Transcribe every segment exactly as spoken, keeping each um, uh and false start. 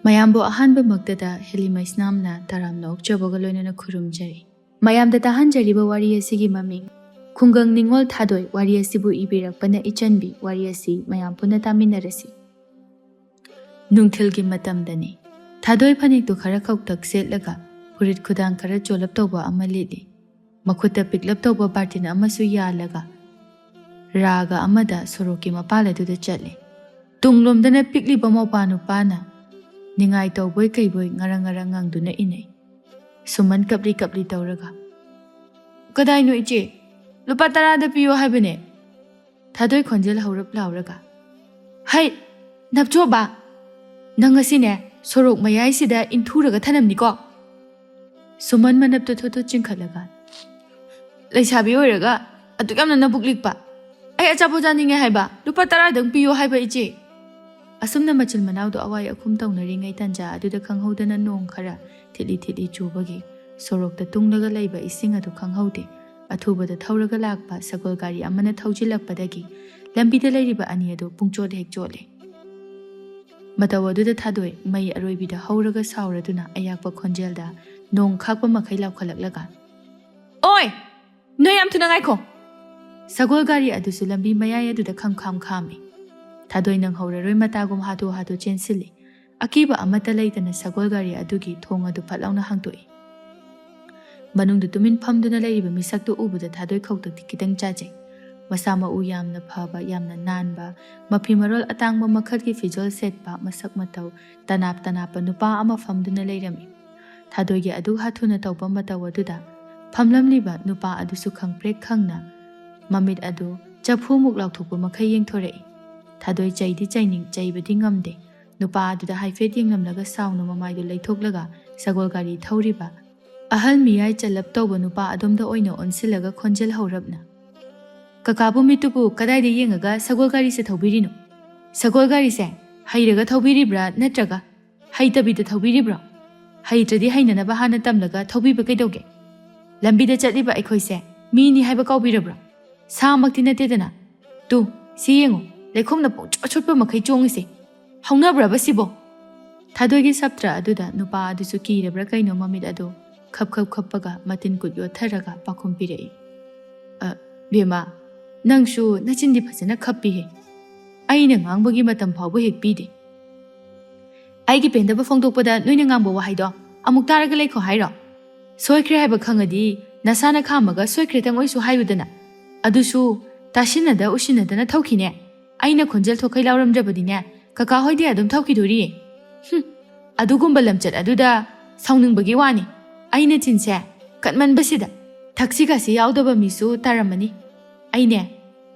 ꯃꯌꯥꯝꯕꯨ ꯑꯍꯥꯟꯕꯃꯛꯇꯗ ꯍꯦꯂꯤꯃꯩꯁꯅꯥꯝꯅ ꯇꯔꯥꯝꯅ ꯑꯣꯛꯆꯕꯒ ꯂꯣꯏꯅꯅ ꯈꯨꯔꯨꯝꯖꯔꯤ꯫ ꯃꯌꯥꯝꯗ ꯇꯥꯍꯟꯖꯔꯤꯕ ꯋꯥꯔꯤ ꯑꯁꯤꯒꯤ ꯃꯃꯤꯡ ꯈꯨꯡꯒꯪ ꯅꯤꯉꯣꯜ ꯊꯥꯗꯣꯏ꯫ ꯋꯥꯔꯤ ꯑꯁꯤꯕꯨ ꯏꯕꯤꯔꯛꯄꯅ ꯏꯆꯟꯕꯤ꯫ ꯋꯥꯔꯤ ꯑꯁꯤ ꯃꯌꯥꯝ ꯄꯨꯟꯅ ꯇꯥꯃꯤꯟꯅꯔꯁꯤ꯫ ꯅꯨꯡꯊꯤꯜꯒꯤ ꯃꯇꯝꯗꯅꯤ꯫ ꯊꯥꯗꯣꯏ ꯐꯅꯦꯛꯇꯨ ꯈꯔ ꯈꯧꯇꯛ ꯁꯦꯠꯂꯒ ꯐꯨꯔꯤꯠ ꯈꯨꯗꯥꯡ ꯈꯔ ꯆꯣꯜꯂꯞ ꯇꯧꯕ ꯑꯃ ꯂꯤꯠꯂꯤ꯫ ꯃꯈꯨꯠꯇ ꯄꯤꯛꯂꯞ ꯇꯧꯕ ꯕꯥꯔꯇꯤꯟ ꯑꯃꯁꯨ ꯌꯥꯜꯂꯒ ꯔꯥꯒ ꯑꯃꯗ ꯁꯣꯔꯣꯛꯀꯤ ꯃꯄꯥꯜ ꯑꯗꯨꯗ ꯆꯠꯂꯤ꯫ ꯇꯨꯡꯂꯣꯝꯗꯅ ꯄꯤꯛꯂꯤꯕ ꯃꯧꯄꯥ ꯅꯨꯄꯥꯅ ꯅꯤꯡꯉꯥꯏ ꯇꯧꯕꯣꯏ ꯀꯩꯕꯣꯏ ꯉꯔꯪ ꯉꯔꯪ ꯉꯪꯗꯨꯅ ꯏꯅꯩ꯫ ꯁꯨꯃꯟ ꯀꯞꯂꯤ ꯀꯞꯂꯤ ꯇꯧꯔꯒ, "ꯀꯗꯥꯏꯅꯣ ꯏꯆꯦ? ꯂꯨꯄꯥ ꯇꯔꯥꯗ ꯄꯤꯌꯣ ꯍꯥꯏꯕꯅꯦ!" ꯊꯥꯗꯣꯏ ꯈꯣꯟꯖꯦꯜ ꯍꯧꯔꯞ ꯂꯥꯎꯔꯒ, "ꯍꯩ, ꯅꯞꯆꯣꯕ! ꯅꯪ ꯉꯁꯤꯅꯦ ꯁꯣꯔꯣꯛ ꯃꯌꯥꯏꯁꯤꯗ ꯏꯟꯊꯨꯔꯒ ꯊꯅꯝꯅꯤꯀꯣ!" ꯁꯨꯃꯟ ꯃꯅꯞꯇꯨ ꯊꯨꯠ ꯊꯨꯠ ꯆꯤꯡꯈꯠꯂꯒ, "ꯂꯩꯁꯥꯕꯤ ꯑꯣꯏꯔꯒ ꯑꯗꯨꯛ ꯌꯥꯝꯅ ꯅꯕꯨꯛ ꯂꯤꯛꯄ! ꯑꯩ ꯑꯆꯥꯄꯣꯠ ꯆꯥꯅꯤꯡꯉꯦ ꯍꯥꯏꯕ, ꯂꯨꯄꯥ ꯇꯔꯥꯗꯪ ꯄꯤꯌꯣ ꯍꯥꯏꯕ ꯏꯆꯦ!" ꯑꯁꯨꯝꯅ ꯃꯆꯤꯟ ꯃꯅꯥꯎꯗꯣ ꯑꯋꯥꯏ ꯑꯈꯨꯝ ꯇꯧꯅꯔꯤꯉꯩ ꯇꯟꯖꯥ ꯑꯗꯨꯗ ꯈꯪꯍꯧꯗꯅ ꯅꯣꯡ ꯈꯔ ꯊꯤꯠꯂꯤ ꯊꯤꯠꯂꯤ ꯆꯨꯕꯒꯤ ꯁꯣꯔꯣꯛꯇ ꯇꯨꯡꯂꯒ ꯂꯩꯕ ꯏꯁꯤꯡ ꯑꯗꯨ ꯈꯪꯍꯧꯗꯦ꯫ ꯑꯊꯨꯕꯗ ꯊꯧꯔꯒ ꯂꯥꯛꯄ ꯁꯒꯣꯜ ꯒꯥꯔꯤ ꯑꯃꯅ ꯊꯧꯖꯤꯜꯂꯛꯄꯗꯒꯤ ꯂꯝꯕꯤꯗ ꯂꯩꯔꯤꯕ ꯑꯅꯤ ꯑꯗꯨ ꯄꯨꯡꯆꯣꯠ ꯍꯦꯛ ꯆꯣꯠꯂꯦ꯫ ꯃꯇꯧ ꯑꯗꯨꯗ ꯊꯥꯗꯣꯏ ꯃꯩ ꯑꯔꯣꯏꯕꯤꯗ ꯍꯧꯔꯒ ꯁꯥꯎꯔꯗꯨꯅ ꯑꯌꯥꯛꯄ ꯈꯣꯟꯖꯦꯜꯗ ꯅꯣꯡ ꯈꯥꯛꯄ ꯃꯈꯩ ꯂꯥꯎꯈꯠꯂꯛꯂꯒ, "ꯑꯣꯏ! ꯅꯣꯏ ꯌꯥꯝ ꯊꯨꯅ ꯉꯥꯏꯈꯣ!" ꯁꯒꯣꯜ ꯒꯥꯔꯤ ꯑꯗꯨꯁꯨ ꯂꯝꯕꯤ ꯃꯌꯥꯏ ꯑꯗꯨꯗ ꯈꯝ ꯈꯥꯝ ꯈꯥꯝꯃꯤ꯫ ꯊꯥꯗꯣꯏ ꯅꯪꯍꯧꯔꯔꯣꯏ ꯃꯇꯥꯒꯨꯝ ꯍꯥꯊꯨ ꯍꯥꯊꯨ ꯆꯦꯟꯁꯤꯜꯂꯤ꯫ ꯑꯀꯤꯕ ꯑꯃꯠꯇ ꯂꯩꯇꯅ ꯁꯒꯣꯜ ꯒꯥꯔꯤ ꯑꯗꯨꯒꯤ ꯊꯣꯡ ꯑꯗꯨ ꯐꯠ ꯂꯥꯎꯅ ꯍꯥꯡꯗꯣꯛꯏ꯫ ꯃꯅꯨꯡꯗ ꯇꯨꯃꯤꯟ ꯐꯝꯗꯨꯅ ꯂꯩꯔꯤꯕ ꯃꯤꯁꯛꯇꯨ ꯎꯕꯗ ꯊꯥꯗꯣꯏ ꯈꯧꯇꯛꯇꯤ ꯈꯤꯇꯪ ꯆꯥꯖꯩ꯫ ꯃꯁꯥ ꯃꯎ ꯌꯥꯝꯅ ꯐꯕ, ꯌꯥꯝꯅ ꯅꯥꯟꯕ, ꯃꯐꯤ ꯃꯔꯣꯜ ꯑꯇꯥꯡꯕ ꯃꯈꯜꯒꯤ ꯐꯤꯖꯣꯜ ꯁꯦꯠꯄ, ꯃꯁꯛ ꯃꯇꯧ ꯇꯅꯥꯞ ꯇꯅꯥꯞꯄ ꯅꯨꯄꯥ ꯑꯃ ꯐꯝꯗꯨꯅ ꯂꯩꯔꯝꯃꯤ꯫ ꯊꯥꯗꯣꯏꯒꯤ ꯑꯗꯨꯛ ꯍꯥꯊꯨꯅ ꯇꯧꯕ ꯃꯇꯧ ꯑꯗꯨꯗ ꯐꯝꯂꯝꯂꯤꯕ ꯅꯨꯄꯥ ꯑꯗꯨꯁꯨ ꯈꯪꯄ꯭ꯔꯦꯛ ꯈꯪꯅ ꯃꯃꯤꯠ ꯑꯗꯨ ꯆꯐꯨꯃꯨꯛ ꯂꯥꯎꯊꯣꯛꯄ ꯃꯈꯩ ꯌꯦꯡꯊꯣꯔꯛꯏ꯫ ꯊꯥꯗꯣꯏ ꯆꯩꯗꯤ ꯆꯩꯅꯤꯡ, ꯆꯩꯕꯗꯤ ꯉꯝꯗꯦ꯫ ꯅꯨꯄꯥ ꯑꯗꯨꯗ ꯍꯥꯏꯐꯦꯠ ꯌꯦꯡꯂꯝꯂꯒ ꯁꯥꯎꯅ ꯃꯃꯥꯏꯗꯨ ꯂꯩꯊꯣꯛꯂꯒ ꯁꯒꯣꯜ ꯒꯥꯔꯤ ꯊꯧꯔꯤꯕ ꯑꯍꯜ ꯃꯤꯌꯥꯏ ꯆꯜꯂꯞ ꯇꯧꯕ ꯅꯨꯄꯥ ꯑꯗꯣꯝꯗ ꯑꯣꯏꯅ ꯑꯣꯟꯁꯤꯜꯂꯒ ꯈꯣꯟꯖꯦꯜ ꯍꯧꯔꯞꯅ, "ꯀꯀꯥꯕꯨ ꯃꯤꯠꯇꯨꯕꯨ ꯀꯗꯥꯏꯗ ꯌꯦꯡꯉꯒ ꯁꯒꯣꯜ ꯒꯥꯔꯤꯁꯦ ꯊꯧꯕꯤꯔꯤꯅꯣ? ꯁꯒꯣꯜ ꯒꯥꯔꯤꯁꯦ ꯍꯩꯔꯒ ꯊꯧꯕꯤꯔꯤꯕ꯭ꯔꯥ ꯅꯠꯇ꯭ꯔꯒ ꯍꯩꯇꯕꯤꯗ ꯊꯧꯕꯤꯔꯤꯕ꯭ꯔꯣ? ꯍꯩꯇ꯭ꯔꯗꯤ ꯍꯩꯅꯅꯕ ꯍꯥꯟꯅ ꯇꯝꯂꯒ ꯊꯧꯕꯤꯕ ꯀꯩꯗꯧꯒꯦ? ꯂꯝꯕꯤꯗ ꯆꯠꯂꯤꯕ ꯑꯩꯈꯣꯏꯁꯦ ꯃꯤꯅꯤ ꯍꯥꯏꯕ ꯀꯥꯎꯕꯤꯔꯕ꯭ꯔꯣ? ꯁꯥꯃꯛꯇꯤ ꯅꯠꯇꯦꯗꯅ꯫ ꯇꯨ, ꯁꯤ ꯌꯦꯡꯉꯨ, ꯂꯩꯈꯣꯝꯅ ꯄꯨꯡꯆꯣꯠ ꯆꯣꯠꯄ ꯃꯈꯩ ꯆꯣꯡꯉꯤꯁꯦ꯫ ꯍꯧꯅꯕ꯭ꯔꯕ ꯁꯤꯕꯣ?" ꯊꯥꯗꯣꯏꯒꯤ ꯁꯞꯇ꯭ꯔ ꯑꯗꯨꯗ ꯅꯨꯄꯥ ꯑꯗꯨꯁꯨ ꯀꯤꯔꯕ꯭ꯔꯥ ꯀꯩꯅꯣ ꯃꯃꯤꯠ ꯑꯗꯨ ꯈꯞ ꯈꯞ ꯈꯞꯄꯒ ꯃꯇꯤꯟ ꯀꯨꯠ ꯌꯣꯠꯊꯔꯒ ꯄꯥꯎꯈꯨꯝ ꯄꯤꯔꯛꯏ꯫ "ꯑ, ꯕꯦꯝꯃ, ꯅꯪꯁꯨ ꯅꯆꯤꯟꯗꯤ ꯐꯖꯅ ꯈꯞꯄꯤꯍꯦ꯫ ꯑꯩꯅ ꯉꯥꯡꯕꯒꯤ ꯃꯇꯝ ꯐꯥꯎꯕ ꯍꯦꯛ ꯄꯤꯗꯦ꯫ ꯑꯩꯒꯤ ꯄꯦꯟꯗꯕ ꯐꯣꯡꯗꯣꯛꯄꯗ ꯅꯣꯏꯅ ꯉꯥꯡꯕ ꯋꯥꯍꯩꯗꯣ ꯑꯃꯨꯛ ꯇꯥꯔꯒ ꯂꯩꯈꯣ ꯍꯥꯏꯔꯣ? ꯁꯣꯏꯈ꯭ꯔꯦ ꯍꯥꯏꯕ ꯈꯪꯉꯗꯤ ꯅꯁꯥꯅ ꯈꯥꯝꯃꯒ ꯁꯣꯏꯈ꯭ꯔꯦꯇꯪ ꯑꯣꯏꯁꯨ ꯍꯥꯏꯌꯨꯗꯅ꯫ ꯑꯗꯨꯁꯨ ꯇꯥꯁꯤꯟꯅꯗ ꯎꯁꯤꯟꯅꯗꯅ ꯊꯧꯈꯤꯅꯦ꯫ ꯑꯩꯅ ꯈꯣꯟꯖꯦꯜ ꯊꯣꯛꯈꯩ ꯂꯥꯎꯔꯝꯗ꯭ꯔꯕꯗꯤꯅꯦ, ꯀꯀꯥ ꯍꯣꯏꯗꯤ ꯑꯗꯨꯝ ꯊꯧꯈꯤꯗꯣꯔꯤꯌꯦ꯫ ꯍꯨꯝ, ꯑꯗꯨꯒꯨꯝꯕ ꯂꯝꯆꯠ ꯑꯗꯨꯗ ꯁꯥꯎꯅꯤꯡꯕꯒꯤ ꯋꯥꯅꯤ꯫ ꯑꯩꯅ ꯆꯤꯟꯁꯦ ꯀꯠꯃꯟꯕꯁꯤꯗ ꯊꯛꯁꯤ ꯈꯥꯁꯤ ꯌꯥꯎꯗꯕ ꯃꯤꯁꯨ ꯇꯥꯔꯝꯃꯅꯤ꯫ ꯑꯩꯅꯦ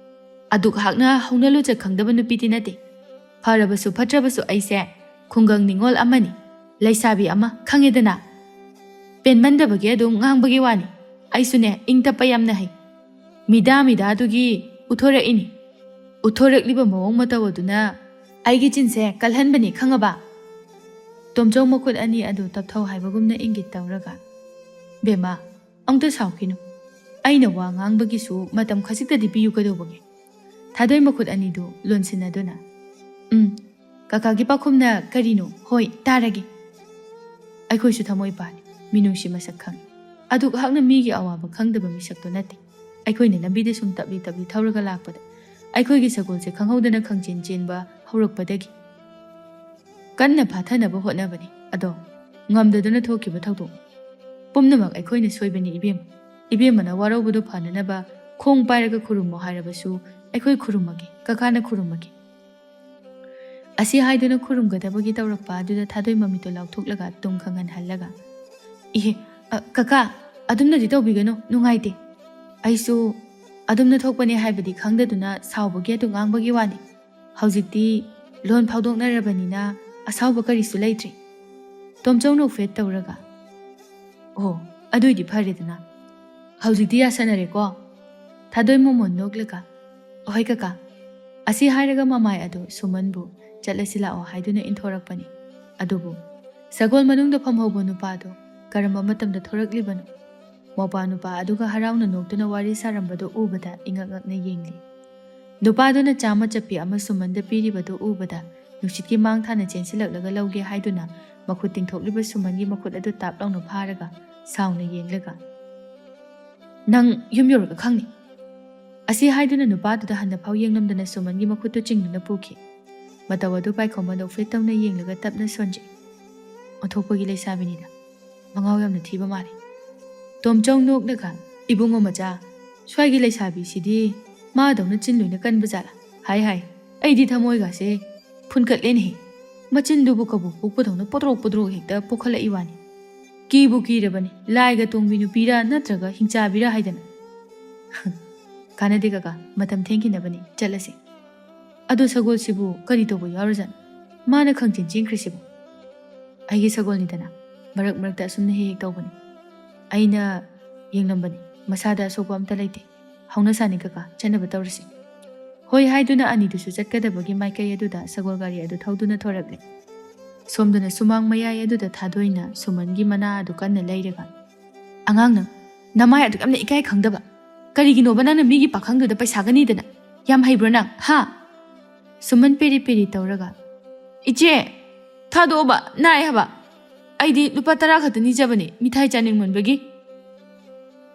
ꯑꯗꯨꯛ ꯍꯥꯛꯅ ꯍꯧꯅ ꯂꯨꯆꯠ ꯈꯪꯗꯕ ꯅꯨꯄꯤꯗꯤ ꯅꯠꯇꯦ꯫ ꯐꯔꯕꯁꯨ ꯐꯠꯇ꯭ꯔꯕꯁꯨ ꯑꯩꯁꯦ ꯈꯨꯡꯒꯪ ꯅꯤꯉꯣꯜ ꯑꯃꯅꯤ, ꯂꯩꯁꯥꯕꯤ ꯑꯃ, ꯈꯪꯉꯦꯗꯅ꯫ ꯄꯦꯟꯃꯟꯗꯕꯒꯤ ꯑꯗꯨꯝ ꯉꯥꯡꯕꯒꯤ ꯋꯥꯅꯤ꯫ ꯑꯩꯁꯨꯅꯦ ꯏꯪ ꯇꯞꯄ ꯌꯥꯝꯅ ꯍꯩ꯫ ꯃꯤꯗꯥ ꯃꯤꯗꯥꯗꯨꯒꯤ ꯎꯠꯊꯣꯔꯛꯏꯅꯤ꯫ ꯎꯠꯊꯣꯔꯛꯂꯤꯕ ꯃꯑꯣꯡ ꯃꯇꯧ ꯑꯗꯨꯅ ꯑꯩꯒꯤ ꯆꯤꯟꯁꯦ ꯀꯜꯍꯟꯕꯅꯤ, ꯈꯪꯉꯕ?" ꯇꯣꯝꯆꯧ ꯃꯈꯨꯠ ꯑꯅꯤ ꯑꯗꯨ ꯇꯞꯊꯧ ꯍꯥꯏꯕꯒꯨꯝꯅ ꯏꯪꯒꯤꯠ ꯇꯧꯔꯒ, "ꯕꯦꯝꯃ, ꯑꯃꯨꯛꯇ ꯁꯥꯎꯈꯤꯅꯨ꯫ ꯑꯩꯅ ꯋꯥ ꯉꯥꯡꯕꯒꯤꯁꯨ ꯃꯇꯝ ꯈꯖꯤꯛꯇꯗꯤ ꯄꯤꯌꯨ ꯀꯩꯗꯧꯕꯒꯦ?" ꯊꯥꯗꯣꯏ ꯃꯈꯨꯠ ꯑꯅꯤꯗꯨ ꯂꯣꯟꯁꯤꯟꯅꯗꯨꯅ, "ꯎꯝ, ꯀꯀꯥꯒꯤ ꯄꯥꯎꯈꯨꯝꯅ ꯀꯔꯤꯅꯣ? ꯍꯣꯏ, ꯇꯥꯔꯒꯦ꯫ ꯑꯩꯈꯣꯏꯁꯨ ꯊꯃꯣꯏ ꯄꯥꯜꯂꯤ, ꯃꯤꯅꯨꯡꯁꯤ ꯃꯁꯛ ꯈꯪꯉꯤ꯫ ꯑꯗꯨꯛ ꯍꯥꯛꯅ ꯃꯤꯒꯤ ꯑꯋꯥꯕ ꯈꯪꯗꯕ ꯃꯤꯁꯛꯇꯣ ꯅꯠꯇꯦ꯫ ꯑꯩꯈꯣꯏꯅ ꯂꯝꯕꯤꯗ ꯁꯨꯝ ꯇꯞꯂꯤ ꯇꯞꯂꯤ ꯊꯧꯔꯒ ꯂꯥꯛꯄꯗ ꯑꯩꯈꯣꯏꯒꯤ ꯁꯒꯣꯜꯁꯦ ꯈꯪꯍꯧꯗꯅ ꯈꯪꯆꯦꯟ ꯆꯦꯟꯕ ꯍꯧꯔꯛꯄꯗꯒꯤ ꯀꯟꯅ ꯐꯥꯊꯅꯕ ꯍꯣꯠꯅꯕꯅꯤ꯫ ꯑꯗꯣ ꯉꯝꯗꯗꯨꯅ ꯊꯣꯛꯈꯤꯕ ꯊꯧꯗꯣꯛꯅꯤ꯫ ꯄꯨꯝꯅꯃꯛ ꯑꯩꯈꯣꯏꯅ ꯁꯣꯏꯕꯅꯤ ꯏꯕꯦꯝꯃ꯫ ꯏꯕꯦꯝꯃꯅ ꯋꯥꯔꯧꯕꯗꯨ ꯐꯅꯅꯕ ꯈꯣꯡ ꯄꯥꯏꯔꯒ ꯈꯨꯔꯨꯝꯃꯣ ꯍꯥꯏꯔꯕꯁꯨ ꯑꯩꯈꯣꯏ ꯈꯨꯔꯨꯝꯃꯒꯦ, ꯀꯀꯥꯅ ꯈꯨꯔꯨꯝꯃꯒꯦ꯫" ꯑꯁꯤ ꯍꯥꯏꯗꯨꯅ ꯈꯨꯔꯨꯝꯒꯗꯕꯒꯤ ꯇꯧꯔꯛꯄ ꯑꯗꯨꯗ ꯊꯥꯗꯣꯏ ꯃꯃꯤꯠꯇꯨ ꯂꯥꯎꯊꯣꯛꯂꯒ ꯇꯨꯝ ꯈꯪꯍꯟꯍꯜꯂꯒ, "ꯏꯍꯦ, ꯑ, ꯀꯀꯥ, ꯑꯗꯨꯝꯅꯗꯤ ꯇꯧꯕꯤꯒꯅꯨ, ꯅꯨꯡꯉꯥꯏꯇꯦ꯫ ꯑꯩꯁꯨ ꯑꯗꯨꯝꯅ ꯊꯣꯛꯄꯅꯦ ꯍꯥꯏꯕꯗꯤ ꯈꯪꯗꯗꯨꯅ ꯁꯥꯎꯕꯒꯤ ꯑꯗꯨ ꯉꯥꯡꯕꯒꯤ ꯋꯥꯅꯤ꯫ ꯍꯧꯖꯤꯛꯇꯤ ꯂꯣꯟ ꯐꯥꯎꯗꯣꯛꯅꯔꯕꯅꯤꯅ ꯑꯁꯥꯎꯕ ꯀꯔꯤꯁꯨ ꯂꯩꯇ꯭ꯔꯤ꯫" ꯇꯣꯝꯆꯧ ꯅꯣꯛꯐꯦꯠ ꯇꯧꯔꯒ, "ꯑꯣ, ꯑꯗꯨꯏꯗꯤ ꯐꯔꯦꯗꯅ꯫ ꯍꯧꯖꯤꯛꯇꯤ ꯌꯥꯁꯟꯅꯔꯦꯀꯣ?" ꯊꯥꯗꯣꯏ ꯃꯣꯃꯣꯟ ꯅꯣꯛꯂꯒ, "ꯍꯣꯏ ꯀꯀꯥ꯫" ꯑꯁꯤ ꯍꯥꯏꯔꯒ ꯃꯃꯥꯏ ꯑꯗꯨ ꯁꯨꯃꯟꯕꯨ "ꯆꯠꯂꯁꯤ ꯂꯥꯛꯑꯣ" ꯍꯥꯏꯗꯨꯅ ꯏꯟꯊꯣꯔꯛꯄꯅꯤ꯫ ꯑꯗꯨꯕꯨ ꯁꯒꯣꯜ ꯃꯅꯨꯡꯗ ꯐꯝꯍꯧꯕ ꯅꯨꯄꯥꯗꯨ ꯀꯔꯝꯕ ꯃꯇꯝꯗ ꯊꯣꯔꯛꯂꯤꯕꯅꯣ? ꯃꯧꯄ꯭ꯋꯥ ꯅꯨꯄꯥ ꯑꯗꯨꯒ ꯍꯔꯥꯎꯅ ꯅꯣꯛꯇꯨꯅ ꯋꯥꯔꯤ ꯁꯥꯔꯝꯕꯗꯨ ꯎꯕꯗ ꯏꯉꯛ ꯉꯛꯅ ꯌꯦꯡꯂꯤ꯫ ꯅꯨꯄꯥꯗꯨꯅ ꯆꯥꯃ ꯆꯞꯄꯤ ꯑꯃ ꯁꯨꯃꯟꯗ ꯄꯤꯔꯤꯕꯗꯨ ꯎꯕꯗ ꯅꯨꯡꯁꯤꯠꯀꯤ ꯃꯥꯡ ꯊꯥꯅ ꯆꯦꯟꯁꯤꯜꯂꯛꯂꯒ ꯂꯧꯒꯦ ꯍꯥꯏꯗꯨꯅ ꯃꯈꯨꯠ ꯇꯤꯡꯊꯣꯛꯂꯤꯕ ꯁꯨꯃꯟꯒꯤ ꯃꯈꯨꯠ ꯑꯗꯨ ꯇꯥꯞ ꯂꯥꯎꯅ ꯐꯥꯔꯒ ꯁꯥꯎꯅ ꯌꯦꯡꯂꯒ, "ꯅꯪ ꯌꯨꯝ ꯌꯧꯔꯒ ꯈꯪꯅꯤ꯫ ꯑꯁꯤ ꯍꯥꯏꯗꯨꯅ ꯅꯨꯄꯥꯗꯨꯗ ꯍꯟꯅ ꯐꯥꯎ ꯌꯦꯡꯂꯝꯗꯅ ꯁꯨꯃꯟꯒꯤ ꯃꯈꯨꯠꯇꯨ ꯆꯤꯡꯗꯨꯅ ꯄꯨꯈꯤ꯫ ꯃꯇꯧ ꯑꯗꯨ ꯄꯥꯏꯈꯣꯝꯕ ꯅꯣꯛꯐꯦꯠ ꯇꯧꯅ ꯌꯦꯡꯂꯒ ꯇꯞꯅ ꯁꯣꯟꯖꯩ꯫ ꯑꯣꯟꯊꯣꯛꯄꯒꯤ ꯂꯩꯁꯥꯕꯤꯅꯤꯗ꯫ ꯃꯉꯥꯎ ꯌꯥꯝꯅ ꯊꯤꯕ ꯃꯥꯜꯂꯤ꯫ ꯇꯣꯝꯆꯧ ꯅꯣꯛꯂꯒ, "ꯏꯕꯨꯡꯉꯣ ꯃꯆꯥ, ꯁ꯭ꯋꯥꯏꯒꯤ ꯂꯩꯁꯥꯕꯤꯁꯤꯗꯤ ꯃꯥꯗꯧꯅ ꯆꯤꯟ ꯂꯣꯏꯅ ꯀꯟꯕ ꯖꯥꯠꯂꯥ? ꯍꯥꯏ ꯍꯥꯏ, ꯑꯩꯗꯤ ꯊꯃꯣꯏꯒꯥꯁꯦ ꯐꯨꯟꯀꯠꯂꯦꯅꯦꯍꯦ꯫ ꯃꯆꯤꯟꯗꯨꯕꯨ ꯀꯕꯣꯛ ꯄꯣꯛꯄꯗꯧꯅ ꯄꯣꯇ꯭ꯔꯣꯛ ꯄꯣꯇ꯭ꯔꯣꯛ ꯍꯦꯛꯇ ꯄꯣꯛꯈꯠꯂꯛꯏ ꯋꯥꯅꯤ꯫ ꯀꯤꯕꯨ ꯀꯤꯔꯕꯅꯤ, ꯂꯥꯏꯒ ꯇꯣꯡꯕꯤ ꯅꯨꯄꯤꯔꯥ ꯅꯠꯇ꯭ꯔꯒ ꯍꯤꯡꯆꯥꯕꯤꯔꯥ ꯍꯥꯏꯗꯅ꯫" "ꯀꯥꯟꯅꯗꯦ ꯀꯀꯥ, ꯃꯇꯝ ꯊꯦꯡꯈꯤꯅꯕꯅꯤ, ꯆꯠꯂꯁꯤ꯫ ꯑꯗꯣ ꯁꯒꯣꯜꯁꯤꯕꯨ ꯀꯔꯤ ꯇꯧꯕ ꯌꯥꯎꯔꯖꯥꯠꯅꯣ? ꯃꯥꯅ ꯈꯪꯆꯦꯟ ꯆꯦꯟꯈ꯭ꯔꯤꯁꯤꯕꯨ?" "ꯑꯩꯒꯤ ꯁꯒꯣꯜꯅꯤꯗꯅ, ꯃꯔꯛ ꯃꯔꯛꯇ ꯑꯁꯨꯝꯅ ꯍꯦꯛ ꯍꯦꯛ ꯇꯧꯕꯅꯤ꯫ ꯑꯩꯅ ꯌꯦꯡꯂꯝꯕꯅꯤ, ꯃꯁꯥꯗ ꯑꯁꯣꯛꯄ ꯑꯝꯇ ꯂꯩꯇꯦ꯫ ꯍꯧꯅ ꯁꯥꯅꯤ ꯀꯀꯥ, ꯆꯠꯅꯕ ꯇꯧꯔꯁꯤ꯫" ꯍꯣꯏ ꯍꯥꯏꯗꯨꯅ ꯑꯅꯤꯗꯨꯁꯨ ꯆꯠꯀꯗꯕꯒꯤ ꯃꯥꯏꯀꯩ ꯑꯗꯨꯗ ꯁꯒꯣꯜ ꯒꯥꯔꯤ ꯑꯗꯨ ꯊꯧꯗꯨꯅ ꯊꯣꯔꯛꯂꯦ꯫ ꯁꯣꯝꯗꯅ ꯁꯨꯃꯥꯡ ꯃꯌꯥꯏ ꯑꯗꯨꯗ ꯊꯥꯗꯣꯏꯅ ꯁꯨꯃꯟꯒꯤ ꯃꯅꯥ ꯑꯗꯨ ꯀꯟꯅ ꯂꯩꯔꯒ, "ꯑꯉꯥꯡ ꯅꯪ, ꯅꯃꯥꯏ ꯑꯗꯨꯛ ꯌꯥꯝꯅ ꯏꯀꯥꯏ ꯈꯪꯗꯕ꯫ ꯀꯔꯤꯒꯤꯅꯣꯕ ꯅꯪꯅ ꯃꯤꯒꯤ ꯄꯥꯈꯪꯗꯨꯗ ꯄꯩꯁꯥꯒ ꯅꯤꯗꯅ? ꯌꯥꯝ ꯍꯩꯕ꯭ꯔꯣ ꯅꯪ, ꯍꯥ?" ꯁꯨꯃꯟ ꯄꯦꯔꯤ ꯄꯦꯔꯤ ꯇꯧꯔꯒ, "ꯏꯆꯦ, ꯊꯥꯗꯣꯛꯑꯣꯕ, ꯅꯥꯏ ꯍꯥꯏꯕ꯫ ꯑꯩꯗꯤ ꯂꯨꯄꯥ ꯇꯔꯥ ꯈꯛꯇ ꯅꯤꯖꯕꯅꯦ, ꯃꯤꯊꯥꯏ ꯆꯥꯅꯤꯡꯃꯟꯕꯒꯤ꯫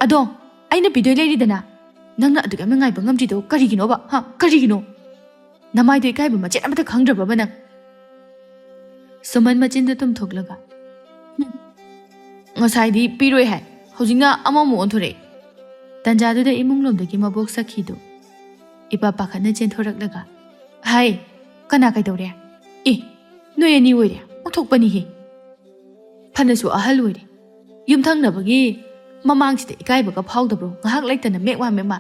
ꯑꯗꯣ, ꯑꯩꯅ ꯄꯤꯗꯣꯏ ꯂꯩꯔꯤꯗꯅ, ꯅꯪꯅ ꯑꯗꯨꯛ ꯌꯥꯝꯅ ꯉꯥꯏꯕ ꯉꯝꯗ꯭ꯔꯤꯗꯣ ꯀꯔꯤꯒꯤꯅꯣꯕ, ꯍꯥ? ꯀꯔꯤꯒꯤꯅꯣ? ꯅꯃꯥꯏꯗꯣ ꯏꯀꯥꯏꯕ ꯃꯆꯦꯠ ꯑꯃꯠꯇ ꯈꯪꯗ꯭ꯔꯕꯕ ꯅꯪ?" ꯁꯨꯃꯟ ꯃꯆꯤꯟꯗ ꯇꯨꯝꯊꯣꯛꯂꯒ, "ꯍꯨꯝ, ꯉꯁꯥꯏꯗꯤ ꯄꯤꯔꯣꯏ ꯍꯥꯏ, ꯍꯧꯖꯤꯛꯅ ꯑꯃꯃꯨꯛ ꯑꯣꯟꯊꯣꯔꯛꯑꯦ꯫" ꯇꯟꯖꯥꯗꯨꯗ ꯏꯃꯨꯡ ꯂꯣꯝꯗꯒꯤ ꯃꯕꯣꯛ ꯁꯈꯤꯗꯨ ꯏꯄꯥ ꯄꯥꯈꯠꯅ ꯆꯦꯟꯊꯣꯔꯛꯂꯒ, "ꯍꯥꯏ, ꯀꯅꯥ ꯀꯩꯗꯧꯔꯦ? ꯑꯦ, ꯅꯣꯏ ꯑꯅꯤ ꯑꯣꯏꯔꯦ, ꯑꯣꯟꯊꯣꯛꯄꯅꯤꯍꯦ꯫ ꯐꯅꯁꯨ ꯑꯍꯜ ꯑꯣꯏꯔꯦ, ꯌꯨꯝꯊꯪꯅꯕꯒꯤ ꯃꯃꯥꯡꯁꯤꯗ ꯏꯀꯥꯏꯕꯒ ꯐꯥꯎꯗꯕ꯭ꯔꯣ? ꯉꯥꯏꯍꯥꯛ ꯂꯩꯇꯅ ꯃꯦꯛ ꯋꯥ ꯃꯦꯛ ꯃꯥ꯫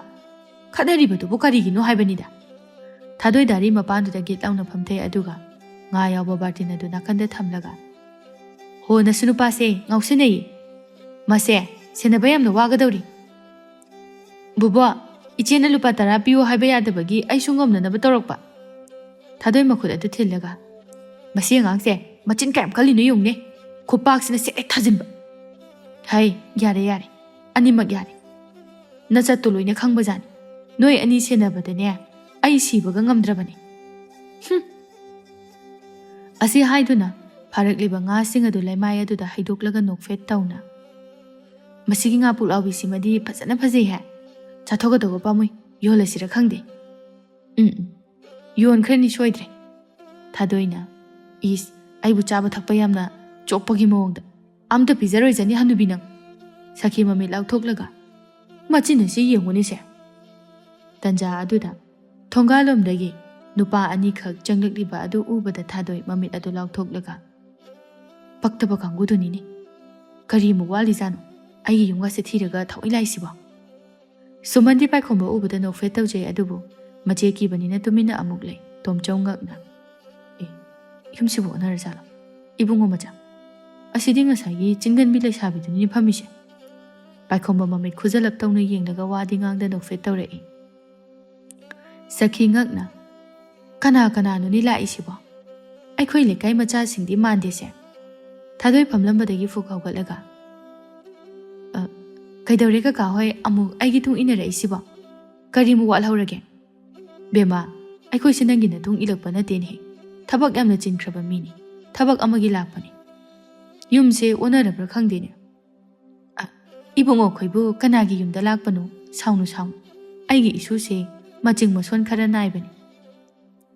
ꯈꯠꯅꯔꯤꯕꯗꯨꯕꯨ ꯀꯔꯤꯒꯤꯅꯣ ꯍꯥꯏꯕꯅꯤꯗ꯫" ꯊꯥꯗꯣꯏ ꯗꯥꯔꯤ ꯃꯄꯥꯟꯗꯨꯗ ꯒꯤꯠ ꯂꯥꯎꯅ ꯐꯝꯊꯩ, ꯑꯗꯨꯒ ꯉꯥ ꯌꯥꯎꯕ ꯕꯥꯔꯇꯤꯟ ꯑꯗꯨ ꯅꯥꯀꯟꯗ ꯊꯝꯂꯒ, "ꯍꯣ, ꯅꯁꯨ ꯅꯨꯄꯥꯁꯦ ꯉꯥꯎꯁꯤꯟꯅꯩꯌꯦ꯫ ꯃꯁꯦ ꯁꯦꯟꯅꯕ ꯌꯥꯝꯅ ꯋꯥꯒꯗꯧꯔꯤ꯫ ꯕꯨꯕꯣ, ꯏꯆꯦꯅ ꯂꯨꯄꯥ ꯇꯔꯥ ꯄꯤꯌꯨ ꯍꯥꯏꯕ ꯌꯥꯗꯕꯒꯤ ꯑꯩꯁꯨ ꯉꯝꯅꯅꯕ ꯇꯧꯔꯛꯄ꯫" ꯊꯥꯗꯣꯏ ꯃꯈꯨꯠ ꯑꯗꯨ ꯊꯤꯜꯂꯒ, "ꯃꯁꯤ ꯑꯉꯥꯡꯁꯦ ꯃꯆꯤꯟ ꯀꯌꯥꯝ ꯀꯜꯂꯤꯅꯣ ꯌꯦꯡꯉꯨꯅꯦ꯫ ꯈꯨꯄꯥꯛꯁꯤꯅ ꯁꯦꯠ ꯍꯦꯛ ꯊꯥꯖꯤꯟꯕ꯫ ꯍꯩ, ꯌꯥꯔꯦ, ꯌꯥꯔꯦ꯫ ꯑꯅꯤꯃꯛ ꯌꯥꯔꯦ꯫ ꯅꯆꯠꯇꯣ ꯂꯣꯏꯅ ꯈꯪꯕꯖꯥꯠꯅꯤ꯫ ꯅꯣꯏ ꯑꯅꯤ ꯁꯦꯟꯅꯕꯗꯅꯦ ꯑꯩ ꯁꯤꯕꯒ ꯉꯝꯗ꯭ꯔꯕꯅꯦ꯫" ꯍꯨꯝ꯫ ꯑꯁꯤ ꯍꯥꯏꯗꯨꯅ ꯐꯥꯔꯛꯂꯤꯕ ꯉꯥꯁꯤꯡ ꯑꯗꯨ ꯂꯩꯃꯥꯏ ꯑꯗꯨꯗ ꯍꯩꯗꯣꯛꯂꯒ ꯅꯣꯛꯐꯦꯠ ꯇꯧꯅ, "ꯃꯁꯤꯒꯤ ꯉꯥ ꯄꯨꯛꯂꯥꯎꯕꯤꯁꯤꯃꯗꯤ ꯐꯖꯅ ꯐꯖꯩꯍꯦ꯫ ꯆꯥꯊꯣꯛꯀꯗꯧꯕ ꯄꯥꯝꯃꯨꯏ, ꯌꯣꯜꯂꯁꯤꯔ ꯈꯪꯗꯦ꯫ ꯎꯝ, ꯎꯝ, ꯌꯣꯟꯈ꯭ꯔꯅꯤ ꯁꯣꯏꯗ꯭ꯔꯦ꯫" ꯊꯥꯗꯣꯏꯅ, "ꯏꯁ, ꯑꯩꯕꯨ ꯆꯥꯕ ꯊꯛꯄ ꯌꯥꯝꯅ ꯆꯣꯞꯄꯒꯤ ꯃꯑꯣꯡꯗ꯫ ꯑꯝꯇ ꯄꯤꯖꯔꯣꯏꯖꯅꯤ ꯍꯅꯨꯕꯤ ꯅꯪ꯫" ꯁꯈꯤ ꯃꯃꯤꯠ ꯂꯥꯎꯊꯣꯛꯂꯒ, "ꯃꯆꯤꯟ ꯑꯁꯤ ꯌꯦꯡꯉꯨꯅꯦꯁꯦ꯫" ꯇꯟꯖꯥ ꯑꯗꯨꯗ ꯊꯣꯡꯒꯥꯜꯂꯣꯝꯗꯒꯤ ꯅꯨꯄꯥ ꯑꯅꯤꯈꯛ ꯆꯪꯂꯛꯂꯤꯕ ꯑꯗꯨ ꯎꯕꯗ ꯊꯥꯗꯣꯏ ꯃꯃꯤꯠ ꯑꯗꯨ ꯂꯥꯎꯊꯣꯛꯂꯒ, "ꯄꯛꯇꯕ ꯀꯥꯡꯕꯨꯗꯨꯅꯤꯅꯦ꯫ ꯀꯔꯤꯃꯨꯛ ꯋꯥꯠꯂꯤꯖꯥꯠꯅꯣ ꯑꯩꯒꯤ ꯌꯨꯝꯒꯁꯦ ꯊꯤꯔꯒ ꯊꯑꯣꯏ ꯂꯥꯛꯏꯁꯤꯕꯣ?" ꯁꯨꯃꯟꯗꯤ ꯄꯥꯏꯈꯣꯝꯕ ꯎꯕꯗ ꯅꯣꯛꯐꯦꯠ ꯇꯧꯖꯩ, ꯑꯗꯨꯕꯨ ꯃꯆꯦ ꯀꯤꯕꯅꯤꯅ ꯇꯨꯃꯤꯟꯅ ꯑꯃꯨꯛ ꯂꯩ꯫ ꯇꯣꯝꯆꯧ ꯉꯛꯅ, "ꯑꯦ, ꯌꯨꯝꯁꯤꯕꯨ ꯑꯣꯟꯅꯔꯖꯥꯠꯂꯣ? ꯏꯕꯨꯡꯉꯣ ꯃꯆꯥ, ꯑꯁꯤꯗꯤ ꯉꯁꯥꯏꯒꯤ ꯆꯤꯡꯒꯟꯕꯤ ꯂꯩꯁꯥꯕꯤꯗꯨꯅꯤꯅꯦ ꯐꯝꯃꯤꯁꯦ꯫" ꯄꯥꯏꯈꯣꯝꯕ ꯃꯃꯤꯠ ꯈꯨꯖꯂꯞ ꯇꯧꯅ ꯌꯦꯡꯂꯒ ꯋꯥꯗꯤ ꯉꯥꯡꯗ ꯅꯣꯛꯐꯦꯠ ꯇꯧꯔꯛꯏ꯫ ꯁꯈꯤ ꯉꯛꯅ, "ꯀꯅꯥ ꯀꯅꯥꯅꯣꯅꯦ ꯂꯥꯛꯏꯁꯤꯕꯣ? ꯑꯩꯈꯣꯏ ꯂꯩꯀꯥꯏ ꯃꯆꯥꯁꯤꯡꯗꯤ ꯃꯥꯟꯗꯦꯁꯦ꯫" ꯊꯥꯗꯣꯏ ꯐꯝꯂꯝꯕꯗꯒꯤ ꯐꯨꯛ ꯍꯧꯒꯠꯂꯒ, "ꯑ, ꯀꯩꯗꯧꯔꯦ ꯀꯀꯥ ꯍꯣꯏ ꯑꯃꯨꯛ ꯑꯩꯒꯤ ꯇꯨꯡ ꯏꯟꯅꯔꯛꯏꯁꯤꯕꯣ? ꯀꯔꯤꯃꯨꯛ ꯋꯥꯠꯍꯧꯔꯒꯦ? ꯕꯦꯝꯃ, ꯑꯩꯈꯣꯏꯁꯦ ꯅꯪꯒꯤ ꯅꯇꯨꯡ ꯏꯜꯂꯛꯄ ꯅꯠꯇꯦꯅꯦꯍꯦ꯫ ꯊꯕꯛ ꯌꯥꯝꯅ ꯆꯤꯟꯈ꯭ꯔꯕ ꯃꯤꯅꯤ꯫ ꯊꯕꯛ ꯑꯃꯒꯤ ꯂꯥꯛꯄꯅꯤ꯫ ꯌꯨꯝꯁꯦ ꯑꯣꯟꯅꯔꯕ꯭ꯔꯥ ꯈꯪꯗꯦꯅꯦ꯫ ꯑ, ꯏꯕꯨꯡꯉꯣ ꯈꯣꯏꯕꯨ ꯀꯅꯥꯒꯤ ꯌꯨꯝꯗ ꯂꯥꯛꯄꯅꯣ? ꯁꯥꯎꯅꯨ, ꯁꯥꯎꯅꯨ꯫ ꯑꯩꯒꯤ ꯏꯁꯨꯁꯦ ꯃꯆꯤꯡ ꯃꯁꯣꯟ ꯈꯔ ꯅꯥꯏꯕꯅꯤ꯫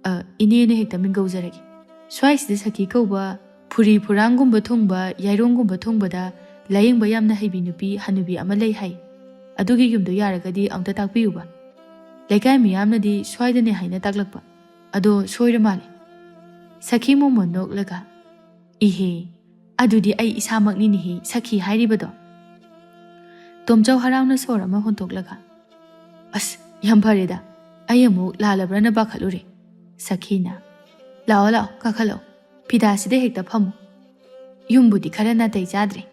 ꯑ, ꯏꯅꯦꯅ ꯍꯦꯛꯇ ꯃꯤꯡꯒꯧꯖꯔꯒꯦ꯫ ꯁ꯭ꯋꯥꯏꯁꯤꯗ ꯁꯈꯤ ꯀꯧꯕ ꯐꯨꯔꯤ ꯐꯨꯔꯥꯡꯒꯨꯝꯕ ꯊꯨꯡꯕ, ꯌꯥꯏꯔꯣꯡꯒꯨꯝꯕ ꯊꯨꯡꯕꯗ ꯂꯥꯌꯦꯡꯕ ꯌꯥꯝꯅ ꯍꯩꯕꯤ ꯅꯨꯄꯤ ꯍꯅꯨꯕꯤ ꯑꯃ ꯂꯩ ꯍꯥꯏ꯫ ꯑꯗꯨꯒꯤ ꯌꯨꯝꯗꯣ ꯌꯥꯔꯒꯗꯤ ꯑꯃꯨꯛꯇ ꯇꯥꯛꯄꯤꯌꯨꯕ꯫ ꯂꯩꯀꯥꯏ ꯃꯤꯌꯥꯝꯅꯗꯤ ꯁ꯭ꯋꯥꯏꯗꯅꯦ ꯍꯥꯏꯅ ꯇꯥꯛꯂꯛꯄ꯫ ꯑꯗꯣ ꯁꯣꯏꯔ ꯃꯥꯜꯂꯦ꯫" ꯁꯈꯤ ꯃꯣꯃꯣꯟ ꯅꯣꯛꯂꯒ, "ꯏꯍꯦ, ꯑꯗꯨꯗꯤ ꯑꯩ ꯏꯁꯥꯃꯛꯅꯤꯅꯦꯍꯦ ꯁꯈꯤ ꯍꯥꯏꯔꯤꯕꯗꯣ꯫" ꯇꯣꯝꯆꯧ ꯍꯔꯥꯎꯅ ꯁꯣꯔ ꯑꯃ ꯍꯣꯟꯊꯣꯛꯂꯒ, "ꯑꯁ, ꯌꯥꯝ ꯐꯔꯦꯗ, ꯑꯩ ꯑꯃꯨꯛ ꯂꯥꯜꯂꯕ꯭ꯔꯅ ꯄꯥꯈꯠꯂꯨꯔꯦ꯫" ꯁꯈꯤꯅ, "ꯂꯥꯛꯑꯣ, ꯂꯥꯛꯑꯣ, ꯀꯥꯈꯠꯂꯛꯑꯣ꯫ ꯐꯤꯗꯥꯁꯤꯗ ꯍꯦꯛꯇ ꯐꯝꯃꯨ꯫ ꯌꯨꯝꯕꯨꯗꯤ ꯈꯔ ꯅꯥꯇꯩ ꯆꯥꯗ꯭ꯔꯦ꯫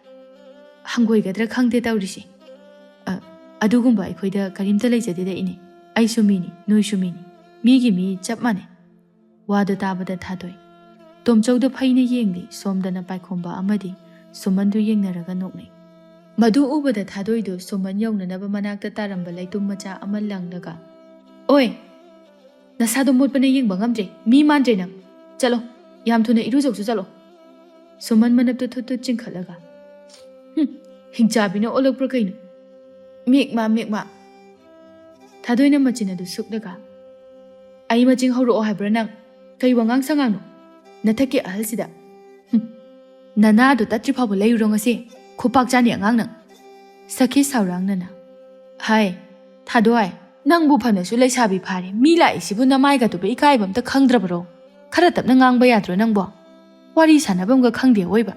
ꯍꯪꯒꯣꯏꯒꯗ꯭ꯔꯥ ꯈꯪꯗꯦ ꯇꯧꯔꯤꯁꯦ꯫ ꯑ, ꯑꯗꯨꯒꯨꯝꯕ ꯑꯩꯈꯣꯏꯗ ꯀꯔꯤꯝꯇ ꯂꯩꯖꯗꯦꯗ ꯏꯅꯦ꯫ ꯑꯩꯁꯨ ꯃꯤꯅꯤ, ꯅꯣꯏꯁꯨ ꯃꯤꯅꯤ꯫ ꯃꯤꯒꯤ ꯃꯤ ꯆꯞ ꯃꯥꯟꯅꯩ꯫" ꯋꯥꯗꯨ ꯇꯥꯕꯗ ꯊꯥꯗꯣꯏ ꯇꯣꯝꯆꯧꯗ ꯐꯩꯅ ꯌꯦꯡꯂꯤ, ꯁꯣꯝꯗꯅ ꯄꯥꯏꯈꯣꯝꯕ ꯑꯃꯗꯤ ꯁꯨꯃꯟꯗꯨ ꯌꯦꯡꯅꯔꯒ ꯅꯣꯛꯅꯩ꯫ ꯃꯗꯨ ꯎꯕꯗ ꯊꯥꯗꯣꯏꯗꯨ ꯁꯨꯃꯟ ꯌꯧꯅꯅꯕ ꯃꯅꯥꯛꯇ ꯇꯥꯔꯝꯕ ꯂꯩꯇꯨꯝ ꯃꯆꯥ ꯑꯃ ꯂꯪꯂꯒ, "ꯑꯣꯏ, ꯅꯁꯥꯗꯣ ꯃꯣꯠꯄꯅ ꯌꯦꯡꯕ ꯉꯝꯗ꯭ꯔꯦ, ꯃꯤ ꯃꯥꯟꯗ꯭ꯔꯦ ꯅꯪ꯫ ꯆꯠꯂꯣ, ꯌꯥꯝ ꯊꯨꯅ ꯏꯔꯨꯖꯧꯁꯨ ꯆꯠꯂꯣ꯫ ꯁꯨꯃꯟ ꯃꯅꯞꯇꯨ ꯊꯨꯠ ꯊꯨꯠ ꯆꯤꯡꯈꯠꯂꯒ, "ꯍꯨꯝ, ꯍꯤꯡꯆꯥꯕꯤꯅ ꯑꯣꯜꯂꯛꯄ꯭ꯔꯥ ꯀꯩꯅꯣ? ꯃꯦꯛ ꯃꯥ, ꯃꯦꯛ ꯃꯥ!" ꯊꯥꯗꯣꯏꯅ ꯃꯆꯤꯟ ꯑꯗꯨ ꯁꯨꯛꯂꯒ, "ꯑꯩ ꯃꯆꯤꯡ ꯍꯧꯔꯛꯑꯣ ꯍꯥꯏꯕ꯭ꯔꯥ ꯅꯪ? ꯀꯩ ꯋꯥꯉꯥꯡ ꯁꯉꯥꯡꯅꯣ? ꯅꯊꯛꯀꯤ ꯑꯍꯜꯁꯤꯗ꯫ ꯍꯨꯝ, ꯅꯅꯥꯗꯣ ꯇꯠꯇ꯭ꯔꯤ ꯐꯥꯎꯕ ꯂꯩꯔꯨꯔꯣ ꯉꯁꯤ, ꯈꯨꯄꯥꯛ ꯆꯥꯅꯤ ꯑꯉꯥꯡ ꯅꯪ!" ꯁꯈꯤ ꯁꯥꯎꯔꯥꯡꯅꯅ, "ꯍꯥꯏ, ꯊꯥꯗꯣꯏ, ꯅꯪꯕꯨ ꯐꯅꯁꯨ ꯂꯩꯁꯥꯕꯤ ꯐꯥꯔꯦ, ꯃꯤ ꯂꯥꯛꯏꯁꯤꯕꯨ ꯅꯃꯥꯏꯒꯗꯨꯕ ꯏꯀꯥꯏꯕ ꯑꯝꯇ ꯈꯪꯗ꯭ꯔꯕꯔꯣ? ꯈꯔ ꯇꯞꯅ ꯉꯥꯡꯕ ꯌꯥꯗ꯭ꯔꯣ ꯅꯪꯕꯣ? ꯋꯥꯔꯤ ꯁꯥꯟꯅꯐꯝꯒ ꯈꯪꯗꯦ ꯑꯣꯏꯕ!"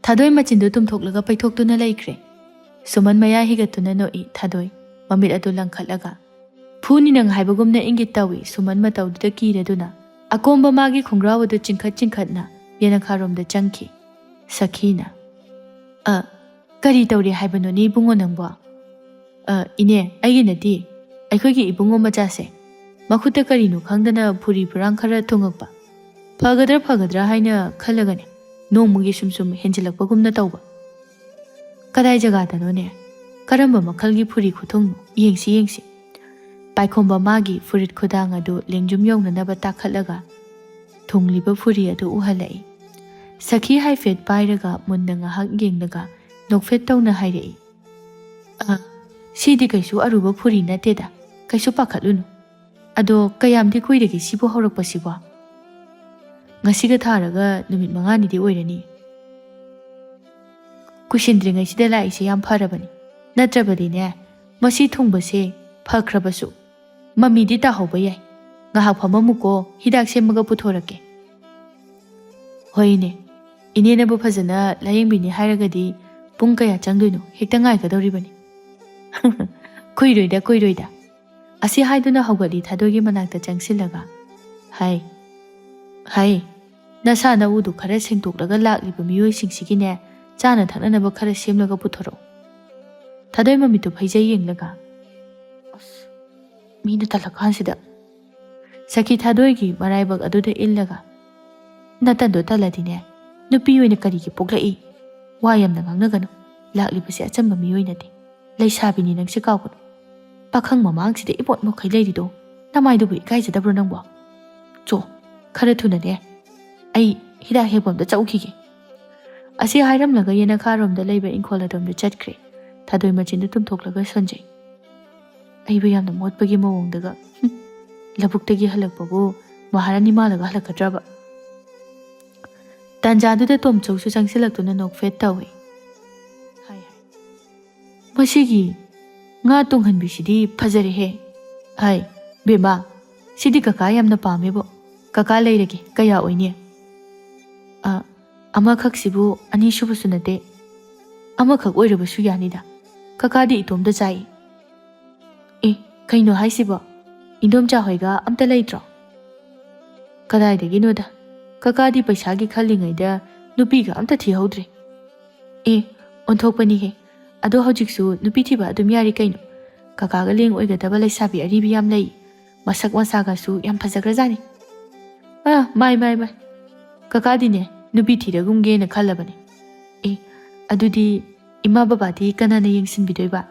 ꯊꯥꯗꯣꯏ ꯃꯆꯤꯟꯗꯨ ꯇꯨꯝꯊꯣꯛꯂꯒ ꯄꯩꯊꯣꯛꯇꯨꯅ ꯂꯩꯈ꯭ꯔꯦ꯫ ꯁꯨꯃꯟ ꯃꯌꯥ ꯍꯤꯒꯠꯇꯨꯅ ꯅꯣꯛꯏ ꯊꯥꯗꯣꯏ, ꯃꯃꯤꯠ ꯑꯗꯨ ꯂꯪꯈꯠꯂꯒ꯫ ꯐꯨꯅꯤ ꯅꯪ ꯍꯥꯏꯕꯒꯨꯝꯅ ꯏꯪꯒꯤꯠ ꯇꯧꯏ ꯁꯨꯃꯟ ꯃꯇꯧꯗꯨꯗ ꯀꯤꯔꯗꯨꯅ꯫ ꯑꯀꯣꯝꯕ ꯃꯥꯒꯤ ꯈꯣꯡꯒ꯭ꯔꯥꯎ ꯑꯗꯨ ꯆꯤꯡꯈꯠ ꯆꯤꯡꯈꯠꯅ ꯌꯦꯅꯈꯥꯔꯣꯝꯗ ꯆꯪꯈꯤ꯫ ꯁꯈꯤꯅ, "ꯑ, ꯀꯔꯤ ꯇꯧꯔꯦ ꯍꯥꯏꯕꯅꯣꯅꯦ ꯏꯕꯨꯡꯉꯣ ꯅꯪꯕꯣ?" "ꯑ, ꯏꯅꯦ, ꯑꯩꯒꯤ ꯅꯠꯇꯦ, ꯑꯩꯈꯣꯏꯒꯤ ꯏꯕꯨꯡꯉꯣ ꯃꯆꯥꯁꯦ ꯃꯈꯨꯠꯇ ꯀꯔꯤꯅꯣ ꯈꯪꯗꯅ ꯐꯨꯔꯤ ꯐꯨꯔꯥꯡ ꯈꯔ ꯊꯨꯡꯉꯛꯄ꯫ ꯐꯒꯗ꯭ꯔꯥ ꯐꯒꯗ꯭ꯔꯥ ꯍꯥꯏꯅ ꯈꯜꯂꯒꯅꯦ, ꯅꯣꯡꯃꯒꯤ ꯁꯨꯝ ꯁꯨꯝ ꯍꯦꯟꯖꯤꯜꯂꯛꯄꯒꯨꯝꯅ ꯇꯧꯕ꯫" "ꯀꯗꯥꯏ ꯖꯒꯥꯗꯅꯣꯅꯦ? ꯀꯔꯝꯕ ꯃꯈꯜꯒꯤ ꯐꯨꯔꯤ ꯈꯨꯊꯨꯡꯅꯣ? ꯌꯦꯡꯁꯤ, ꯌꯦꯡꯁꯤ꯫" ꯄꯥꯏꯈꯣꯝꯕ ꯃꯥꯒꯤ ꯐꯨꯔꯤꯠ ꯈꯨꯗꯥꯡ ꯑꯗꯨ ꯂꯦꯡꯖꯨꯝ ꯌꯧꯅꯅꯕ ꯇꯥꯈꯠꯂꯒ ꯊꯨꯡꯂꯤꯕ ꯐꯨꯔꯤ ꯑꯗꯨ ꯎꯍꯜꯂꯛꯏ꯫ ꯁꯈꯤ ꯍꯥꯏꯐꯦꯠ ꯄꯥꯏꯔꯒ ꯃꯨꯟꯅ ꯉꯥꯏꯍꯥꯛ ꯌꯦꯡꯂꯒ ꯅꯣꯛꯐꯦꯠ ꯇꯧꯅ ꯍꯥꯏꯔꯛꯏ, "ꯑ, ꯁꯤꯗꯤ ꯀꯩꯁꯨ ꯑꯔꯨꯕ ꯐꯨꯔꯤ ꯅꯠꯇꯦꯗ, ꯀꯩꯁꯨ ꯄꯥꯈꯠꯂꯨꯅꯨ꯫ ꯑꯗꯣ ꯀꯌꯥꯝꯗꯤ ꯀꯨꯏꯔꯒꯦ ꯁꯤꯕꯨ ꯍꯧꯔꯛꯄꯁꯤꯕꯣ?" "ꯉꯁꯤꯒ ꯊꯥꯔꯒ ꯅꯨꯃꯤꯠ ꯃꯉꯥꯅꯤꯗꯤ ꯑꯣꯏꯔꯅꯤ꯫" "ꯀꯨꯏꯁꯤꯟꯗ꯭ꯔꯤꯉꯩꯁꯤꯗ ꯂꯥꯛꯏꯁꯦ ꯌꯥꯝ ꯐꯔꯕꯅꯤ꯫ ꯅꯠꯇ꯭ꯔꯕꯗꯤꯅꯦ, ꯃꯁꯤ ꯊꯨꯡꯕꯁꯦ ꯐꯈ꯭ꯔꯕꯁꯨ ꯃꯃꯤꯗꯤ ꯇꯥꯍꯧꯕ ꯌꯥꯏ꯫ ꯉꯥꯏꯍꯥꯛ ꯐꯝꯃꯝꯃꯨꯀꯣ, ꯍꯤꯗꯥꯛ ꯁꯦꯝꯃꯒ ꯄꯨꯊꯣꯔꯛꯀꯦ꯫" "ꯍꯣꯏꯅꯦ, ꯏꯅꯦꯅꯕꯨ ꯐꯖꯅ ꯂꯥꯌꯦꯡꯕꯤꯅꯤ ꯍꯥꯏꯔꯒꯗꯤ ꯄꯨꯡ ꯀꯌꯥ ꯆꯪꯗꯣꯏꯅꯣ? ꯍꯦꯛꯇ ꯉꯥꯏꯒꯗꯧꯔꯤꯕꯅꯤ꯫" "ꯀꯨꯏꯔꯣꯏꯗ, ꯀꯨꯏꯔꯣꯏꯗ꯫" ꯑꯁꯤ ꯍꯥꯏꯗꯨꯅ ꯍꯧꯒꯠꯂꯤ ꯊꯥꯗꯣꯏꯒꯤ ꯃꯅꯥꯛꯇ ꯆꯪꯁꯤꯜꯂꯒ, "ꯍꯥꯏ, ꯍꯥꯏ, ꯅꯁꯥ ꯅꯎꯗꯨ ꯈꯔ ꯁꯦꯡꯗꯣꯛꯂꯒ ꯂꯥꯛꯂꯤꯕ ꯃꯤꯑꯣꯏꯁꯤꯡꯁꯤꯒꯤꯅꯦ, ꯆꯥꯅ ꯊꯛꯅꯅꯕ ꯈꯔ ꯁꯦꯝꯂꯒ ꯄꯨꯊꯣꯔꯛꯎ꯫" ꯊꯥꯗꯣꯏ ꯃꯃꯤꯠꯇꯨ ꯐꯩꯖꯩ ꯌꯦꯡꯂꯒ, "ꯑꯁ, ꯃꯤꯅ ꯇꯜꯂꯀꯥꯟꯁꯤꯗ꯫" ꯁꯈꯤ ꯊꯥꯗꯣꯏꯒꯤ ꯃꯔꯥꯏꯕꯛ ꯑꯗꯨꯗ ꯏꯜꯂꯒ, "ꯅꯇꯟꯗꯣ ꯇꯜꯂꯗꯤꯅꯦ, ꯅꯨꯄꯤ ꯑꯣꯏꯅ ꯀꯔꯤꯒꯤ ꯄꯣꯛꯂꯛꯏ? ꯋꯥ ꯌꯥꯝꯅ ꯉꯥꯡꯅꯒꯅꯨ꯫ ꯂꯥꯛꯂꯤꯕꯁꯦ ꯑꯆꯝꯕ ꯃꯤꯑꯣꯏ ꯅꯠꯇꯦ꯫ ꯂꯩꯁꯥꯕꯤꯅꯤ ꯅꯪꯁꯦ ꯀꯥꯎꯒꯅꯨ꯫ ꯄꯥꯈꯪ ꯃꯃꯥꯡꯁꯤꯗ ꯏꯃꯣꯠ ꯃꯣꯠꯈꯩ ꯂꯩꯔꯤꯗꯣ ꯅꯃꯥꯏꯗꯨꯕꯨ ꯏꯀꯥꯏꯖꯗꯕ꯭ꯔꯣ ꯅꯪꯕꯣ? ꯆꯣ, ꯈꯔ ꯊꯨꯅꯅꯦ, ꯑꯩ ꯍꯤꯗꯥꯛ ꯍꯦꯛꯄ ꯑꯝꯇ ꯆꯠꯂꯨꯈꯤꯒꯦ꯫ ꯑꯁꯤ ꯍꯥꯏꯔꯝꯂꯒ ꯌꯦꯅꯈꯥꯔꯣꯝꯗ ꯂꯩꯕ ꯏꯪꯈꯣꯜ ꯑꯗꯣꯝꯗ ꯆꯠꯈ꯭ꯔꯦ꯫ ꯊꯥꯗꯣꯏ ꯃꯆꯤꯟꯗ ꯇꯨꯝꯊꯣꯛꯂꯒ ꯁꯣꯟꯖꯩ꯫ ꯑꯩꯕꯨ ꯌꯥꯝꯅ ꯃꯣꯠꯄꯒꯤ ꯃꯑꯣꯡꯗꯒ, ꯍꯨꯝ, ꯂꯧꯕꯨꯛꯇꯒꯤ ꯍꯜꯂꯛꯄꯕꯨ ꯃꯍꯥꯔꯥꯅꯤ ꯃꯥꯜꯂꯒ ꯍꯜꯂꯛꯀꯗ꯭ꯔꯕ? ꯇꯥꯟꯖꯥꯗꯨꯗ ꯇꯣꯝꯆꯧꯁꯨ ꯆꯪꯁꯤꯜꯂꯛꯇꯨꯅ ꯅꯣꯛꯐꯦꯠ ꯇꯧꯏ꯫ ꯍꯥꯏ ꯍꯥꯏ꯫ "ꯃꯁꯤꯒꯤ ꯉꯥ ꯇꯨꯡꯍꯟꯕꯤꯁꯤꯗꯤ ꯐꯖꯔꯦꯍꯦ꯫ ꯍꯥꯏ, ꯕꯦꯝꯃ, ꯁꯤꯗꯤ ꯀꯀꯥ ꯌꯥꯝꯅ ꯄꯥꯝꯃꯦꯕꯣ꯫ ꯀꯀꯥ ꯂꯩꯔꯒꯦ, ꯀꯌꯥ ꯑꯣꯏꯅꯤ?" "ꯑ, ꯑꯃꯈꯛꯁꯤꯕꯨ ꯑꯅꯤꯁꯨꯕꯁꯨ ꯅꯠꯇꯦ꯫ ꯑꯃꯈꯛ ꯑꯣꯏꯔꯕꯁꯨ ꯌꯥꯅꯤꯗ꯫ ꯀꯀꯥꯗꯤ ꯏꯇꯣꯝꯇ ꯆꯥꯏ꯫" "ꯑꯦ, ꯀꯩꯅꯣ ꯍꯥꯏꯁꯤꯕꯣ? ꯏꯟꯗꯣꯝꯆꯥ ꯍꯣꯏꯒ ꯑꯝꯇ ꯂꯩꯇ꯭ꯔꯣ?" "ꯀꯗꯥꯏꯗꯒꯤꯅꯣꯗ, ꯀꯀꯥꯗꯤ ꯄꯩꯁꯥꯒꯤ ꯈꯜꯂꯤꯉꯩꯗ ꯅꯨꯄꯤꯒ ꯑꯝꯇ ꯊꯤꯍꯧꯗ꯭ꯔꯦ꯫" "ꯑꯦ, ꯑꯣꯟꯊꯣꯛꯄꯅꯤꯍꯦ꯫ ꯑꯗꯣ ꯍꯧꯖꯤꯛꯁꯨ ꯅꯨꯄꯤ ꯊꯤꯕ ꯑꯗꯨꯝ ꯌꯥꯔꯤ ꯀꯩꯅꯣ꯫ ꯀꯀꯥꯒ ꯂꯦꯡ ꯑꯣꯏꯒꯗꯕ ꯂꯩꯁꯥꯕꯤ ꯑꯔꯤꯕꯤ ꯌꯥꯝ ꯂꯩ꯫ ꯃꯁꯛ ꯃꯁꯥꯒꯁꯨ ꯌꯥꯝ ꯐꯖꯈ꯭ꯔꯖꯥꯠꯅꯤ꯫" "ꯑ, ꯃꯥꯏ, ꯃꯥꯏ, ꯃꯥꯏ꯫ ꯀꯀꯥꯗꯤꯅꯦ, ꯅꯨꯄꯤ ꯊꯤꯔꯒꯨꯝꯒꯦꯅ ꯈꯜꯂꯕꯅꯦ꯫" "ꯑꯦ, ꯑꯗꯨꯗꯤ ꯏꯃꯥ ꯕꯕꯥꯗꯤ ꯀꯅꯥꯅ ꯌꯦꯡꯁꯤꯟꯕꯤꯗꯣꯏꯕ?"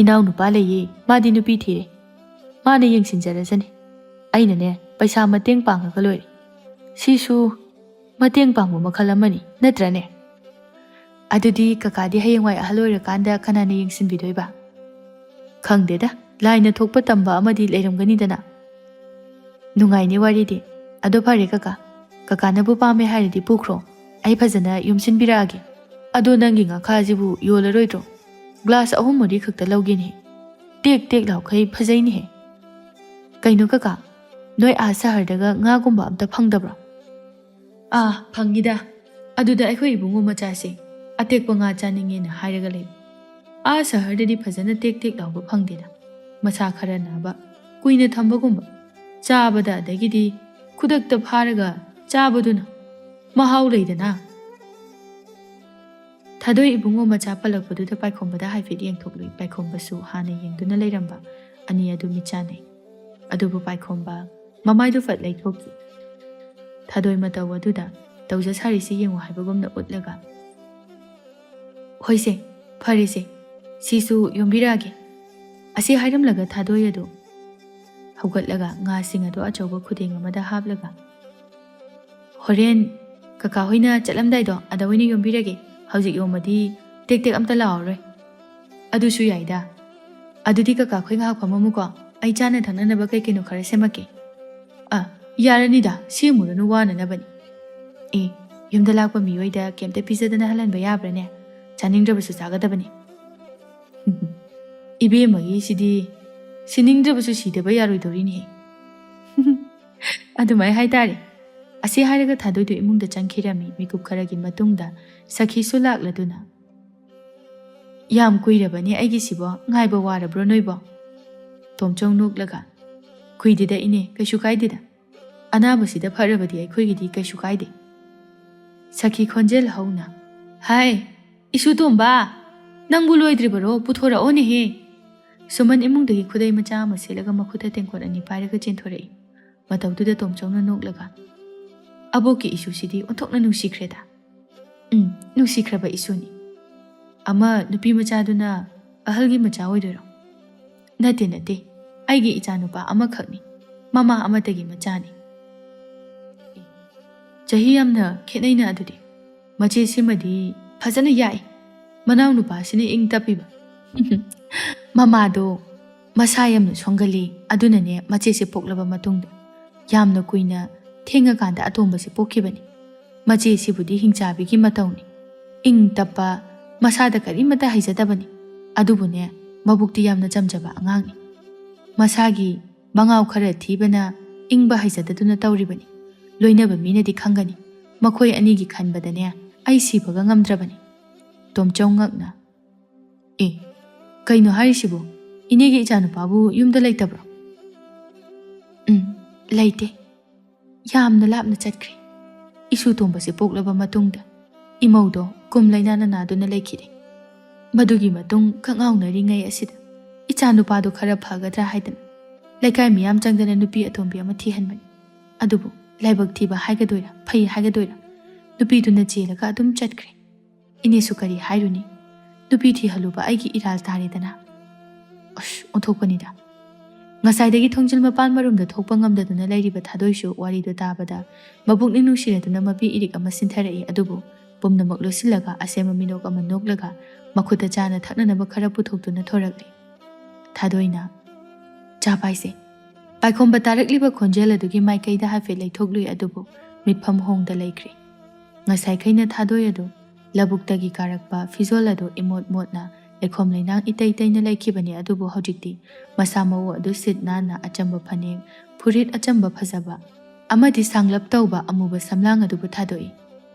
"ꯏꯅꯥꯎꯅꯨꯄꯥ ꯂꯩꯌꯦ, ꯃꯥꯗꯤ ꯅꯨꯄꯤ ꯊꯤꯔꯦ꯫ ꯃꯥꯅ ꯌꯦꯡꯁꯤꯟꯖꯔꯁꯅꯤ꯫ ꯑꯩꯅꯅꯦ, ꯄꯩꯁꯥ ꯃꯇꯦꯡ ꯄꯥꯡꯉꯒ ꯂꯣꯏꯔꯦ꯫ ꯁꯤꯁꯨ ꯃꯇꯦꯡ ꯄꯥꯡꯕ ꯃꯈꯜ ꯑꯃꯅꯤ, ꯅꯠꯇ꯭ꯔꯅꯦ?" "ꯑꯗꯨꯗꯤ ꯀꯀꯥꯗꯤ ꯍꯌꯦꯡꯋꯥꯏ ꯑꯍꯜ ꯑꯣꯏꯔꯀꯥꯟꯗ ꯀꯅꯥꯅ ꯌꯦꯡꯁꯤꯟꯕꯤꯗꯣꯏꯕ?" "ꯈꯪꯗꯦꯗ, ꯂꯥꯏꯅ ꯊꯣꯛꯄ ꯇꯝꯕ ꯑꯃꯗꯤ ꯂꯩꯔꯝꯒꯅꯤꯗꯅ꯫" "ꯅꯨꯡꯉꯥꯏꯅꯦ ꯋꯥꯔꯤꯗꯤ꯫ ꯑꯗꯣ ꯐꯔꯦ ꯀꯀꯥ, ꯀꯀꯥꯅꯕꯨ ꯄꯥꯝꯃꯦ ꯍꯥꯏꯔꯗꯤ ꯄꯨꯈ꯭ꯔꯣ꯫ ꯑꯩ ꯐꯖꯅ ꯌꯣꯝꯁꯤꯟꯕꯤꯔꯛꯑꯒꯦ꯫ ꯑꯗꯣ ꯅꯪꯒꯤ ꯉꯥꯈꯥꯁꯤꯕꯨ ꯌꯣꯜꯂꯔꯣꯏꯗ꯭ꯔꯣ? ꯒ꯭ꯂꯥꯁ ꯑꯍꯨꯝ ꯃꯔꯤ ꯈꯛꯇ ꯂꯧꯒꯦꯅꯦ꯫ ꯇꯦꯛ ꯇꯦꯛ ꯂꯥꯎꯈꯩ ꯐꯖꯩꯅꯦꯍꯦ꯫" "ꯀꯩꯅꯣ ꯀꯀꯥ, ꯅꯣꯏ ꯑꯥ ꯁꯍꯔꯗꯒ ꯉꯥꯒꯨꯝꯕ ꯑꯝꯇ ꯐꯪꯗꯕ꯭ꯔꯣ?" "ꯑꯥ, ꯐꯪꯉꯤꯗ꯫ ꯑꯗꯨꯗ ꯑꯩꯈꯣꯏ ꯏꯕꯨꯡꯉꯣ ꯃꯆꯥꯁꯦ ꯑꯇꯦꯛꯄ ꯉꯥ ꯆꯥꯅꯤꯡꯉꯦꯅ ꯍꯥꯏꯔꯒ ꯂꯩ꯫ ꯑꯥ ꯁꯍꯔꯗꯗꯤ ꯐꯖꯅ ꯇꯦꯛ ꯇꯦꯛ ꯂꯥꯎꯕ ꯐꯪꯗꯦꯗ꯫ ꯃꯁꯥ ꯈꯔ ꯅꯥꯕ, ꯀꯨꯏꯅ ꯊꯝꯕꯒꯨꯝꯕ, ꯆꯥꯕꯗ ꯑꯗꯒꯤꯗꯤ ꯈꯨꯗꯛꯇ ꯐꯥꯔꯒ ꯆꯥꯕꯗꯨꯅ ꯃꯍꯥꯎ ꯂꯩꯗꯅ꯫" ꯊꯥꯗꯣꯏ ꯏꯕꯨꯡꯉꯣ ꯃꯆꯥ ꯄꯜꯂꯛꯄꯗꯨꯗ ꯄꯥꯏꯈꯣꯝꯕꯗ ꯍꯥꯏꯐꯦꯠ ꯌꯦꯡꯊꯣꯛꯂꯨꯏ꯫ ꯄꯥꯏꯈꯣꯝꯕꯁꯨ ꯍꯥꯟꯅ ꯌꯦꯡꯗꯨꯅ ꯂꯩꯔꯝꯕ ꯑꯅꯤ ꯑꯗꯨ ꯃꯤꯠ ꯆꯥꯟꯅꯩ꯫ ꯑꯗꯨꯕꯨ ꯄꯥꯏꯈꯣꯝꯕ ꯃꯃꯥꯏꯗꯨ ꯐꯠ ꯂꯩꯊꯣꯛꯈꯤ꯫ ꯊꯥꯗꯣꯏ ꯃꯇꯧ ꯑꯗꯨꯗ ꯇꯧꯖ ꯁꯥꯔꯤꯁꯤ ꯌꯦꯡꯉꯨ ꯍꯥꯏꯕꯒꯨꯝꯅ ꯎꯠꯂꯒ, "ꯍꯣꯏꯁꯦ, ꯐꯔꯦꯁꯦ, ꯁꯤꯁꯨ ꯌꯣꯝꯕꯤꯔꯛꯑꯒꯦ꯫" ꯑꯁꯤ ꯍꯥꯏꯔꯝꯂꯒ ꯊꯥꯗꯣꯏ ꯑꯗꯨ ꯍꯧꯒꯠꯂꯒ ꯉꯥꯁꯤꯡ ꯑꯗꯨ ꯑꯆꯧꯕ ꯈꯨꯗꯦꯡ ꯑꯃꯗ ꯍꯥꯞꯂꯒ "ꯍꯣꯔꯦꯟ ꯀꯀꯥ ꯍꯣꯏꯅ ꯆꯠꯂꯝꯗꯥꯏꯗꯣ ꯑꯗ ꯑꯣꯏꯅ ꯌꯣꯝꯕꯤꯔꯒꯦ꯫ ꯍꯧꯖꯤꯛ ꯌꯣꯝꯃꯗꯤ ꯇꯦꯛ ꯇꯦꯛ ꯑꯝꯇ ꯂꯥꯎꯔꯔꯣꯏ꯫" "ꯑꯗꯨꯁꯨ ꯌꯥꯏꯗ꯫ ꯑꯗꯨꯗꯤ ꯀꯀꯥ ꯈꯣꯏ ꯉꯥꯏꯍꯥꯛ ꯐꯝꯃꯝꯃꯨꯀꯣ, ꯑꯩ ꯆꯥꯅ ꯊꯛꯅꯅꯕ ꯀꯩ ꯀꯩꯅꯣ ꯈꯔ ꯁꯦꯝꯃꯛꯀꯦ꯫" "ꯑ, ꯌꯥꯔꯅꯤꯗ, ꯁꯦꯝꯃꯨꯔꯅꯨ, ꯋꯥꯅꯅꯕꯅꯤ꯫" "ꯑꯦ, ꯌꯨꯝꯗ ꯂꯥꯛꯄ ꯃꯤꯑꯣꯏꯗ ꯀꯩꯝꯇ ꯄꯤꯖꯗꯅ ꯍꯜꯍꯟꯕ ꯌꯥꯕ꯭ꯔꯥꯅꯦ? ꯆꯥꯅꯤꯡꯗ꯭ꯔꯕꯁꯨ ꯆꯥꯒꯗꯕꯅꯤ꯫" "ꯏꯕꯦꯝꯃꯒꯤꯁꯤꯗꯤ ꯁꯤꯅꯤꯡꯗ꯭ꯔꯕꯁꯨ ꯁꯤꯗꯕ ꯌꯥꯔꯣꯏꯗꯧꯔꯤꯅꯦꯍꯦ꯫" "ꯑꯗꯨꯃꯥꯏ ꯍꯥꯏꯇꯥꯔꯦ꯫" ꯑꯁꯤ ꯍꯥꯏꯔꯒ ꯊꯥꯗꯣꯏꯗꯨ ꯏꯃꯨꯡꯗ ꯆꯪꯈꯤꯔꯝꯃꯤ꯫ ꯃꯤꯀꯨꯞ ꯈꯔꯒꯤ ꯃꯇꯨꯡꯗ ꯁꯈꯤꯁꯨ ꯂꯥꯛꯂꯗꯨꯅ, "ꯌꯥꯝ ꯀꯨꯏꯔꯕꯅꯦ ꯑꯩꯒꯤꯁꯤꯕꯣ, ꯉꯥꯏꯕ ꯋꯥꯔꯕ꯭ꯔꯣ ꯅꯣꯏꯕꯣ?" ꯇꯣꯝꯆꯧ ꯅꯣꯛꯂꯒ, "ꯀꯨꯏꯗꯦꯗ ꯏꯅꯦ, ꯀꯩꯁꯨ ꯀꯥꯏꯗꯦꯗ꯫ ꯑꯅꯥꯕꯁꯤꯗ ꯐꯔꯕꯗꯤ ꯑꯩꯈꯣꯏꯒꯤꯗꯤ ꯀꯩꯁꯨ ꯀꯥꯏꯗꯦ꯫" ꯁꯈꯤ ꯈꯣꯟꯖꯦꯜ ꯍꯧꯅ, "ꯍꯥꯏ, ꯏꯁꯨ ꯇꯣꯝꯕ, ꯅꯪꯕꯨ ꯂꯣꯏꯗ꯭ꯔꯤꯕꯔꯣ? ꯄꯨꯊꯣꯔꯛꯑꯣꯅꯦꯍꯦ!" ꯁꯨꯃꯟ ꯏꯃꯨꯡꯗꯒꯤ ꯈꯨꯗꯩ ꯃꯆꯥ ꯑꯃ ꯁꯦꯠꯂꯒ ꯃꯈꯨꯠꯇ ꯇꯦꯡꯀꯣꯠ ꯑꯅꯤ ꯄꯥꯏꯔꯒ ꯆꯦꯟꯊꯣꯔꯛꯏ꯫ ꯃꯇꯧꯗꯨꯗ ꯇꯣꯝꯆꯧꯅ ꯅꯣꯛꯂꯒ, "ꯑꯕꯣꯛꯀꯤ ꯏꯁꯨꯁꯤꯗꯤ ꯑꯣꯟꯊꯣꯛꯅ ꯅꯨꯡꯁꯤꯈ꯭ꯔꯦꯗ꯫" "ꯎꯝ, ꯅꯨꯡꯁꯤꯈ꯭ꯔꯕ ꯏꯁꯨꯅꯤ꯫" "ꯑꯃ ꯅꯨꯄꯤ ꯃꯆꯥꯗꯨꯅ ꯑꯍꯜꯒꯤ ꯃꯆꯥ ꯑꯣꯏꯗꯣꯏꯔꯣ?" "ꯅꯠꯇꯦ, ꯅꯠꯇꯦ, ꯑꯩꯒꯤ ꯏꯆꯥꯅꯨꯄꯥ ꯑꯃꯈꯛꯅꯤ, ꯃꯃꯥ ꯑꯃꯠꯇꯒꯤ ꯃꯆꯥꯅꯤ꯫" "ꯆꯍꯤ ꯌꯥꯝꯅ ꯈꯦꯠꯅꯩꯅ ꯑꯗꯨꯗꯤ꯫ ꯃꯆꯦꯁꯤꯃꯗꯤ ꯐꯖꯅ ꯌꯥꯛꯏ, ꯃꯅꯥꯎꯅꯨꯄꯥꯁꯤꯅ ꯏꯪ ꯇꯞꯄꯤꯕ꯫" "ꯃꯃꯥꯗꯣ ꯃꯁꯥ ꯌꯥꯝꯅ ꯁꯣꯟꯒꯜꯂꯤ, ꯑꯗꯨꯅꯅꯦ ꯃꯆꯦꯁꯦ ꯄꯣꯛꯂꯕ ꯃꯇꯨꯡꯗ ꯌꯥꯝꯅ ꯀꯨꯏꯅ ꯊꯦꯡꯉꯀꯥꯟꯗ ꯑꯇꯣꯝꯕꯁꯦ ꯄꯣꯛꯈꯤꯕꯅꯤ꯫ ꯃꯆꯦꯁꯤꯕꯨꯗꯤ ꯍꯤꯡꯆꯥꯕꯤꯒꯤ ꯃꯇꯧꯅꯤ, ꯏꯪ ꯇꯞꯄ, ꯃꯁꯥꯗ ꯀꯔꯤꯃꯠꯇ ꯍꯩꯖꯗꯕꯅꯤ꯫ ꯑꯗꯨꯕꯨꯅꯦ, ꯃꯕꯨꯛꯇꯤ ꯌꯥꯝꯅ ꯆꯝꯖꯕ ꯑꯉꯥꯡꯅꯤ꯫ ꯃꯁꯥꯒꯤ ꯃꯉꯥꯎ ꯈꯔ ꯊꯤꯕꯅ ꯏꯪꯕ ꯍꯩꯖꯗꯗꯨꯅ ꯇꯧꯔꯤꯕꯅꯤ꯫ ꯂꯣꯏꯅꯕ ꯃꯤꯅꯗꯤ ꯈꯪꯒꯅꯤ꯫ ꯃꯈꯣꯏ ꯑꯅꯤꯒꯤ ꯈꯟꯕꯗꯅꯦ, ꯑꯩ ꯁꯤꯕꯒ ꯉꯝꯗ꯭ꯔꯕꯅꯤ꯫" ꯇꯣꯝꯆꯧ ꯉꯛꯅ, "ꯑꯦ, ꯀꯩꯅꯣ ꯍꯥꯏꯔꯤꯁꯤꯕꯨ? ꯏꯅꯦꯒꯤ ꯏꯆꯥꯅꯨꯄꯥꯕꯨ ꯌꯨꯝꯗ ꯂꯩꯇꯕ꯭ꯔꯣ?" "ꯎꯝ, ꯂꯩꯇꯦ꯫ ꯌꯥꯝꯅ ꯂꯥꯞꯅ ꯆꯠꯈ꯭ꯔꯦ꯫ ꯏꯁꯨ ꯇꯣꯝꯕꯁꯦ ꯄꯣꯛꯂꯕ ꯃꯇꯨꯡꯗ ꯏꯃꯧꯗꯣ ꯀꯨꯝ ꯂꯩꯅꯥꯅ ꯅꯥꯗꯨꯅ ꯂꯩꯈꯤꯗꯦ꯫ ꯃꯗꯨꯒꯤ ꯃꯇꯨꯡ ꯀꯛꯉꯥꯎꯅꯔꯤꯉꯩ ꯑꯁꯤꯗ ꯏꯆꯥꯅꯨꯄꯥꯗꯣ ꯈꯔ ꯐꯒꯗ꯭ꯔꯥ ꯍꯥꯏꯗꯅ ꯂꯩꯀꯥꯏ ꯃꯤꯌꯥꯝ ꯆꯪꯗꯅ ꯅꯨꯄꯤ ꯑꯇꯣꯝꯕꯤ ꯑꯃ ꯊꯤꯍꯟꯕꯅꯤ꯫ ꯑꯗꯨꯕꯨ ꯂꯥꯏꯕꯛ ꯊꯤꯕ ꯍꯥꯏꯒꯗꯣꯏꯔꯥ, ꯐꯩ ꯍꯥꯏꯒꯗꯣꯏꯔꯥ, ꯅꯨꯄꯤꯗꯨꯅ ꯆꯦꯜꯂꯒ ꯑꯗꯨꯝ ꯆꯠꯈ꯭ꯔꯦ꯫ ꯏꯅꯦꯁꯨ ꯀꯔꯤ ꯍꯥꯏꯔꯨꯅꯤ? ꯅꯨꯄꯤ ꯊꯤꯍꯜꯂꯨꯕ ꯑꯩꯒꯤ ꯏꯔꯥꯜ ꯇꯥꯔꯦꯗꯅ꯫" ꯑꯁ, ꯑꯣꯟꯊꯣꯛꯄꯅꯤꯗ꯫ ꯉꯁꯥꯏꯗꯒꯤ ꯊꯣꯡꯖꯤꯜ ꯃꯄꯥꯟ ꯃꯔꯨꯝꯗ ꯊꯣꯛꯄ ꯉꯝꯗꯗꯨꯅ ꯂꯩꯔꯤꯕ ꯊꯥꯗꯣꯏꯁꯨ ꯋꯥꯔꯤꯗꯨ ꯇꯥꯕꯗ ꯃꯄꯨꯛꯅꯤꯡ ꯅꯨꯡꯁꯤꯔꯗꯨꯅ ꯃꯄꯤ ꯏꯔꯤꯛ ꯑꯃ ꯁꯤꯟꯊꯔꯛꯏ꯫ ꯑꯗꯨꯕꯨ ꯄꯨꯝꯅꯃꯛ ꯂꯣꯠꯁꯤꯜꯂꯒ ꯑꯁꯦꯝꯕ ꯃꯤꯅꯣꯛ ꯑꯃ ꯅꯣꯛꯂꯒ ꯃꯈꯨꯠꯇ ꯆꯥꯅ ꯊꯛꯅꯅꯕ ꯈꯔ ꯄꯨꯊꯣꯛꯇꯨꯅ ꯊꯣꯔꯛꯂꯤ꯫ ꯊꯥꯗꯣꯏꯅ, "ꯆꯥ ꯄꯥꯏꯁꯦ꯫" ꯄꯥꯏꯈꯣꯝꯕ ꯇꯥꯔꯛꯂꯤꯕ ꯈꯣꯟꯖꯦꯜ ꯑꯗꯨꯒꯤ ꯃꯥꯏꯀꯩꯗ ꯍꯥꯏꯐꯦꯠ ꯂꯩꯊꯣꯛꯂꯨꯏ, ꯑꯗꯨꯕꯨ ꯃꯤꯠꯐꯝ ꯍꯣꯡꯗ ꯂꯩꯈ꯭ꯔꯦ꯫ ꯉꯁꯥꯏꯈꯩꯅ ꯊꯥꯗꯣꯏ ꯑꯗꯨ ꯂꯧꯕꯨꯛꯇꯒꯤ ꯀꯥꯔꯛꯄ ꯐꯤꯖꯣꯜ ꯑꯗꯨ ꯏꯃꯣꯠ ꯃꯣꯠꯅ ꯂꯩꯈꯣꯝ ꯂꯩꯅꯥꯡ ꯏꯇꯩ ꯇꯩꯅ ꯂꯩꯈꯤꯕꯅꯤ, ꯑꯗꯨꯕꯨ ꯍꯧꯖꯤꯛꯇꯤ ꯃꯁꯥ ꯃꯎ ꯑꯗꯨ ꯁꯤꯠ ꯅꯥꯟꯅ ꯑꯆꯝꯕ ꯐꯅꯦꯛ, ꯐꯨꯔꯤꯠ ꯑꯆꯝꯕ ꯐꯖꯕ ꯑꯃꯗꯤ ꯁꯥꯡꯂꯞ ꯇꯧꯕ ꯑꯃꯨꯕ ꯁꯝꯂꯥꯡ ꯑꯗꯨꯕꯨ ꯊꯥꯗꯣꯛꯏ꯫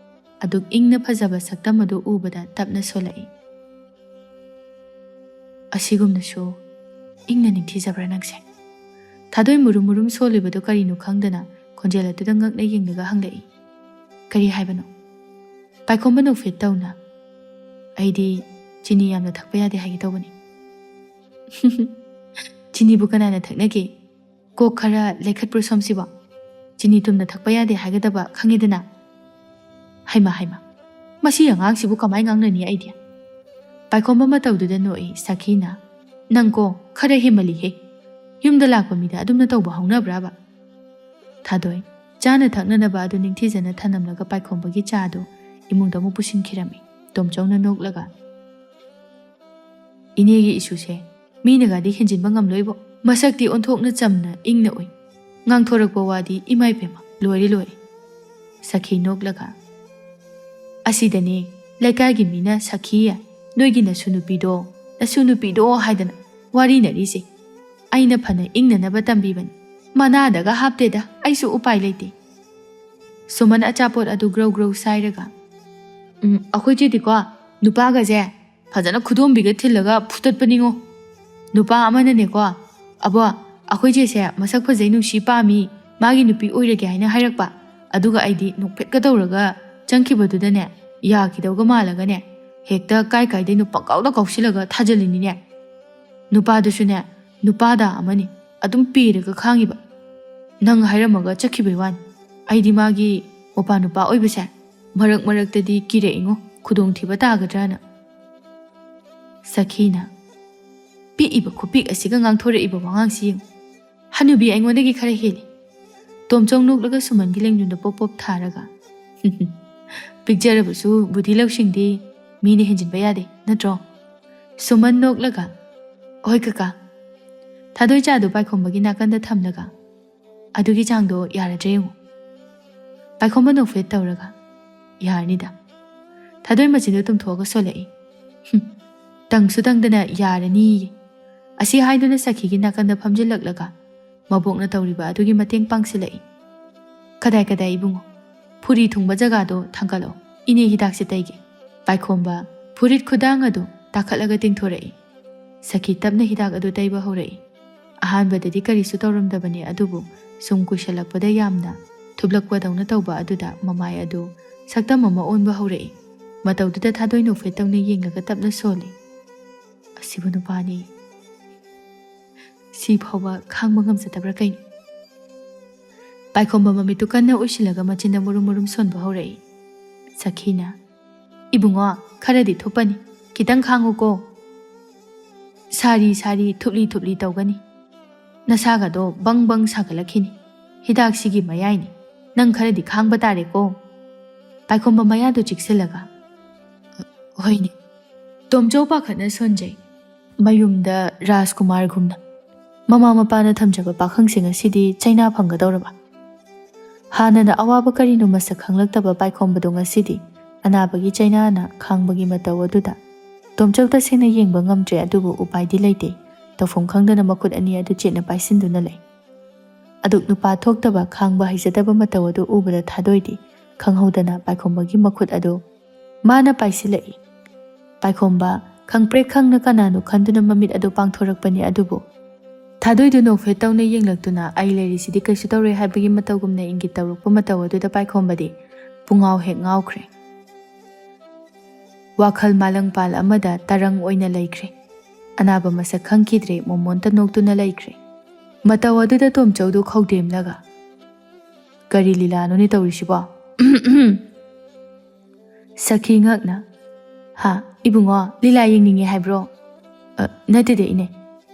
ꯑꯗꯨꯛ ꯏꯪꯅ ꯐꯖꯕ ꯁꯛꯇꯝ ꯑꯗꯨ ꯎꯕꯗ ꯇꯞꯅ ꯁꯣꯜꯂꯛꯏ꯫ "ꯑꯁꯤꯒꯨꯝꯅꯁꯨ ꯏꯪꯅ ꯅꯤꯡꯊꯤꯖꯕ꯭ꯔꯥ ꯅꯪꯁꯦ?" ꯊꯥꯗꯣꯏ ꯃꯨꯔꯨꯝ ꯃꯨꯔꯨꯝ ꯁꯣꯜꯂꯤꯕꯗꯨ ꯀꯔꯤꯅꯣ ꯈꯪꯗꯅ ꯈꯣꯟꯖꯦꯜ ꯑꯗꯨꯗ ꯉꯛꯅ ꯌꯦꯡꯂꯒ ꯍꯪꯂꯛꯏ꯫ "ꯀꯔꯤ ꯍꯥꯏꯕꯅꯣ?" ꯄꯥꯏꯈꯣꯝꯕ ꯅꯣꯛꯐꯦꯠ ꯇꯧꯅ, "ꯑꯩꯗꯤ ꯆꯤꯅꯤ ꯌꯥꯝꯅ ꯊꯛꯄ ꯌꯥꯗꯦ ꯍꯥꯏꯒꯦ ꯇꯧꯕꯅꯤ꯫" "ꯆꯤꯅꯤꯕꯨ ꯀꯅꯥꯅ ꯊꯛꯅꯒꯦ? ꯀꯣꯛ ꯈꯔ ꯂꯩꯈꯠꯄ꯭ꯔꯣ ꯁꯣꯝꯁꯤꯕꯣ? ꯆꯤꯅꯤ ꯊꯨꯝꯅ ꯊꯛꯄ ꯌꯥꯗꯦ ꯍꯥꯏꯒꯗꯕ ꯈꯪꯉꯦꯗꯅ?" "ꯍꯩꯃ, ꯍꯩꯃ, ꯃꯁꯤ ꯑꯉꯥꯡꯁꯤꯕꯨ ꯀꯃꯥꯏ ꯉꯥꯡꯅꯅꯤ ꯑꯩꯗꯤ?" ꯄꯥꯏꯈꯣꯝꯕ ꯃꯇꯧꯗꯨꯗ ꯅꯣꯛꯏ ꯁꯈꯤꯅ꯫ "ꯅꯪꯀꯣ ꯈꯔ ꯍꯦꯟꯃꯜꯂꯤꯍꯦ꯫ ꯌꯨꯝꯗ ꯂꯥꯛꯄ ꯃꯤꯗ ꯑꯗꯨꯝꯅ ꯇꯧꯕ ꯍꯧꯅꯕ꯭ꯔꯥꯕ?" ꯊꯥꯗꯣꯏ, ꯆꯥꯅ ꯊꯛꯅꯅꯕ ꯑꯗꯨ ꯅꯤꯡꯊꯤꯖꯅ ꯊꯅꯝꯂꯒ ꯄꯥꯏꯈꯣꯝꯕꯒꯤ ꯆꯥꯗꯨ ꯏꯃꯨꯡꯗ ꯑꯃꯨꯛ ꯄꯨꯁꯤꯟꯈꯤꯔꯝꯃꯤ꯫ ꯇꯣꯝꯆꯧꯅ ꯅꯣꯛꯂꯒ, "ꯏꯅꯦꯒꯤ ꯏꯁꯨꯁꯦ ꯃꯤꯅꯒꯗꯤ ꯍꯦꯟꯖꯤꯟꯕ ꯉꯝꯂꯣꯏꯕꯣ꯫ ꯃꯁꯛꯇꯤ ꯑꯣꯟꯊꯣꯛꯅ ꯆꯝꯅ ꯏꯪꯅ ꯎꯏ꯫ ꯉꯥꯡꯊꯣꯔꯛꯄ ꯋꯥꯗꯤ ꯏꯃꯥꯏ ꯄꯦꯝꯃ, ꯂꯣꯏꯔꯦ ꯂꯣꯏꯔꯦ꯫" ꯁꯈꯤ ꯅꯣꯛꯂꯒ, "ꯑꯁꯤꯗꯅꯦ ꯂꯩꯀꯥꯏꯒꯤ ꯃꯤꯅ ꯁꯈꯤ, ꯅꯣꯏꯒꯤ ꯅꯁꯨ ꯅꯨꯄꯤꯗꯣ, ꯅꯁꯨ ꯅꯨꯄꯤꯗꯣ ꯍꯥꯏꯗꯅ ꯋꯥꯔꯤꯅꯔꯤꯁꯦ꯫ ꯑꯩꯅ ꯐꯅ ꯏꯪꯅꯅꯕ ꯇꯝꯕꯤꯕꯅꯤ꯫ ꯃꯅꯥꯗꯒ ꯍꯥꯞꯇꯦꯗ, ꯑꯩꯁꯨ ꯎꯄꯥꯏ ꯂꯩꯇꯦ꯫" ꯁꯨꯃꯟ ꯑꯆꯥꯄꯣꯠ ꯑꯗꯨ ꯒ꯭ꯔꯧ ꯒ꯭ꯔꯧ ꯁꯥꯏꯔꯒ, "ꯎꯝ, ꯑꯩꯈꯣꯏ ꯆꯦꯗꯤꯀꯣ ꯅꯨꯄꯥꯒꯁꯦ ꯐꯖꯅ ꯈꯨꯗꯣꯝꯕꯤꯒ ꯊꯤꯜꯂꯒ ꯐꯨꯇꯠꯄꯅꯤꯉꯣ꯫ ꯅꯨꯄꯥ ꯑꯃꯅꯅꯦꯀꯣ, 'ꯑꯕꯣ, ꯑꯩꯈꯣꯏ ꯆꯦꯁꯦ ꯃꯁꯛ ꯐꯖꯩ, ꯅꯨꯡꯁꯤ, ꯄꯥꯝꯃꯤ, ꯃꯥꯒꯤ ꯅꯨꯄꯤ ꯑꯣꯏꯔꯒꯦ,' ꯍꯥꯏꯅ ꯍꯥꯏꯔꯛꯄ꯫ ꯑꯗꯨꯒ ꯑꯩꯗꯤ ꯅꯣꯛꯐꯦꯠꯀ ꯇꯧꯔꯒ ꯆꯪꯈꯤꯕꯗꯨꯗꯅꯦ, ꯌꯥꯈꯤꯗꯧꯒ ꯃꯥꯜꯂꯒꯅꯦ, ꯍꯦꯛꯇ ꯀꯥꯏ ꯀꯥꯏꯗꯩꯅꯣ ꯄꯪꯀꯥꯎꯗ ꯀꯥꯎꯁꯤꯜꯂꯒ ꯊꯥꯖꯤꯜꯂꯤꯅꯤꯅꯦ꯫ ꯅꯨꯄꯥꯗꯨꯁꯨꯅꯦ, ꯅꯨꯄꯥꯗ ꯑꯃꯅꯤ, ꯑꯗꯨꯝ ꯄꯦꯔꯒ ꯈꯥꯡꯉꯤꯕ꯫ ꯅꯪ ꯍꯥꯏꯔꯝꯃꯒ ꯆꯠꯈꯤꯕꯩ ꯋꯥꯅꯤ꯫ ꯑꯩꯗꯤ ꯃꯥꯒꯤ ꯃꯄꯥ ꯅꯨꯄꯥ ꯑꯣꯏꯕꯁꯦ ꯃꯔꯛ ꯃꯔꯛꯇꯗꯤ ꯀꯤꯔꯛꯏꯉꯣ, ꯈꯨꯗꯣꯡꯊꯤꯕ ꯇꯥꯒꯗ꯭ꯔꯥꯅ꯫" ꯁꯈꯤꯅ, "ꯄꯤꯛꯏꯕ ꯈꯨꯄꯤꯛ ꯑꯁꯤꯒ ꯉꯥꯡꯊꯣꯔꯛꯏꯕ ꯋꯥꯉꯥꯡꯁꯤ ꯌꯦꯡꯉꯨ꯫ "ꯍꯅꯨꯕꯤ ꯑꯩꯉꯣꯟꯗꯒꯤ ꯈꯔ ꯍꯦꯜꯂꯤ꯫" ꯇꯣꯝꯆꯧ ꯅꯣꯛꯂꯒ ꯁꯨꯃꯟꯒꯤ ꯂꯦꯡꯖꯨꯝꯗ ꯄꯣꯞ ꯄꯣꯞ ꯊꯥꯔꯒ, "ꯄꯤꯛꯆꯔꯕꯁꯨ ꯕꯨꯙꯤ ꯂꯧꯁꯤꯡꯗꯤ ꯃꯤꯅ ꯍꯦꯟꯖꯤꯟꯕ ꯌꯥꯗꯦ, ꯅꯠꯇ꯭ꯔꯣ?" ꯁꯨꯃꯟ ꯅꯣꯛꯂꯒ, "ꯍꯣꯏ ꯀꯀꯥ꯫" ꯊꯥꯗꯣꯏ ꯆꯥꯗꯨ ꯄꯥꯏꯈꯣꯝꯕꯒꯤ ꯅꯥꯀꯟꯗ ꯊꯝꯂꯒ, "ꯑꯗꯨꯒꯤ ꯆꯥꯡꯗꯣ ꯌꯥꯔꯗ꯭ꯔꯥ ꯌꯦꯡꯉꯨ꯫" ꯄꯥꯏꯈꯣꯝꯕ ꯅꯣꯛꯐꯦꯠ ꯇꯧꯔꯒ, "ꯌꯥꯔꯅꯤꯗ꯫" ꯊꯥꯗꯣꯏ ꯃꯆꯤꯟꯗꯨ ꯇꯨꯝꯊꯣꯛꯑꯒ ꯁꯣꯜꯂꯛꯏ꯫ "ꯍꯨꯝ, ꯇꯪꯁꯨ ꯇꯪꯗꯅ ꯌꯥꯔꯅꯤꯌꯦ꯫" ꯑꯁꯤ ꯍꯥꯏꯗꯨꯅ ꯁꯈꯤꯒꯤ ꯅꯥꯀꯟꯗ ꯐꯝꯖꯤꯜꯂꯛꯂꯒ ꯃꯕꯣꯛꯅ ꯇꯧꯔꯤꯕ ꯑꯗꯨꯒꯤ ꯃꯇꯦꯡ ꯄꯥꯡꯁꯤꯜꯂꯛꯏ꯫ "ꯀꯗꯥꯏ ꯀꯗꯥꯏ ꯏꯕꯨꯡꯉꯣ? ꯐꯨꯔꯤ ꯊꯨꯡꯕ ꯖꯒꯥꯗꯣ ꯊꯥꯡꯒꯠꯂꯛꯑꯣ꯫ ꯏꯅꯦ ꯍꯤꯗꯥꯛꯁꯦ ꯇꯩꯒꯦ꯫" ꯄꯥꯏꯈꯣꯝꯕ ꯐꯨꯔꯤꯠ ꯈꯨꯗꯥꯡ ꯑꯗꯨ ꯇꯥꯈꯠꯂꯒ ꯇꯤꯡꯊꯣꯔꯛꯏ꯫ ꯁꯈꯤ ꯇꯞꯅ ꯍꯤꯗꯥꯛ ꯑꯗꯨ ꯇꯩꯕ ꯍꯧꯔꯛꯏ꯫ ꯑꯍꯥꯟꯕꯗꯗꯤ ꯀꯔꯤꯁꯨ ꯇꯧꯔꯝꯗꯕꯅꯤ, ꯑꯗꯨꯕꯨ ꯁꯨꯝ ꯀꯨꯏꯁꯜꯂꯛꯄꯗ ꯌꯥꯝꯅ ꯊꯨꯞꯂꯛꯄꯗꯧꯅ ꯇꯧꯕ ꯑꯗꯨꯗ ꯃꯃꯥꯏ ꯑꯗꯨ ꯁꯛꯇꯝ ꯑꯃ ꯑꯣꯟꯕ ꯍꯧꯔꯛꯏ꯫ ꯃꯇꯧꯗꯨꯗ ꯊꯥꯗꯣꯏ ꯅꯣꯛꯐꯦꯠ ꯇꯧꯅ ꯌꯦꯡꯂꯒ ꯇꯞꯅ ꯁꯣꯜꯂꯤ꯫ "ꯑꯁꯤꯕꯨ ꯅꯨꯄꯥꯅꯤ꯫ ꯁꯤ ꯐꯥꯎꯕ ꯈꯥꯡꯕ ꯉꯝꯖꯗꯕ꯭ꯔꯥ ꯀꯩꯅꯣ?" ꯄꯥꯏꯈꯣꯝꯕ ꯃꯃꯤꯠꯇꯨ ꯀꯟꯅ ꯎꯏꯁꯤꯜꯂꯒ ꯃꯆꯤꯟꯗ ꯃꯨꯔꯨꯝ ꯃꯨꯔꯨꯝ ꯁꯣꯟꯕ ꯍꯧꯔꯛꯏ꯫ ꯁꯈꯤꯅ, "ꯏꯕꯨꯡꯉꯣ, ꯈꯔꯗꯤ ꯊꯨꯞꯄꯅꯤ, ꯈꯤꯇꯪ ꯈꯥꯡꯉꯨꯀꯣ꯫ ꯁꯥꯔꯤ ꯁꯥꯔꯤ, ꯊꯨꯞꯂꯤ ꯊꯨꯞꯂꯤ ꯇꯧꯒꯅꯤ꯫ ꯅꯁꯥꯒꯗꯣ ꯕꯪ ꯕꯪ ꯁꯥꯒꯠꯂꯛꯈꯤꯅꯤ꯫ ꯍꯤꯗꯥꯛꯁꯤꯒꯤ ꯃꯌꯥꯏꯅꯤ꯫ ꯅꯪ ꯈꯔꯗꯤ ꯈꯥꯡꯕ ꯇꯥꯔꯦꯀꯣ꯫" ꯄꯥꯏꯈꯣꯝꯕ ꯃꯌꯥꯗꯨ ꯆꯤꯛꯁꯤꯜꯂꯒ, "ꯍꯣꯏꯅꯦ꯫" ꯇꯣꯝꯆꯧ ꯄꯥꯈꯠꯅ ꯁꯣꯟꯖꯩ꯫ ꯃꯌꯨꯝꯗ ꯔꯥꯖꯀꯨꯃꯥꯔꯒꯨꯝꯅ ꯃꯃꯥ ꯃꯄꯥꯅ ꯊꯝꯖꯕ ꯄꯥꯈꯪꯁꯤꯡ ꯑꯁꯤꯗꯤ ꯆꯩꯅꯥ ꯐꯪꯒꯗꯧꯔꯕ? ꯍꯥꯟꯅꯅ ꯑꯋꯥꯕ ꯀꯔꯤꯅꯣ ꯃꯁꯛ ꯈꯪꯂꯛꯇꯕ ꯄꯥꯏꯈꯣꯝꯕꯗꯣ ꯉꯁꯤꯗꯤ ꯑꯅꯥꯕꯒꯤ ꯆꯩꯅꯥꯅ ꯈꯥꯡꯕꯒꯤ ꯃꯇꯧ ꯑꯗꯨꯗ ꯇꯣꯝꯆꯧ ꯇꯁꯦꯡꯅ ꯌꯦꯡꯕ ꯉꯝꯗ꯭ꯔꯦ, ꯑꯗꯨꯕꯨ ꯎꯄꯥꯏꯗꯤ ꯂꯩꯇꯦ꯫ ꯇꯧꯐꯝ ꯈꯪꯗꯅ ꯃꯈꯨꯠ ꯑꯅꯤ ꯑꯗꯨ ꯆꯦꯠꯅ ꯄꯥꯏꯁꯤꯟꯗꯨꯅ ꯂꯩ꯫ ꯑꯗꯨꯛ ꯅꯨꯄꯥ ꯊꯣꯛꯇꯕ, ꯈꯥꯡꯕ ꯍꯩꯖꯗꯕ ꯃꯇꯧ ꯑꯗꯨ ꯎꯕꯗ ꯊꯥꯗꯣꯏꯗꯤ ꯈꯪꯍꯧꯗꯅ ꯄꯥꯏꯈꯣꯝꯕꯒꯤ ꯃꯈꯨꯠ ꯑꯗꯨ ꯃꯥꯅ ꯄꯥꯏꯁꯤꯜꯂꯛꯏ꯫ ꯄꯥꯏꯈꯣꯝꯕ ꯈꯪꯄ꯭ꯔꯦꯛ ꯈꯪꯅ ꯀꯅꯥꯅꯣ ꯈꯟꯗꯨꯅ ꯃꯃꯤꯠ ꯑꯗꯨ ꯄꯥꯡꯊꯣꯔꯛꯄꯅꯤ, ꯑꯗꯨꯕꯨ ꯊꯥꯗꯣꯏꯗꯨ ꯅꯣꯛꯐꯦꯠ ꯇꯧꯅ ꯌꯦꯡꯂꯛꯇꯨꯅ "ꯑꯩ ꯂꯩꯔꯤꯁꯤꯗꯤ ꯀꯩꯁꯨ ꯇꯧꯔꯣꯏ" ꯍꯥꯏꯕꯒꯤ ꯃꯇꯧꯒꯨꯝꯅ ꯏꯪꯒꯤꯠ ꯇꯧꯔꯛꯄ ꯃꯇꯧ ꯑꯗꯨꯗ ꯄꯥꯏꯈꯣꯝꯕꯗꯤ ꯄꯨꯡꯉꯥꯎ ꯍꯦꯛ ꯉꯥꯎꯈ꯭ꯔꯦ꯫ ꯋꯥꯈꯜ ꯃꯥꯂꯪꯄꯥꯜ ꯑꯃꯗ ꯇꯔꯪ ꯑꯣꯏꯅ ꯂꯩꯈ꯭ꯔꯦ꯫ ꯑꯅꯥꯕ ꯃꯁꯛ ꯈꯪꯈꯤꯗ꯭ꯔꯦ, ꯃꯣꯃꯣꯟꯇ ꯅꯣꯛꯇꯨꯅ ꯂꯩꯈ꯭ꯔꯦ꯫ ꯃꯇꯧ ꯑꯗꯨꯗ ꯇꯣꯝꯆꯧꯗꯨ ꯈꯧꯗꯦꯝꯂꯒ, "ꯀꯔꯤ ꯂꯤꯂꯥꯅꯣꯅꯦ ꯇꯧꯔꯤꯁꯤꯕꯣ?" ꯁꯈꯤ ꯉꯛꯅ, "ꯍꯥ, ꯏꯕꯨꯡꯉꯣ, ꯂꯤꯂꯥ ꯌꯦꯡꯅꯤꯡꯉꯦ ꯍꯥꯏꯕ꯭ꯔꯣ?" "ꯑ, ꯅꯠꯇꯦꯗ ꯏꯅꯦ,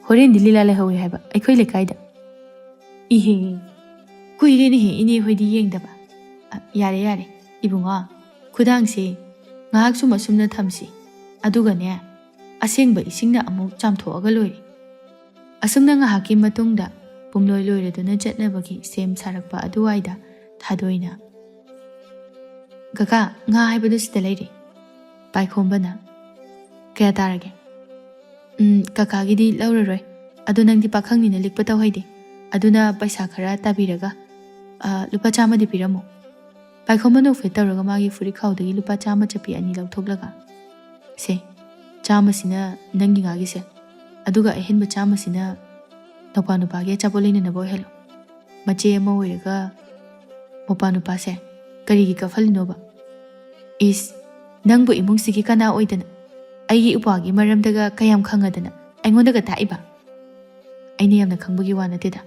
ꯍꯣꯔꯦꯟꯗꯤ ꯂꯤꯂꯥ ꯂꯩꯍꯧꯋꯦ ꯍꯥꯏꯕ ꯑꯩꯈꯣꯏ ꯂꯩꯀꯥꯏꯗ꯫" ꯏꯍꯦ, ꯀꯨꯏꯔꯦꯅꯦꯍꯦ ꯏꯅꯦ ꯍꯣꯏꯗꯤ ꯌꯦꯡꯗꯕ꯫ ꯑ, ꯌꯥꯔꯦ, ꯌꯥꯔꯦ, ꯏꯕꯨꯡꯉꯣ, ꯈꯨꯗꯥꯡꯁꯦ ꯉꯥꯏꯍꯥꯛ ꯁꯨꯝ ꯑꯁꯨꯝꯅ ꯊꯝꯁꯤ꯫ ꯑꯗꯨꯒꯅꯦ, ꯑꯁꯦꯡꯕ ꯏꯁꯤꯡꯅ ꯑꯃꯨꯛ ꯆꯥꯝꯊꯣꯛꯑꯒ ꯂꯣꯏꯔꯦ꯫ ꯑꯁꯨꯝꯅ ꯉꯥꯏꯍꯥꯛꯀꯤ ꯃꯇꯨꯡꯗ ꯄꯨꯝꯂꯣꯏ ꯂꯣꯏꯔꯗꯨꯅ ꯆꯠꯅꯕꯒꯤ ꯁꯦꯝ ꯁꯥꯔꯛꯄ ꯑꯗꯨꯋꯥꯏꯗ ꯊꯥꯗꯣꯏꯅ, "ꯀꯀꯥ, ꯉꯥ ꯍꯥꯏꯕꯗꯨ ꯁꯤꯗ ꯂꯩꯔꯦ꯫" ꯄꯥꯏꯈꯣꯝꯕꯅ, "ꯀꯌꯥ ꯇꯥꯔꯒꯦ?" "ꯎꯝ, ꯀꯀꯥꯒꯤꯗꯤ ꯂꯧꯔꯔꯣꯏ꯫ ꯑꯗꯣ ꯅꯪꯗꯤ ꯄꯥꯈꯪꯅꯤꯅ ꯂꯤꯛꯄ ꯇꯧ ꯍꯩꯗꯦ꯫ ꯑꯗꯨꯅ ꯄꯩꯁꯥ ꯈꯔ ꯇꯥꯕꯤꯔꯒ, ꯑ, ꯂꯨꯄꯥ ꯆꯥꯝꯃꯗꯤ ꯄꯤꯔꯝꯃꯣ꯫" ꯄꯥꯏꯈꯣꯝꯕ ꯅꯣꯛꯐꯦꯠ ꯇꯧꯔꯒ ꯃꯥꯒꯤ ꯐꯨꯔꯤꯠ ꯈꯥꯎꯗꯒꯤ ꯂꯨꯄꯥ ꯆꯥꯝꯃ ꯆꯠꯄꯤ ꯑꯅꯤ ꯂꯧꯊꯣꯛꯂꯒ, "ꯁꯦ, ꯆꯥꯝꯃꯁꯤꯅ ꯅꯪꯒꯤ ꯉꯥꯒꯤꯁꯦ, ꯑꯗꯨꯒ ꯑꯍꯦꯟꯕ ꯆꯥꯝꯃꯁꯤꯅ ꯅꯧꯄꯥ ꯅꯨꯄꯥꯒꯤ ꯑꯆꯥꯄꯣꯠ ꯂꯩꯅꯅꯕ ꯑꯣꯏꯍꯜꯂꯣ꯫" ꯃꯆꯦ ꯑꯃ ꯑꯣꯏꯔꯒ ꯃꯧꯄꯥ ꯅꯨꯄꯥꯁꯦ ꯀꯔꯤꯒꯤ ꯀꯞꯍꯜꯂꯤꯅꯣꯕ? ꯏꯁ, ꯅꯪꯕꯨ ꯏꯃꯨꯡꯁꯤꯒꯤ ꯀꯅꯥ ꯑꯣꯏꯗꯅ, ꯑꯩꯒꯤ ꯏꯄ꯭ꯋꯥꯒꯤ ꯃꯔꯝꯗꯒ ꯀꯌꯥꯝ ꯈꯪꯉꯗꯅ ꯑꯩꯉꯣꯟꯗꯒ ꯇꯥꯛꯏꯕ? ꯑꯩꯅ ꯌꯥꯝꯅ ꯈꯪꯕꯒꯤ ꯋꯥ ꯅꯠꯇꯦꯗ꯫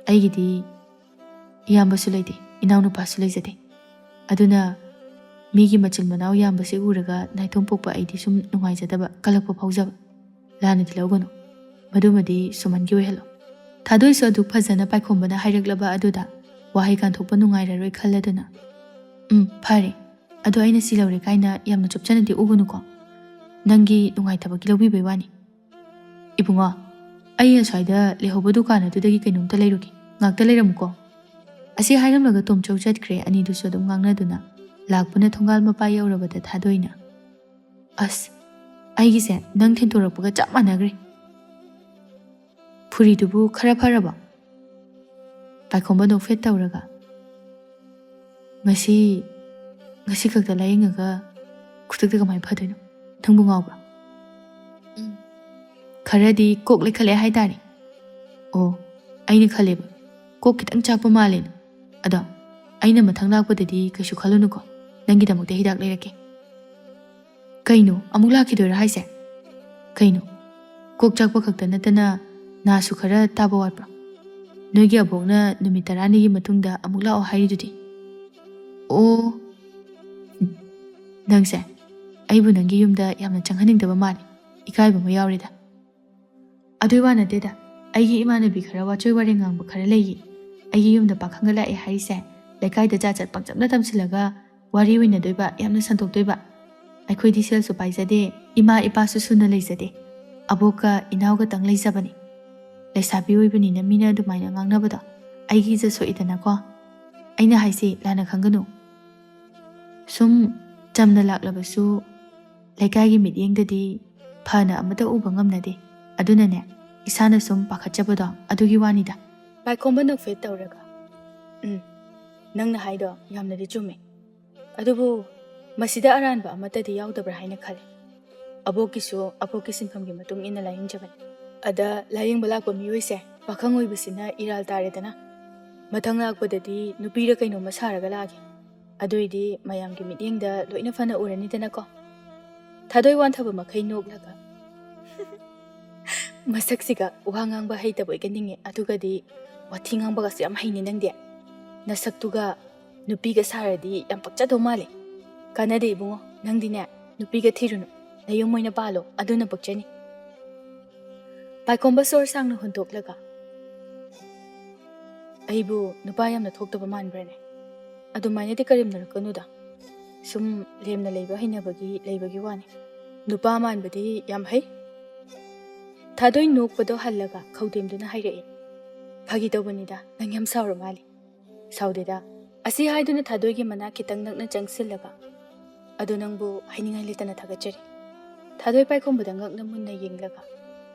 ꯑꯩꯒꯤꯗꯤ ꯏꯌꯥꯝꯕꯁꯨ ꯂꯩꯇꯦ, ꯏꯅꯥꯎꯅꯨꯄꯥꯁꯨ ꯂꯩꯖꯗꯦ꯫ ꯑꯗꯨꯅ ꯃꯤꯒꯤ ꯃꯆꯤꯟ ꯃꯅꯥꯎ ꯌꯥꯝꯕꯁꯤ ꯎꯔꯒ ꯅꯥꯏꯇꯣꯝ ꯄꯣꯛꯄ ꯑꯩꯗꯤ ꯁꯨꯝ ꯅꯨꯡꯉꯥꯏꯖꯗꯕ, ꯀꯜꯂꯛꯄ ꯐꯥꯎꯖꯕ꯫ ꯂꯥꯟꯅꯗꯤ ꯂꯧꯒꯅꯨ꯫ ꯃꯗꯨꯃꯗꯤ ꯁꯨꯃꯟꯒꯤ ꯑꯣꯏꯍꯜꯂꯣ꯫" ꯊꯥꯗꯣꯏꯁꯨ ꯑꯗꯨꯛ ꯐꯖꯅ ꯄꯥꯏꯈꯣꯝꯕꯅ ꯍꯥꯏꯔꯛꯂꯕ ꯑꯗꯨꯗ ꯋꯥꯍꯩ ꯀꯥꯟꯊꯣꯛꯄ ꯅꯨꯡꯉꯥꯏꯔꯔꯣꯏ ꯈꯜꯂꯗꯨꯅ, "ꯎꯝ, ꯐꯔꯦ꯫ ꯑꯗꯣ ꯑꯩꯅ ꯁꯤ ꯂꯧꯔꯦ ꯀꯥꯏꯅ ꯌꯥꯝꯅ ꯆꯣꯞꯆꯅꯗꯤ ꯎꯒꯅꯨꯀꯣ꯫ ꯅꯪꯒꯤ ꯅꯨꯡꯉꯥꯏꯇꯕꯒꯤ ꯂꯧꯕꯤꯕꯩ ꯋꯥꯅꯤ꯫" "ꯏꯕꯨꯡꯉꯣ, ꯑꯩ ꯑꯁ꯭ꯋꯥꯏꯗ ꯂꯩꯍꯧꯕ ꯗꯨꯀꯥꯟ ꯑꯗꯨꯗꯒꯤ ꯀꯩꯅꯣꯝꯇ ꯂꯩꯔꯨꯒꯦ꯫ ꯉꯥꯛꯇ ꯂꯩꯔꯝꯃꯨꯀꯣ꯫" ꯑꯁꯤ ꯍꯥꯏꯔꯝꯂꯒ ꯇꯣꯝꯆꯧ ꯆꯠꯈ꯭ꯔꯦ꯫ ꯑꯅꯤꯗꯨꯁꯨ ꯑꯗꯨꯝ ꯉꯥꯡꯅꯗꯨꯅ ꯂꯥꯛꯄꯅ ꯊꯣꯡꯒꯥꯜ ꯃꯄꯥ ꯌꯧꯔꯕꯗ ꯊꯥꯗꯣꯏꯅ, "ꯑꯁ, ꯑꯩꯒꯤꯁꯦ ꯅꯪ ꯊꯤꯟꯇꯣꯔꯛꯄꯒ ꯆꯞ ꯃꯥꯟꯅꯈ꯭ꯔꯦ꯫ ꯐꯨꯔꯤꯗꯨꯕꯨ ꯈꯔ ꯐꯔꯕꯣ?" ꯄꯥꯏꯈꯣꯝꯕ ꯅꯣꯛꯐꯦꯠ ꯇꯧꯔꯒ, "ꯉꯁꯤ, ꯉꯁꯤ ꯈꯛꯇ ꯂꯥꯏꯌꯦꯡꯉꯒ ꯈꯨꯗꯛꯇ ꯀꯃꯥꯏꯅ ꯐꯗꯣꯏꯅꯣ? ꯅꯪꯕꯨ ꯉꯥꯎꯕ꯭ꯔꯣ?" "ꯎꯝ, ꯈꯔꯗꯤ ꯀꯣꯛ ꯂꯩꯈꯠꯂꯦ ꯍꯥꯏꯇꯥꯔꯦ꯫" "ꯑꯣ, ꯑꯩꯅ ꯈꯜꯂꯦꯕ ꯀꯣꯛ ꯈꯤꯇꯪ ꯆꯥꯛꯄ ꯃꯥꯜꯂꯦꯅ꯫ ꯑꯗꯣ ꯑꯩꯅ ꯃꯊꯪ ꯂꯥꯛꯄꯗꯗꯤ ꯀꯩꯁꯨ ꯈꯜꯂꯨꯅꯨꯀꯣ, ꯅꯪꯒꯤꯗꯃꯛꯇ ꯍꯤꯗꯥꯛ ꯂꯩꯔꯛꯀꯦ꯫" "ꯀꯩꯅꯣ, ꯑꯃꯨꯛ ꯂꯥꯛꯈꯤꯗꯣꯏꯔꯥ ꯍꯥꯏꯁꯦ?" "ꯀꯩꯅꯣ, ꯀꯣꯛ ꯆꯥꯛꯄ ꯈꯛꯇ ꯅꯠꯇꯅ ꯅꯥꯁꯨ ꯈꯔ ꯇꯥꯕ ꯋꯥꯠꯄ꯭ꯔꯣ? ꯅꯣꯏꯒꯤ ꯑꯕꯣꯛꯅ ꯅꯨꯃꯤꯠ ꯇꯔꯥꯅꯤꯒꯤ ꯃꯇꯨꯡꯗ ꯑꯃꯨꯛ ꯂꯥꯛꯑꯣ ꯍꯥꯏꯔꯤꯗꯨꯗꯤ?" "ꯑꯣ, ꯅꯪꯁꯦ ꯑꯩꯕꯨ ꯅꯪꯒꯤ ꯌꯨꯝꯗ ꯌꯥꯝꯅ ꯆꯪꯍꯟꯅꯤꯡꯗꯕ ꯃꯥꯜꯂꯦ꯫ ꯏꯀꯥꯏꯕ ꯑꯃ ꯌꯥꯎꯔꯦꯗ꯫" "ꯑꯗꯨꯏ ꯋꯥ ꯅꯠꯇꯦꯗ, ꯑꯩꯒꯤ ꯏꯃꯥꯟꯅꯕꯤ ꯈꯔ ꯋꯥꯆꯣꯏ ꯋꯥꯔꯦꯡ ꯉꯥꯡꯕ ꯈꯔ ꯂꯩꯌꯦ꯫ ꯑꯩꯒꯤ ꯌꯨꯝꯗ ꯄꯥꯈꯪꯒ ꯂꯥꯛꯑꯦ ꯍꯥꯏꯔꯤꯁꯦ ꯂꯩꯀꯥꯏꯗ ꯖꯥꯠ ꯖꯥꯠ ꯄꯪꯇꯝꯗ ꯇꯝꯁꯤꯜꯂꯒ ꯋꯥꯔꯤ ꯑꯣꯏꯅꯗꯣꯏꯕ, ꯌꯥꯝꯅ ꯁꯟꯗꯣꯛꯇꯣꯏꯕ꯫ ꯑꯩꯈꯣꯏꯗꯤ ꯁꯦꯜꯁꯨ ꯄꯥꯏꯖꯗꯦ, ꯏꯃꯥ ꯏꯄꯥꯁꯨ ꯁꯨꯅ ꯂꯩꯖꯗꯦ꯫ ꯑꯕꯣꯛꯀ ꯏꯅꯥꯎꯒꯇꯪ ꯂꯩꯖꯕꯅꯤ꯫ ꯂꯩꯁꯥꯕꯤ ꯑꯣꯏꯕꯅꯤꯅ ꯃꯤꯅ ꯑꯗꯨꯃꯥꯏꯅ ꯉꯥꯡꯅꯕꯗꯣ ꯑꯩꯒꯤ ꯏꯖꯠ ꯁꯣꯛꯏꯗꯅꯀꯣ꯫ ꯑꯩꯅ ꯍꯥꯏꯁꯤ ꯂꯥꯟꯅ ꯈꯟꯒꯅꯨ꯫ ꯁꯨꯝ ꯆꯝꯅ ꯂꯥꯛꯂꯕꯁꯨ ꯂꯩꯀꯥꯏꯒꯤ ꯃꯤꯠꯌꯦꯡꯗꯗꯤ ꯐꯅ ꯑꯃꯠꯇ ꯎꯕ ꯉꯝꯅꯗꯦ꯫ ꯑꯗꯨꯅꯅꯦ, ꯏꯁꯥꯅ ꯁꯨꯝ ꯄꯥꯈꯠꯆꯕꯗꯣ ꯑꯗꯨꯒꯤ ꯋꯥꯅꯤꯗ꯫ ꯄꯥꯏꯈꯣꯝꯕ ꯅꯣꯛꯐꯦꯠ ꯇꯧꯔꯒ, "ꯎꯝ, ꯅꯪꯅ ꯍꯥꯏꯗꯣ ꯌꯥꯝꯅꯗꯤ ꯆꯨꯝꯃꯦ꯫ ꯑꯗꯨꯕꯨ ꯃꯁꯤꯗ ꯑꯔꯥꯟꯕ ꯑꯃꯠꯇꯗꯤ ꯌꯥꯎꯗꯕ꯭ꯔꯥ ꯍꯥꯏꯅ ꯈꯜꯂꯦ꯫ ꯑꯕꯣꯛꯀꯤꯁꯨ ꯑꯕꯣꯛꯀꯤ ꯁꯤꯟꯐꯝꯒꯤ ꯃꯇꯨꯡ ꯏꯟꯅ ꯂꯥꯌꯦꯡꯖꯕꯅꯤ꯫ ꯑꯗ ꯂꯥꯌꯦꯡꯕ ꯂꯥꯛꯄ ꯃꯤꯑꯣꯏꯁꯦ ꯄꯥꯈꯪ ꯑꯣꯏꯕꯁꯤꯅ ꯏꯔꯥꯜ ꯇꯥꯔꯦꯗꯅ꯫ ꯃꯊꯪ ꯂꯥꯛꯄꯗꯗꯤ ꯅꯨꯄꯤꯔ ꯀꯩꯅꯣꯝꯃ ꯁꯥꯔꯒ ꯂꯥꯛꯑꯒꯦ꯫ ꯑꯗꯨꯏꯗꯤ ꯃꯌꯥꯝꯒꯤ ꯃꯤꯠꯌꯦꯡꯗ ꯂꯣꯏꯅ ꯐꯅ ꯎꯔꯅꯤꯗꯅꯀꯣ?" ꯊꯥꯗꯣꯏ ꯋꯥꯟꯊꯕ ꯃꯈꯩ ꯅꯣꯛꯂꯒ, "ꯃꯁꯛꯁꯤꯒ ꯋꯥ ꯉꯥꯡꯕ ꯍꯩꯇꯕꯣꯏꯒ ꯅꯤꯡꯉꯦ, ꯑꯗꯨꯒꯗꯤ ꯋꯥꯊꯤ ꯉꯥꯡꯕꯒꯁꯨ ꯌꯥꯝ ꯍꯩꯅꯦ ꯅꯪꯗꯤ꯫ ꯅꯁꯛꯇꯨꯒ ꯅꯨꯄꯤꯒ ꯁꯥꯔꯗꯤ ꯌꯥꯝ ꯄꯛꯆꯗꯧ ꯃꯥꯜꯂꯦ꯫ ꯀꯥꯟꯅꯗꯦ ꯏꯕꯨꯡꯉꯣ, ꯅꯪꯗꯤꯅꯦ ꯅꯨꯄꯤꯒ ꯊꯤꯔꯨꯅꯨ, ꯅꯌꯨꯝ ꯑꯣꯏꯅ ꯄꯥꯜꯂꯣ, ꯑꯗꯨꯅ ꯄꯛꯆꯅꯤ꯫" ꯄꯥꯏꯈꯣꯝꯕ ꯁꯣꯔ ꯁꯥꯡꯅ ꯍꯣꯟꯗꯣꯛꯂꯒ, "ꯑꯩꯕꯨ ꯅꯨꯄꯥ ꯌꯥꯝꯅ ꯊꯣꯛꯇꯕ ꯃꯥꯟꯕ꯭ꯔꯅꯦ? ꯑꯗꯨꯃꯥꯏꯅꯗꯤ ꯀꯔꯦꯝꯅꯔꯛꯀꯅꯨꯗ꯫ ꯁꯨꯝ ꯂꯦꯝꯅ ꯂꯩꯕ ꯍꯩꯅꯕꯒꯤ ꯂꯩꯕꯒꯤ ꯋꯥꯅꯤ꯫ ꯅꯨꯄꯥ ꯃꯥꯟꯕꯗꯤ ꯌꯥꯝ ꯍꯩ꯫" ꯊꯥꯗꯣꯏ ꯅꯣꯛꯄꯗꯣ ꯍꯜꯂꯒ ꯈꯧꯗꯦꯝꯗꯨꯅ ꯍꯥꯏꯔꯛꯏ, "ꯐꯥꯒꯤ ꯇꯧꯕꯅꯤꯗ, ꯅꯪ ꯌꯥꯝ ꯁꯥꯎꯔ ꯃꯥꯜꯂꯦ꯫" "ꯁꯥꯎꯗꯦꯗ꯫" ꯑꯁꯤ ꯍꯥꯏꯗꯨꯅ ꯊꯥꯗꯣꯏꯒꯤ ꯃꯅꯥꯛ ꯈꯤꯇꯪ ꯅꯛꯅ ꯆꯪꯁꯤꯜꯂꯒ, "ꯑꯗꯣ ꯅꯪꯕꯨ ꯍꯥꯏꯅꯤꯡꯉꯥꯏ ꯂꯩꯇꯅ ꯊꯥꯒꯠꯆꯔꯤ꯫" ꯊꯥꯗꯣꯏ ꯄꯥꯏꯈꯣꯝꯕꯗ ꯉꯛꯅ ꯃꯨꯟꯅ ꯌꯦꯡꯂꯒ,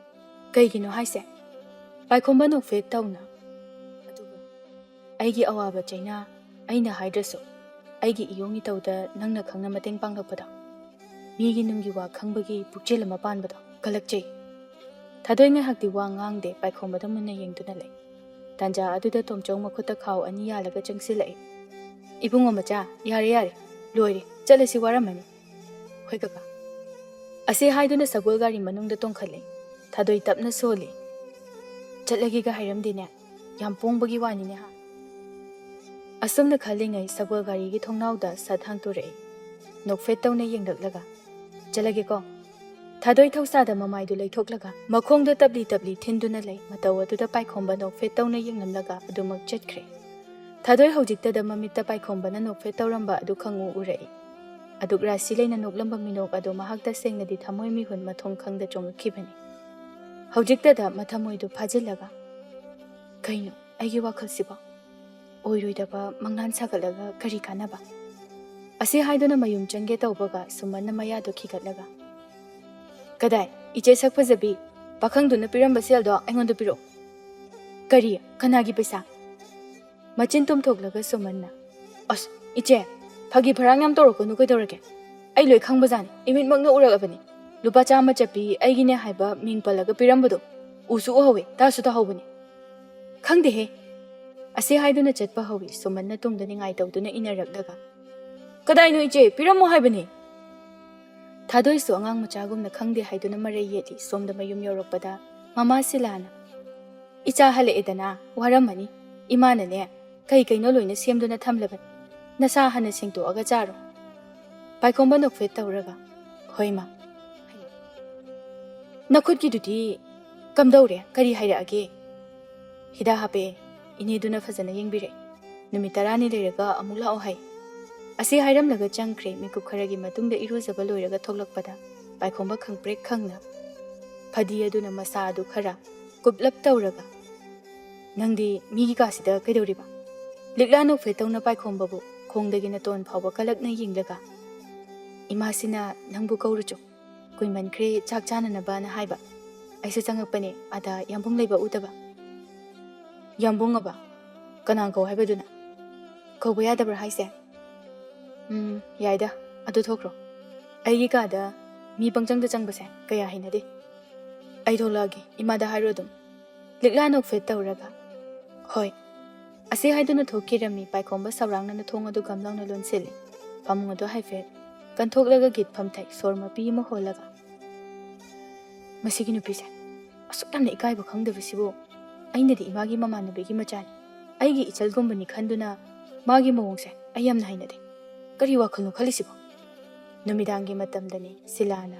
"ꯀꯩꯒꯤꯅꯣ ꯍꯥꯏꯁꯦ?" ꯄꯥꯏꯈꯣꯝꯕ ꯅꯣꯛꯐꯦꯠ ꯇꯧꯅ, "ꯑꯗꯨꯕꯨ ꯑꯩꯒꯤ ꯑꯋꯥꯕ ꯆꯩꯅꯥ ꯑꯩꯅ ꯍꯥꯏꯗ꯭ꯔꯁꯨ, ꯑꯩꯒꯤ ꯏꯌꯣꯡ ꯏꯇꯧꯗ ꯅꯪꯅ ꯈꯪꯅ ꯃꯇꯦꯡ ꯄꯥꯡꯂꯛꯄꯗꯣ, ꯃꯤꯒꯤ ꯅꯨꯡꯒꯤ ꯋꯥ ꯈꯪꯕꯒꯤ ꯄꯨꯛꯆꯦꯜ ꯑꯃ ꯄꯥꯟꯕꯗꯣ ꯀꯜꯂꯛꯆꯩ꯫" ꯊꯥꯗꯣꯏ ꯉꯥꯏꯍꯥꯛꯇꯤ ꯋꯥ ꯉꯥꯡꯗꯦ, ꯄꯥꯏꯈꯣꯝꯕꯗ ꯃꯨꯟꯅ ꯌꯦꯡꯗꯨꯅ ꯂꯩ꯫ ꯇꯥꯟꯖꯥ ꯑꯗꯨꯗ ꯇꯣꯝꯆꯧ ꯃꯈꯨꯠꯇ ꯈꯥꯎ ꯑꯅꯤ ꯌꯥꯜꯂꯒ ꯆꯪꯁꯤꯜꯂꯛꯏ꯫ "ꯏꯕꯨꯡꯉꯣ ꯃꯆꯥ, ꯌꯥꯔꯦ ꯌꯥꯔꯦ, ꯂꯣꯏꯔꯦ, ꯆꯠꯂꯁꯤ, ꯋꯥꯔꯝꯃꯅꯤ꯫" "ꯍꯣꯏ ꯀꯀꯥ꯫" ꯑꯁꯤ ꯍꯥꯏꯗꯨꯅ ꯁꯒꯣꯜ ꯒꯥꯔꯤ ꯃꯅꯨꯡꯗ ꯇꯣꯡꯈꯠꯂꯦ꯫ ꯊꯥꯗꯣꯏ ꯇꯞꯅ ꯁꯣꯜꯂꯤ꯫ "ꯆꯠꯂꯒꯦꯒ ꯍꯥꯏꯔꯝꯗꯦꯅꯦ, ꯌꯥꯝ ꯄꯣꯡꯕꯒꯤ ꯋꯥꯅꯤꯅꯦ ꯍꯥ?" ꯑꯁꯨꯝꯅ ꯈꯜꯂꯤꯉꯩ ꯁꯒꯣꯜ ꯒꯥꯔꯤꯒꯤ ꯊꯣꯡꯅꯥꯎꯗ ꯁꯠ ꯍꯥꯡꯇꯣꯔꯛꯏ꯫ ꯅꯣꯛꯐꯦꯠ ꯇꯧꯅ ꯌꯦꯡꯂꯛꯂꯒ, "ꯆꯠꯂꯒꯦꯀꯣ꯫" ꯊꯥꯗꯣꯏ ꯊꯧꯁꯥꯗ ꯃꯃꯥꯏꯗꯨ ꯂꯩꯊꯣꯛꯂꯒ ꯃꯈꯣꯡꯗꯣ ꯇꯞꯂꯤ ꯇꯞꯂꯤ ꯊꯤꯟꯗꯨꯅ ꯂꯩ꯫ ꯃꯇꯧ ꯑꯗꯨꯗ ꯄꯥꯏꯈꯣꯝꯕ ꯅꯣꯛꯐꯦꯠ ꯇꯧꯅ ꯌꯦꯡꯂꯝꯂꯒ ꯑꯗꯨꯃꯛ ꯆꯠꯈ꯭ꯔꯦ꯫ ꯊꯥꯗꯣꯏ ꯍꯧꯖꯤꯛꯇꯗ ꯃꯃꯤꯠꯇ ꯄꯥꯏꯈꯣꯝꯕꯅ ꯅꯣꯛꯐꯦꯠ ꯇꯧꯔꯝꯕ ꯑꯗꯨ ꯈꯪꯎ ꯎꯔꯛꯏ꯫ ꯑꯗꯨꯛ ꯔꯥꯁꯤ ꯂꯩꯅ ꯅꯣꯛꯂꯝꯕ ꯃꯤꯅꯣꯛ ꯑꯗꯨ ꯃꯍꯥꯛ ꯇꯁꯦꯡꯅꯗꯤ ꯊꯃꯣꯏ ꯃꯤꯍꯨꯟ ꯃꯊꯣꯡ ꯈꯪꯗ ꯆꯣꯡꯂꯛꯈꯤꯕꯅꯤ꯫ ꯍꯧꯖꯤꯛꯇꯗ ꯃꯊꯃꯣꯏꯗꯨ ꯐꯥꯖꯤꯜꯂꯒ, "ꯀꯩꯅꯣ ꯑꯩꯒꯤ ꯋꯥꯈꯜꯁꯤꯕꯣ? ꯑꯣꯏꯔꯣꯏꯗꯕ ꯃꯪꯂꯥꯟ ꯁꯥꯒꯠꯂꯒ ꯀꯔꯤ ꯀꯥꯟꯅꯕ?" ꯑꯁꯤ ꯍꯥꯏꯗꯨꯅ ꯃꯌꯨꯝ ꯆꯪꯒꯦ ꯇꯧꯕꯒ ꯁꯨꯃꯟꯅ ꯃꯌꯥꯗꯨ ꯈꯤꯒꯠꯂꯒ, "ꯀꯗꯥꯏ, ꯏꯆꯦ ꯁꯛ ꯐꯖꯕꯤ, ꯄꯥꯈꯪꯗꯨꯅ ꯄꯤꯔꯝꯕ ꯁꯦꯜꯗꯣ ꯑꯩꯉꯣꯟꯗ ꯄꯤꯔꯛꯑꯣ"꯫ "ꯀꯔꯤ? ꯀꯅꯥꯒꯤ ꯄꯩꯁꯥ?" ꯃꯆꯤꯟ ꯇꯨꯝꯊꯣꯛꯂꯒ ꯁꯨꯃꯟꯅ, "ꯑꯁ, ꯏꯆꯦ, ꯐꯥꯒꯤ ꯐꯔꯥꯡ ꯌꯥꯝ ꯇꯧꯔꯛꯀꯅꯨ ꯀꯩꯗꯧꯔꯒꯦ? ꯑꯩ ꯂꯣꯏ ꯈꯪꯕꯖꯥꯠꯅꯤ, ꯏꯃꯤꯠꯃꯛꯅ ꯎꯔꯛꯑꯕꯅꯤ꯫ ꯂꯨꯄꯥ ꯆꯥꯝꯃ ꯆꯠꯄꯤ ꯑꯩꯒꯤꯅꯦ ꯍꯥꯏꯕ ꯃꯤꯡ ꯄꯜꯂꯒ ꯄꯤꯔꯝꯕꯗꯣ ꯎꯁꯨ ꯎꯍꯧꯋꯦ, ꯇꯥꯁꯨ ꯇꯥꯍꯧꯕꯅꯤ"꯫ "ꯈꯪꯗꯦꯍꯦ"꯫ ꯑꯁꯤ ꯍꯥꯏꯗꯨꯅ ꯆꯠꯄ ꯍꯧꯏ꯫ ꯁꯨꯃꯟꯅ ꯇꯨꯡꯗ ꯅꯤꯡꯉꯥꯏ ꯇꯧꯗꯨꯅ ꯏꯟꯅꯔꯛꯂꯒ, "ꯀꯗꯥꯏꯅꯣ ꯏꯆꯦ? ꯄꯤꯔꯝꯃꯣ ꯍꯥꯏꯕꯅꯤ!" ꯊꯥꯗꯣꯏꯁꯨ ꯑꯉꯥꯡ ꯃꯆꯥꯒꯨꯝꯅ ꯈꯪꯗꯦ ꯍꯥꯏꯗꯨꯅ ꯃꯔꯩ ꯌꯦꯠꯂꯤ꯫ ꯁꯣꯝꯗ ꯃꯌꯨꯝ ꯌꯧꯔꯛꯄꯗ ꯃꯃꯥ ꯁꯤꯂꯥꯅ, "ꯏꯆꯥ ꯍꯜꯂꯛꯑꯦꯗꯅ, ꯋꯥꯔꯝꯃꯅꯤ꯫ ꯏꯃꯥꯅꯅꯦ ꯀꯩ ꯀꯩꯅꯣ ꯂꯣꯏꯅ ꯁꯦꯝꯗꯨꯅ ꯊꯝꯂꯕꯅꯤ꯫ ꯅꯁꯥ ꯍꯥꯟꯅ ꯁꯦꯡꯗꯣꯛꯑꯒ ꯆꯥꯔꯣ"꯫ ꯄꯥꯏꯈꯣꯝꯕ ꯅꯣꯛꯐꯦꯠ ꯇꯧꯔꯒ, "ꯍꯣꯏ ꯃꯥ"꯫ "ꯅꯈꯨꯠꯀꯤꯗꯨꯗꯤ ꯀꯝꯗꯧꯔꯦ? ꯀꯔꯤ ꯍꯥꯏꯔꯛꯑꯒꯦ?" "ꯍꯤꯗꯥꯛ ꯍꯥꯞꯄꯦ꯫ ꯏꯅꯦꯗꯨꯅ ꯐꯖꯅ ꯌꯦꯡꯕꯤꯔꯦ꯫ ꯅꯨꯃꯤꯠ ꯇꯔꯥꯅꯤ ꯂꯩꯔꯒ ꯑꯃꯨꯛ ꯂꯥꯛꯑꯣ ꯍꯥꯏ"꯫ ꯑꯁꯤ ꯍꯥꯏꯔꯝꯂꯒ ꯆꯪꯈ꯭ꯔꯦ꯫ ꯃꯤꯀꯨꯞ ꯈꯔꯒꯤ ꯃꯇꯨꯡꯗ ꯏꯔꯨꯖꯕ ꯂꯣꯏꯔꯒ ꯊꯣꯛꯂꯛꯄꯗ ꯄꯥꯏꯈꯣꯝꯕ ꯈꯪꯄ꯭ꯔꯦꯛ ꯈꯪꯅ ꯐꯗꯤ ꯑꯗꯨꯅ ꯃꯁꯥ ꯑꯗꯨ ꯈꯔ ꯀꯨꯞꯂꯞ ꯇꯧꯔꯒ, "ꯅꯪꯗꯤ ꯃꯤꯒꯤ ꯀꯥꯁꯤꯗ ꯀꯩꯗꯧꯔꯤꯕ?" ꯂꯤꯛꯂꯥ ꯅꯣꯛꯐꯦꯠ ꯇꯧꯅ ꯄꯥꯏꯈꯣꯝꯕꯕꯨ ꯈꯣꯡꯗꯒꯤ ꯅꯇꯣꯟ ꯐꯥꯎꯕ ꯀꯂꯛꯅ ꯌꯦꯡꯂꯒ, "ꯏꯃꯥꯁꯤꯅ ꯅꯪꯕꯨ ꯀꯧꯔꯨꯆꯣ, ꯀꯨꯏꯃꯟꯈ꯭ꯔꯦ ꯆꯥꯛ ꯆꯥꯅꯅꯕꯅ ꯍꯥꯏꯕ꯫ ꯑꯩꯁꯨ ꯆꯪꯉꯛꯄꯅꯦ, ꯑꯗ ꯌꯥꯝꯕꯨꯡ ꯂꯩꯕ ꯎꯗꯕ"꯫ "ꯌꯥꯝꯕꯨꯡ ꯑꯕ? ꯀꯅꯥ ꯀꯧ ꯍꯥꯏꯕꯗꯨꯅ? ꯀꯧꯕ ꯌꯥꯗꯕ꯭ꯔꯥ ꯍꯥꯏꯁꯦ?" "ꯎꯝ, ꯌꯥꯏꯗ, ꯑꯗꯨ ꯊꯣꯛꯈ꯭ꯔꯣ꯫ ꯑꯩꯒꯤ ꯀꯥꯗ ꯃꯤ ꯄꯪꯆꯪꯗ ꯆꯪꯕꯁꯦ ꯀꯌꯥ ꯍꯩꯅꯗꯦ꯫ ꯑꯩ ꯊꯣꯛꯂꯛꯑꯒꯦ, ꯏꯃꯥꯗ ꯍꯥꯏꯔꯣ ꯑꯗꯨꯝ"꯫ ꯂꯤꯛꯂꯥ ꯅꯣꯛꯐꯦꯠ ꯇꯧꯔꯒ, "ꯍꯣꯏ"꯫ ꯑꯁꯤ ꯍꯥꯏꯗꯨꯅ ꯊꯣꯛꯈꯤꯔꯝꯃꯤ꯫ ꯄꯥꯏꯈꯣꯝꯕ ꯁꯧꯔꯥꯡꯅꯅ ꯊꯣꯡ ꯑꯗꯨ ꯒꯝ ꯂꯥꯎꯅ ꯂꯣꯟꯁꯤꯜꯂꯤ꯫ ꯐꯃꯨꯡ ꯑꯗꯨ ꯍꯥꯏꯐꯦꯠ ꯀꯟꯊꯣꯛꯂꯒ ꯒꯤꯠ ꯐꯝꯊꯩ꯫ ꯁꯣꯔ ꯃꯄꯤ ꯑꯃ ꯍꯣꯜꯂꯒ, "ꯃꯁꯤꯒꯤ ꯅꯨꯄꯤꯁꯦ ꯑꯁꯨꯛ ꯌꯥꯝꯅ ꯏꯀꯥꯏꯕ ꯈꯪꯗꯕꯁꯤꯕꯨ꯫ ꯑꯩꯅꯗꯤ ꯏꯃꯥꯒꯤ ꯃꯃꯥꯟꯅꯕꯤꯒꯤ ꯃꯆꯥꯅꯤ, ꯑꯩꯒꯤ ꯏꯆꯜꯒꯨꯝꯕꯅꯤ ꯈꯟꯗꯨꯅ ꯃꯥꯒꯤ ꯃꯑꯣꯡꯁꯦ ꯑꯩ ꯌꯥꯝꯅ ꯍꯩꯅꯗꯦ꯫ ꯀꯔꯤ ꯋꯥꯈꯜꯅꯣ ꯈꯜꯂꯤꯁꯤꯕꯣ?" ꯅꯨꯃꯤꯗꯥꯡꯒꯤ ꯃꯇꯝꯗꯅꯤ꯫ ꯁꯤꯂꯥꯅ,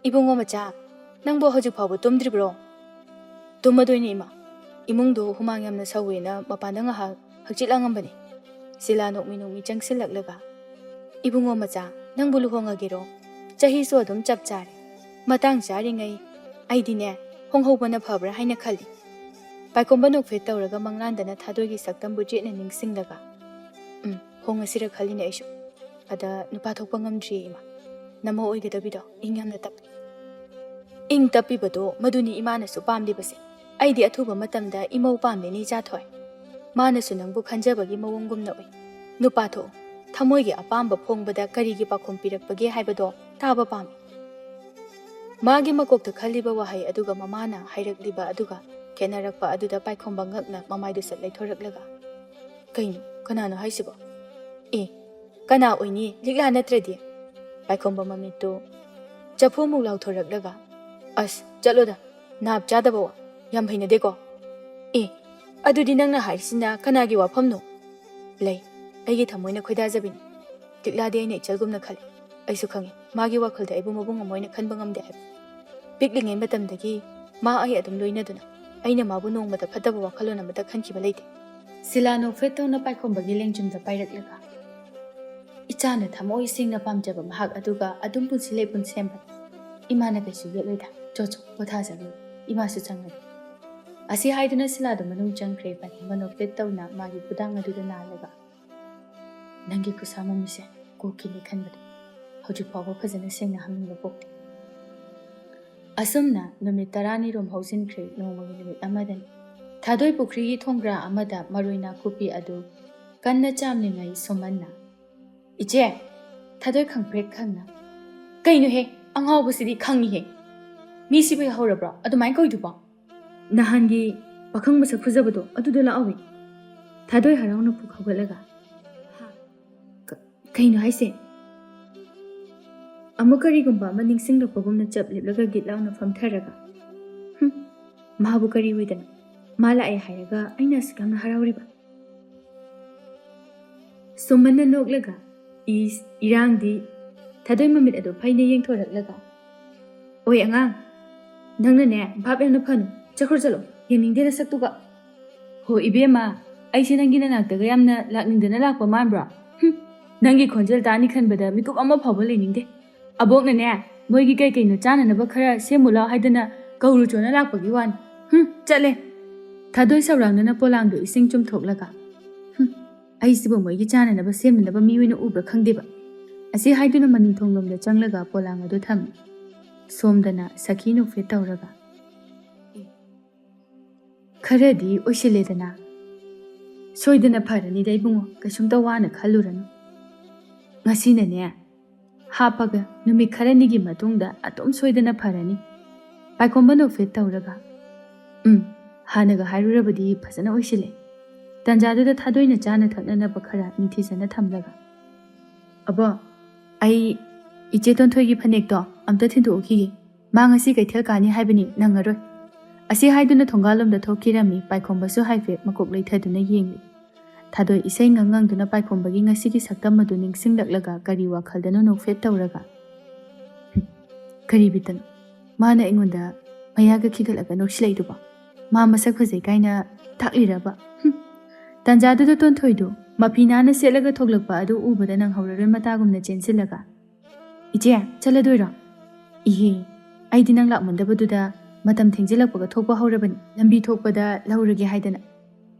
"ꯏꯕꯨꯡꯉꯣ ꯃꯆꯥ, ꯅꯪꯕꯨ ꯍꯧꯖꯤꯛ ꯐꯥꯎꯕ ꯇꯨꯝꯗ꯭ꯔꯤꯕ꯭ꯔꯣ?" "ꯇꯨꯝꯃꯗꯣꯏꯅꯦ, ꯏꯃꯥ꯫ ꯏꯃꯨꯡꯗꯣ ꯍꯨꯃꯥꯡ ꯌꯥꯝꯅ ꯁꯧꯋꯦꯅ ꯃꯄꯥꯟꯗ ꯉꯥꯏꯍꯥꯛ ꯍꯛꯆꯤꯠ ꯂꯥꯡꯉꯝꯕꯅꯤ꯫" ꯁꯤꯂꯥ ꯅꯣꯛꯃꯤ ꯅꯣꯛꯃꯤ ꯆꯪꯁꯤꯜꯂꯛꯂꯒ, "ꯏꯕꯨꯡꯉꯣ ꯃꯆꯥ, ꯅꯪꯕꯨ ꯂꯨꯍꯣꯡꯉꯒꯦꯔꯣ? ꯆꯍꯤꯁꯨ ꯑꯗꯨꯝ ꯆꯞ ꯆꯥꯔꯦ꯫ ꯃꯇꯥꯡ ꯆꯥꯔꯤꯉꯩ ꯑꯩꯗꯤꯅꯦ, ꯍꯣꯡꯍꯧꯕꯅ ꯐꯕ꯭ꯔꯥ ꯍꯥꯏꯅ ꯈꯜꯂꯤ꯫" ꯄꯥꯏꯈꯣꯝꯕ ꯅꯣꯛꯐꯦꯠ ꯇꯧꯔꯒ ꯃꯪꯂꯥꯟꯗꯅ ꯊꯥꯗꯣꯏꯒꯤ ꯁꯛꯇꯝꯕꯨ ꯆꯦꯠꯅ ꯅꯤꯡꯁꯤꯡꯂꯒ, "ꯎꯝ, ꯍꯣꯡꯉꯁꯤꯔ ꯈꯜꯂꯤꯅꯦ ꯑꯩꯁꯨ꯫ ꯑꯗ ꯅꯨꯄꯥ ꯊꯣꯛꯄ ꯉꯝꯗ꯭ꯔꯤꯌꯦ, ꯏꯃꯥ꯫ ꯅꯃꯧ ꯑꯣꯏꯒꯗꯕꯤꯗꯣ ꯏꯪ ꯌꯥꯝꯅ ꯇꯞꯄꯤ꯫" "ꯏꯪ ꯇꯞꯄꯤꯕꯗꯣ ꯃꯗꯨꯅꯤ ꯏꯃꯥꯅꯁꯨ ꯄꯥꯝꯂꯤꯕꯁꯦ꯫ ꯑꯩꯗꯤ ꯑꯊꯨꯕ ꯃꯇꯝꯗ ꯏꯃꯧ ꯄꯥꯝꯂꯦꯅꯦ, ꯏꯆꯥꯊꯣꯏ꯫ ꯃꯥꯅꯁꯨ ꯅꯪꯕꯨ ꯈꯟꯖꯕꯒꯤ ꯃꯑꯣꯡꯒꯨꯝꯅ ꯎꯏ꯫ ꯅꯨꯄꯥ ꯊꯣꯛꯎ꯫ ꯊꯃꯣꯏꯒꯤ ꯑꯄꯥꯝꯕ ꯐꯣꯡꯕꯗ ꯀꯔꯤꯒꯤ ꯄꯥꯈꯨꯝ ꯄꯤꯔꯛꯄꯒꯦ ꯍꯥꯏꯕꯗꯣ ꯇꯥꯕ ꯄꯥꯝꯃꯤ꯫" ꯃꯥꯒꯤ ꯃꯀꯣꯛꯇ ꯈꯜꯂꯤꯕ ꯋꯥꯍꯩ ꯑꯗꯨꯒ ꯃꯃꯥꯅ ꯍꯥꯏꯔꯛꯂꯤꯕ ꯑꯗꯨꯒ ꯈꯦꯠꯅꯔꯛꯄ ꯑꯗꯨꯗ ꯄꯥꯏꯈꯣꯝꯕ ꯉꯛꯅ ꯃꯃꯥꯏꯗꯨ ꯁꯠ ꯂꯩꯊꯣꯔꯛꯂꯒ, "ꯀꯩꯅꯣ? ꯀꯅꯥꯅꯣ ꯍꯥꯏꯁꯤꯕꯣ? ꯑꯦ, ꯀꯅꯥ ꯑꯣꯏꯅꯤ? ꯂꯤꯛꯂꯥ ꯅꯠꯇ꯭ꯔꯗꯤ?" ꯄꯥꯏꯈꯣꯝꯕ ꯃꯃꯤꯠꯇꯨ ꯆꯐꯨꯃꯨꯛ ꯂꯥꯎꯊꯣꯔꯛꯂꯒ, "ꯑꯁ, ꯆꯠꯂꯣꯗ, ꯅꯥꯞ ꯆꯥꯗꯕ ꯋꯥ꯫ ꯌꯥꯝ ꯍꯩꯅꯗꯦꯀꯣ꯫ ꯑꯦ, ꯑꯗꯨꯗꯤ ꯅꯪꯅ ꯍꯥꯏꯔꯤꯁꯤꯅ ꯀꯅꯥꯒꯤ ꯋꯥꯐꯝꯅꯣ?" "ꯂꯩ, ꯑꯩꯒꯤ ꯊꯃꯣꯏꯅ ꯈꯣꯏꯗꯥꯖꯕꯤꯅꯤ꯫ ꯂꯤꯛꯂꯥꯗꯤ ꯑꯩꯅ ꯏꯆꯜꯒꯨꯝꯅ ꯈꯜꯂꯤ꯫ ꯑꯩꯁꯨ ꯈꯪꯉꯤ, ꯃꯥꯒꯤ ꯋꯥꯈꯜꯗ ꯑꯩꯕꯨ ꯃꯕꯨꯡ ꯑꯃ ꯑꯣꯏꯅ ꯈꯟꯕ ꯉꯝꯗꯦ ꯍꯥꯏꯕ꯫ ꯄꯤꯛꯂꯤꯉꯩ ꯃꯇꯝꯗꯒꯤ ꯃꯥ ꯑꯩ ꯑꯗꯨꯝ ꯂꯣꯏꯅꯗꯨꯅ ꯑꯩꯅ ꯃꯥꯕꯨ ꯅꯣꯡꯃꯇ ꯐꯠꯇꯕ ꯋꯥꯈꯜꯂꯣꯟ ꯑꯃꯇ ꯈꯟꯈꯤꯕ ꯂꯩꯇꯦ꯫" ꯁꯤꯂꯥ ꯅꯣꯛꯐꯦꯠ ꯇꯧꯅ ꯄꯥꯏꯈꯣꯝꯕꯒꯤ ꯂꯦꯡꯖꯨꯝꯗ ꯄꯥꯏꯔꯛꯂꯒ, "ꯏꯆꯥꯅ ꯊꯃꯣꯏ ꯁꯦꯡꯅ ꯄꯥꯝꯖꯕ ꯃꯍꯥꯛ ꯑꯗꯨꯒ ꯑꯗꯨꯝ ꯄꯨꯟꯁꯤ ꯂꯩꯄꯨꯟ ꯁꯦꯝꯕꯅꯤ꯫ ꯏꯃꯥꯅ ꯀꯩꯁꯨ ꯌꯦꯠꯂꯣꯏꯗ꯫ ꯆꯣ ꯆꯣ, ꯄꯣꯊꯥꯖꯔꯨꯔꯣ꯫ ꯏꯃꯥꯁꯨ ꯆꯪꯂꯒꯦ꯫" ꯑꯁꯤ ꯍꯥꯏꯗꯨꯅ ꯁꯤꯂꯥꯗꯨ ꯃꯅꯨꯡ ꯆꯪꯈ꯭ꯔꯦ꯫ ꯄꯥꯏꯈꯣꯝꯕ ꯅꯣꯛꯐꯦꯠ ꯇꯧꯅ ꯃꯥꯒꯤ ꯈꯨꯗꯥꯡ ꯑꯗꯨꯗ ꯅꯥꯜꯂꯒ, "ꯅꯪꯒꯤ ꯈꯨꯠꯁꯥ ꯃꯃꯤꯁꯦ ꯀꯣꯛꯀꯤꯅꯤ ꯈꯟꯕꯗ ꯍꯧꯖꯤꯛ ꯐꯥꯎꯕ ꯐꯖꯅ ꯁꯦꯡꯅ ꯍꯥꯝꯅꯤꯡꯕ ꯄꯣꯛꯇꯦ꯫" ꯑꯁꯨꯝꯅ ꯅꯨꯃꯤꯠ ꯇꯔꯥꯅꯤ ꯔꯣꯝ ꯍꯧꯖꯤꯟꯈ꯭ꯔꯦ꯫ ꯅꯣꯡꯃꯒꯤ ꯅꯨꯃꯤꯠ ꯑꯃꯗꯅꯤ꯫ ꯊꯥꯗꯣꯏ ꯄꯨꯈ꯭ꯔꯤꯒꯤ ꯊꯣꯡꯒ꯭ꯔꯥ ꯑꯃꯗ ꯃꯔꯣꯏ ꯅꯥꯀꯨꯞꯄꯤ ꯑꯗꯨ ꯀꯟꯅ ꯆꯥꯝꯂꯤꯉꯩ ꯁꯨꯃꯟꯅ, "ꯏꯆꯦ!" ꯊꯥꯗꯣꯏ ꯈꯪꯄ꯭ꯔꯦꯛ ꯈꯪꯅ, "ꯀꯩꯅꯣꯍꯦ, ꯑꯉꯥꯎꯕꯁꯤꯗꯤ ꯈꯪꯉꯤꯍꯦ꯫ ꯃꯤ ꯁꯤꯕ ꯌꯥꯍꯧꯔꯕ꯭ꯔꯣ? ꯑꯗꯨꯃꯥꯏꯅ ꯀꯧꯏꯗꯨꯕꯣ?" "ꯅꯍꯥꯟꯒꯤ ꯄꯥꯈꯪ ꯃꯁꯛ ꯐꯖꯕꯗꯣ ꯑꯗꯨꯗ ꯂꯥꯛꯍꯧꯋꯤ꯫" ꯊꯥꯗꯣꯏ ꯍꯔꯥꯎꯅ ꯄꯨꯛ ꯍꯧꯒꯠꯂꯒ, "ꯍꯥ? ꯀ-, ꯀꯩꯅꯣ ꯍꯥꯏꯁꯦ?" ꯑꯃꯨꯛ ꯀꯔꯤꯒꯨꯝꯕ ꯑꯃ ꯅꯤꯡꯁꯤꯡꯂꯛꯄꯒꯨꯝꯅ ꯆꯞ ꯂꯦꯞꯂꯒ ꯒꯤꯠ ꯂꯥꯎꯅ ꯐꯝꯊꯔꯒ, "ꯍꯨꯝ, ꯃꯥꯕꯨ ꯀꯔꯤ ꯑꯣꯏꯗꯅ? ꯃꯥ ꯂꯥꯛꯑꯦ ꯍꯥꯏꯔꯒ ꯑꯩꯅ ꯑꯁꯨꯛ ꯌꯥꯝꯅ ꯍꯔꯥꯎꯔꯤꯕ?" ꯁꯨꯃꯟꯅ ꯅꯣꯛꯂꯒ, "ꯏꯁ, ꯏꯔꯥꯡꯗꯤ!" ꯊꯥꯗꯣꯏ ꯃꯃꯤꯠ ꯑꯗꯨ ꯐꯩꯅ ꯌꯦꯡꯊꯣꯔꯛꯂꯒ, ꯑꯣꯏ ꯑꯉꯥꯡ, ꯅꯪꯅꯅꯦ ꯚꯥꯞ ꯌꯥꯝꯅ ꯐꯅꯨ꯫ ꯆꯠꯈ꯭ꯔꯣ ꯆꯠꯂꯣ, ꯌꯦꯡꯅꯤꯡꯗꯦ ꯅꯁꯛꯇꯨꯒ꯫ ꯍꯣ ꯏꯕꯦꯝꯃ, ꯑꯩꯁꯦ ꯅꯪꯒꯤ ꯅꯅꯥꯛꯇꯒ ꯌꯥꯝꯅ ꯂꯥꯛꯅꯤꯡꯗꯅ ꯂꯥꯛꯄ ꯃꯥꯟꯕ꯭ꯔꯣ? ꯍꯨꯝ, ꯅꯪꯒꯤ ꯈꯣꯟꯖꯦꯜ ꯇꯥꯅꯤ ꯈꯟꯕꯗ ꯃꯤꯀꯨꯞ ꯑꯃ ꯐꯥꯎꯕ ꯂꯩꯅꯤꯡꯗꯦ꯫ ꯑꯕꯣꯛꯅꯅꯦ ꯃꯣꯏꯒꯤ ꯀꯩ ꯀꯩꯅꯣ ꯆꯥꯅꯅꯕ ꯈꯔ ꯁꯦꯝꯃꯨ ꯂꯥꯎ ꯍꯥꯏꯗꯅ ꯀꯧꯔꯨ ꯆꯣꯅ ꯂꯥꯛꯄꯒꯤ ꯋꯥꯅꯤ꯫ ꯍꯨꯝ, ꯆꯠꯂꯦ꯫ ꯊꯥꯗꯣꯏ ꯁꯧꯔꯥꯡꯗꯅ ꯄꯣꯂꯥꯡꯗꯣ ꯏꯁꯤꯡ ꯆꯨꯝꯊꯣꯛꯂꯒ, ꯍꯨꯝ, ꯑꯩꯁꯤꯕꯨ ꯃꯣꯏꯒꯤ ꯆꯥꯅꯅꯕ ꯁꯦꯝꯅꯅꯕ ꯃꯤ ꯑꯣꯏꯅ ꯎꯕ꯭ꯔꯥ ꯈꯪꯗꯦꯕ꯫ ꯑꯁꯤ ꯍꯥꯏꯗꯨꯅ ꯃꯅꯤꯡ ꯊꯣꯡꯂꯣꯝꯗ ꯆꯪꯂꯒ ꯄꯣꯂꯥꯡ ꯑꯗꯨ ꯊꯝꯃꯤ꯫ ꯁꯣꯝꯗꯅ ꯁꯈꯤ ꯅꯣꯛꯐꯦꯠ ꯇꯧꯔꯒ, "ꯑꯦ, ꯈꯔꯗꯤ ꯑꯣꯏꯁꯤꯜꯂꯦꯗꯅ꯫ ꯁꯣꯏꯗꯅ ꯐꯔꯅꯤꯗ ꯏꯕꯨꯡꯉꯣ, ꯀꯩꯁꯨꯝꯇ ꯋꯥꯅ ꯈꯜꯂꯨꯔꯅꯨ꯫ ꯉꯁꯤꯅꯅꯦ ꯍꯥꯞꯄꯒ ꯅꯨꯃꯤꯠ ꯈꯔꯅꯤꯒꯤ ꯃꯇꯨꯡꯗ ꯑꯗꯨꯝ ꯁꯣꯏꯗꯅ ꯐꯔꯅꯤ"꯫ ꯄꯥꯏꯈꯣꯝꯕ ꯅꯣꯛꯐꯦꯠ ꯇꯧꯔꯒ, "ꯎꯝ, ꯍꯥꯟꯅꯒ ꯍꯥꯏꯔꯨꯔꯕꯗꯤ ꯐꯖꯅ ꯑꯣꯏꯁꯤꯜꯂꯦ"꯫ ꯇꯟꯖꯥꯗꯨꯗ ꯊꯥꯗꯣꯏꯅ ꯆꯥꯅ ꯊꯛꯅꯅꯕ ꯈꯔ ꯅꯤꯡꯊꯤꯖꯅ ꯊꯝꯂꯒ, "ꯑꯕꯣ, ꯑꯩ ꯏꯆꯦ ꯇꯣꯟꯊꯣꯏꯒꯤ ꯐꯅꯦꯛꯇꯣ ꯑꯝꯇ ꯊꯤꯟꯗꯣꯛꯎꯈꯤꯒꯦ꯫ ꯃꯥ ꯉꯁꯤ ꯀꯩꯊꯦꯜ ꯀꯥꯅꯤ ꯍꯥꯏꯕꯅꯤ, ꯅꯪꯉꯔꯣꯏ"꯫ ꯑꯁꯤ ꯍꯥꯏꯗꯨꯅ ꯊꯣꯡꯒꯥꯜꯂꯣꯝꯗ ꯊꯣꯛꯈꯤꯔꯝꯃꯤ꯫ ꯄꯥꯏꯈꯣꯝꯕꯁꯨ ꯍꯥꯏꯐꯦꯠ ꯃꯀꯣꯛ ꯂꯩꯊꯗꯨꯅ ꯌꯦꯡꯂꯤ꯫ ꯊꯥꯗꯣꯏ ꯏꯁꯩ ꯉꯪ ꯉꯪꯗꯨꯅ ꯄꯥꯏꯈꯣꯝꯕꯒꯤ ꯉꯁꯤꯒꯤ ꯁꯛꯇꯝ ꯑꯗꯨ ꯅꯤꯡꯁꯤꯡꯂꯛꯂꯒ ꯀꯔꯤ ꯋꯥꯈꯜꯗꯅꯣ ꯅꯣꯛꯐꯦꯠ ꯇꯧꯔꯒ, "ꯍꯨꯝ, ꯀꯔꯤ ꯕꯤꯠꯇꯅꯣ ꯃꯥꯅ ꯑꯩꯉꯣꯟꯗ ꯃꯌꯥꯒ ꯈꯤꯒꯠꯂꯒ ꯅꯣꯛꯁꯤꯜꯂꯛꯏꯗꯨꯕꯣ? ꯃꯥ ꯃꯁꯛ ꯐꯖꯩ ꯀꯥꯏꯅ ꯇꯥꯛꯂꯤꯔꯕ? ꯍꯨꯝ"꯫ ꯇꯟꯖꯥꯗꯨꯗ ꯇꯣꯟꯊꯣꯏꯗꯨ ꯃꯐꯤ ꯅꯥꯟꯅ ꯁꯦꯠꯂꯒ ꯊꯣꯛꯂꯛꯄ ꯑꯗꯨ ꯎꯕꯗ ꯅꯪꯍꯧꯔꯔꯣꯏ ꯃꯇꯥꯒꯨꯝꯅ ꯆꯦꯟꯁꯤꯜꯂꯒ, "ꯏꯆꯦ, ꯆꯠꯂꯗꯣꯏꯔꯣ?" "ꯏꯍꯦ, ꯑꯩꯗꯤ ꯅꯪ ꯂꯥꯛꯃꯟꯗꯕꯗꯨꯗ ꯃꯇꯝ ꯊꯦꯡꯖꯤꯜꯂꯛꯄꯒ ꯊꯣꯛꯄ ꯍꯧꯔꯕꯅꯤ, ꯂꯝꯕꯤ ꯊꯣꯛꯄꯗ ꯂꯧꯔꯒꯦ ꯍꯥꯏꯗꯅ"꯫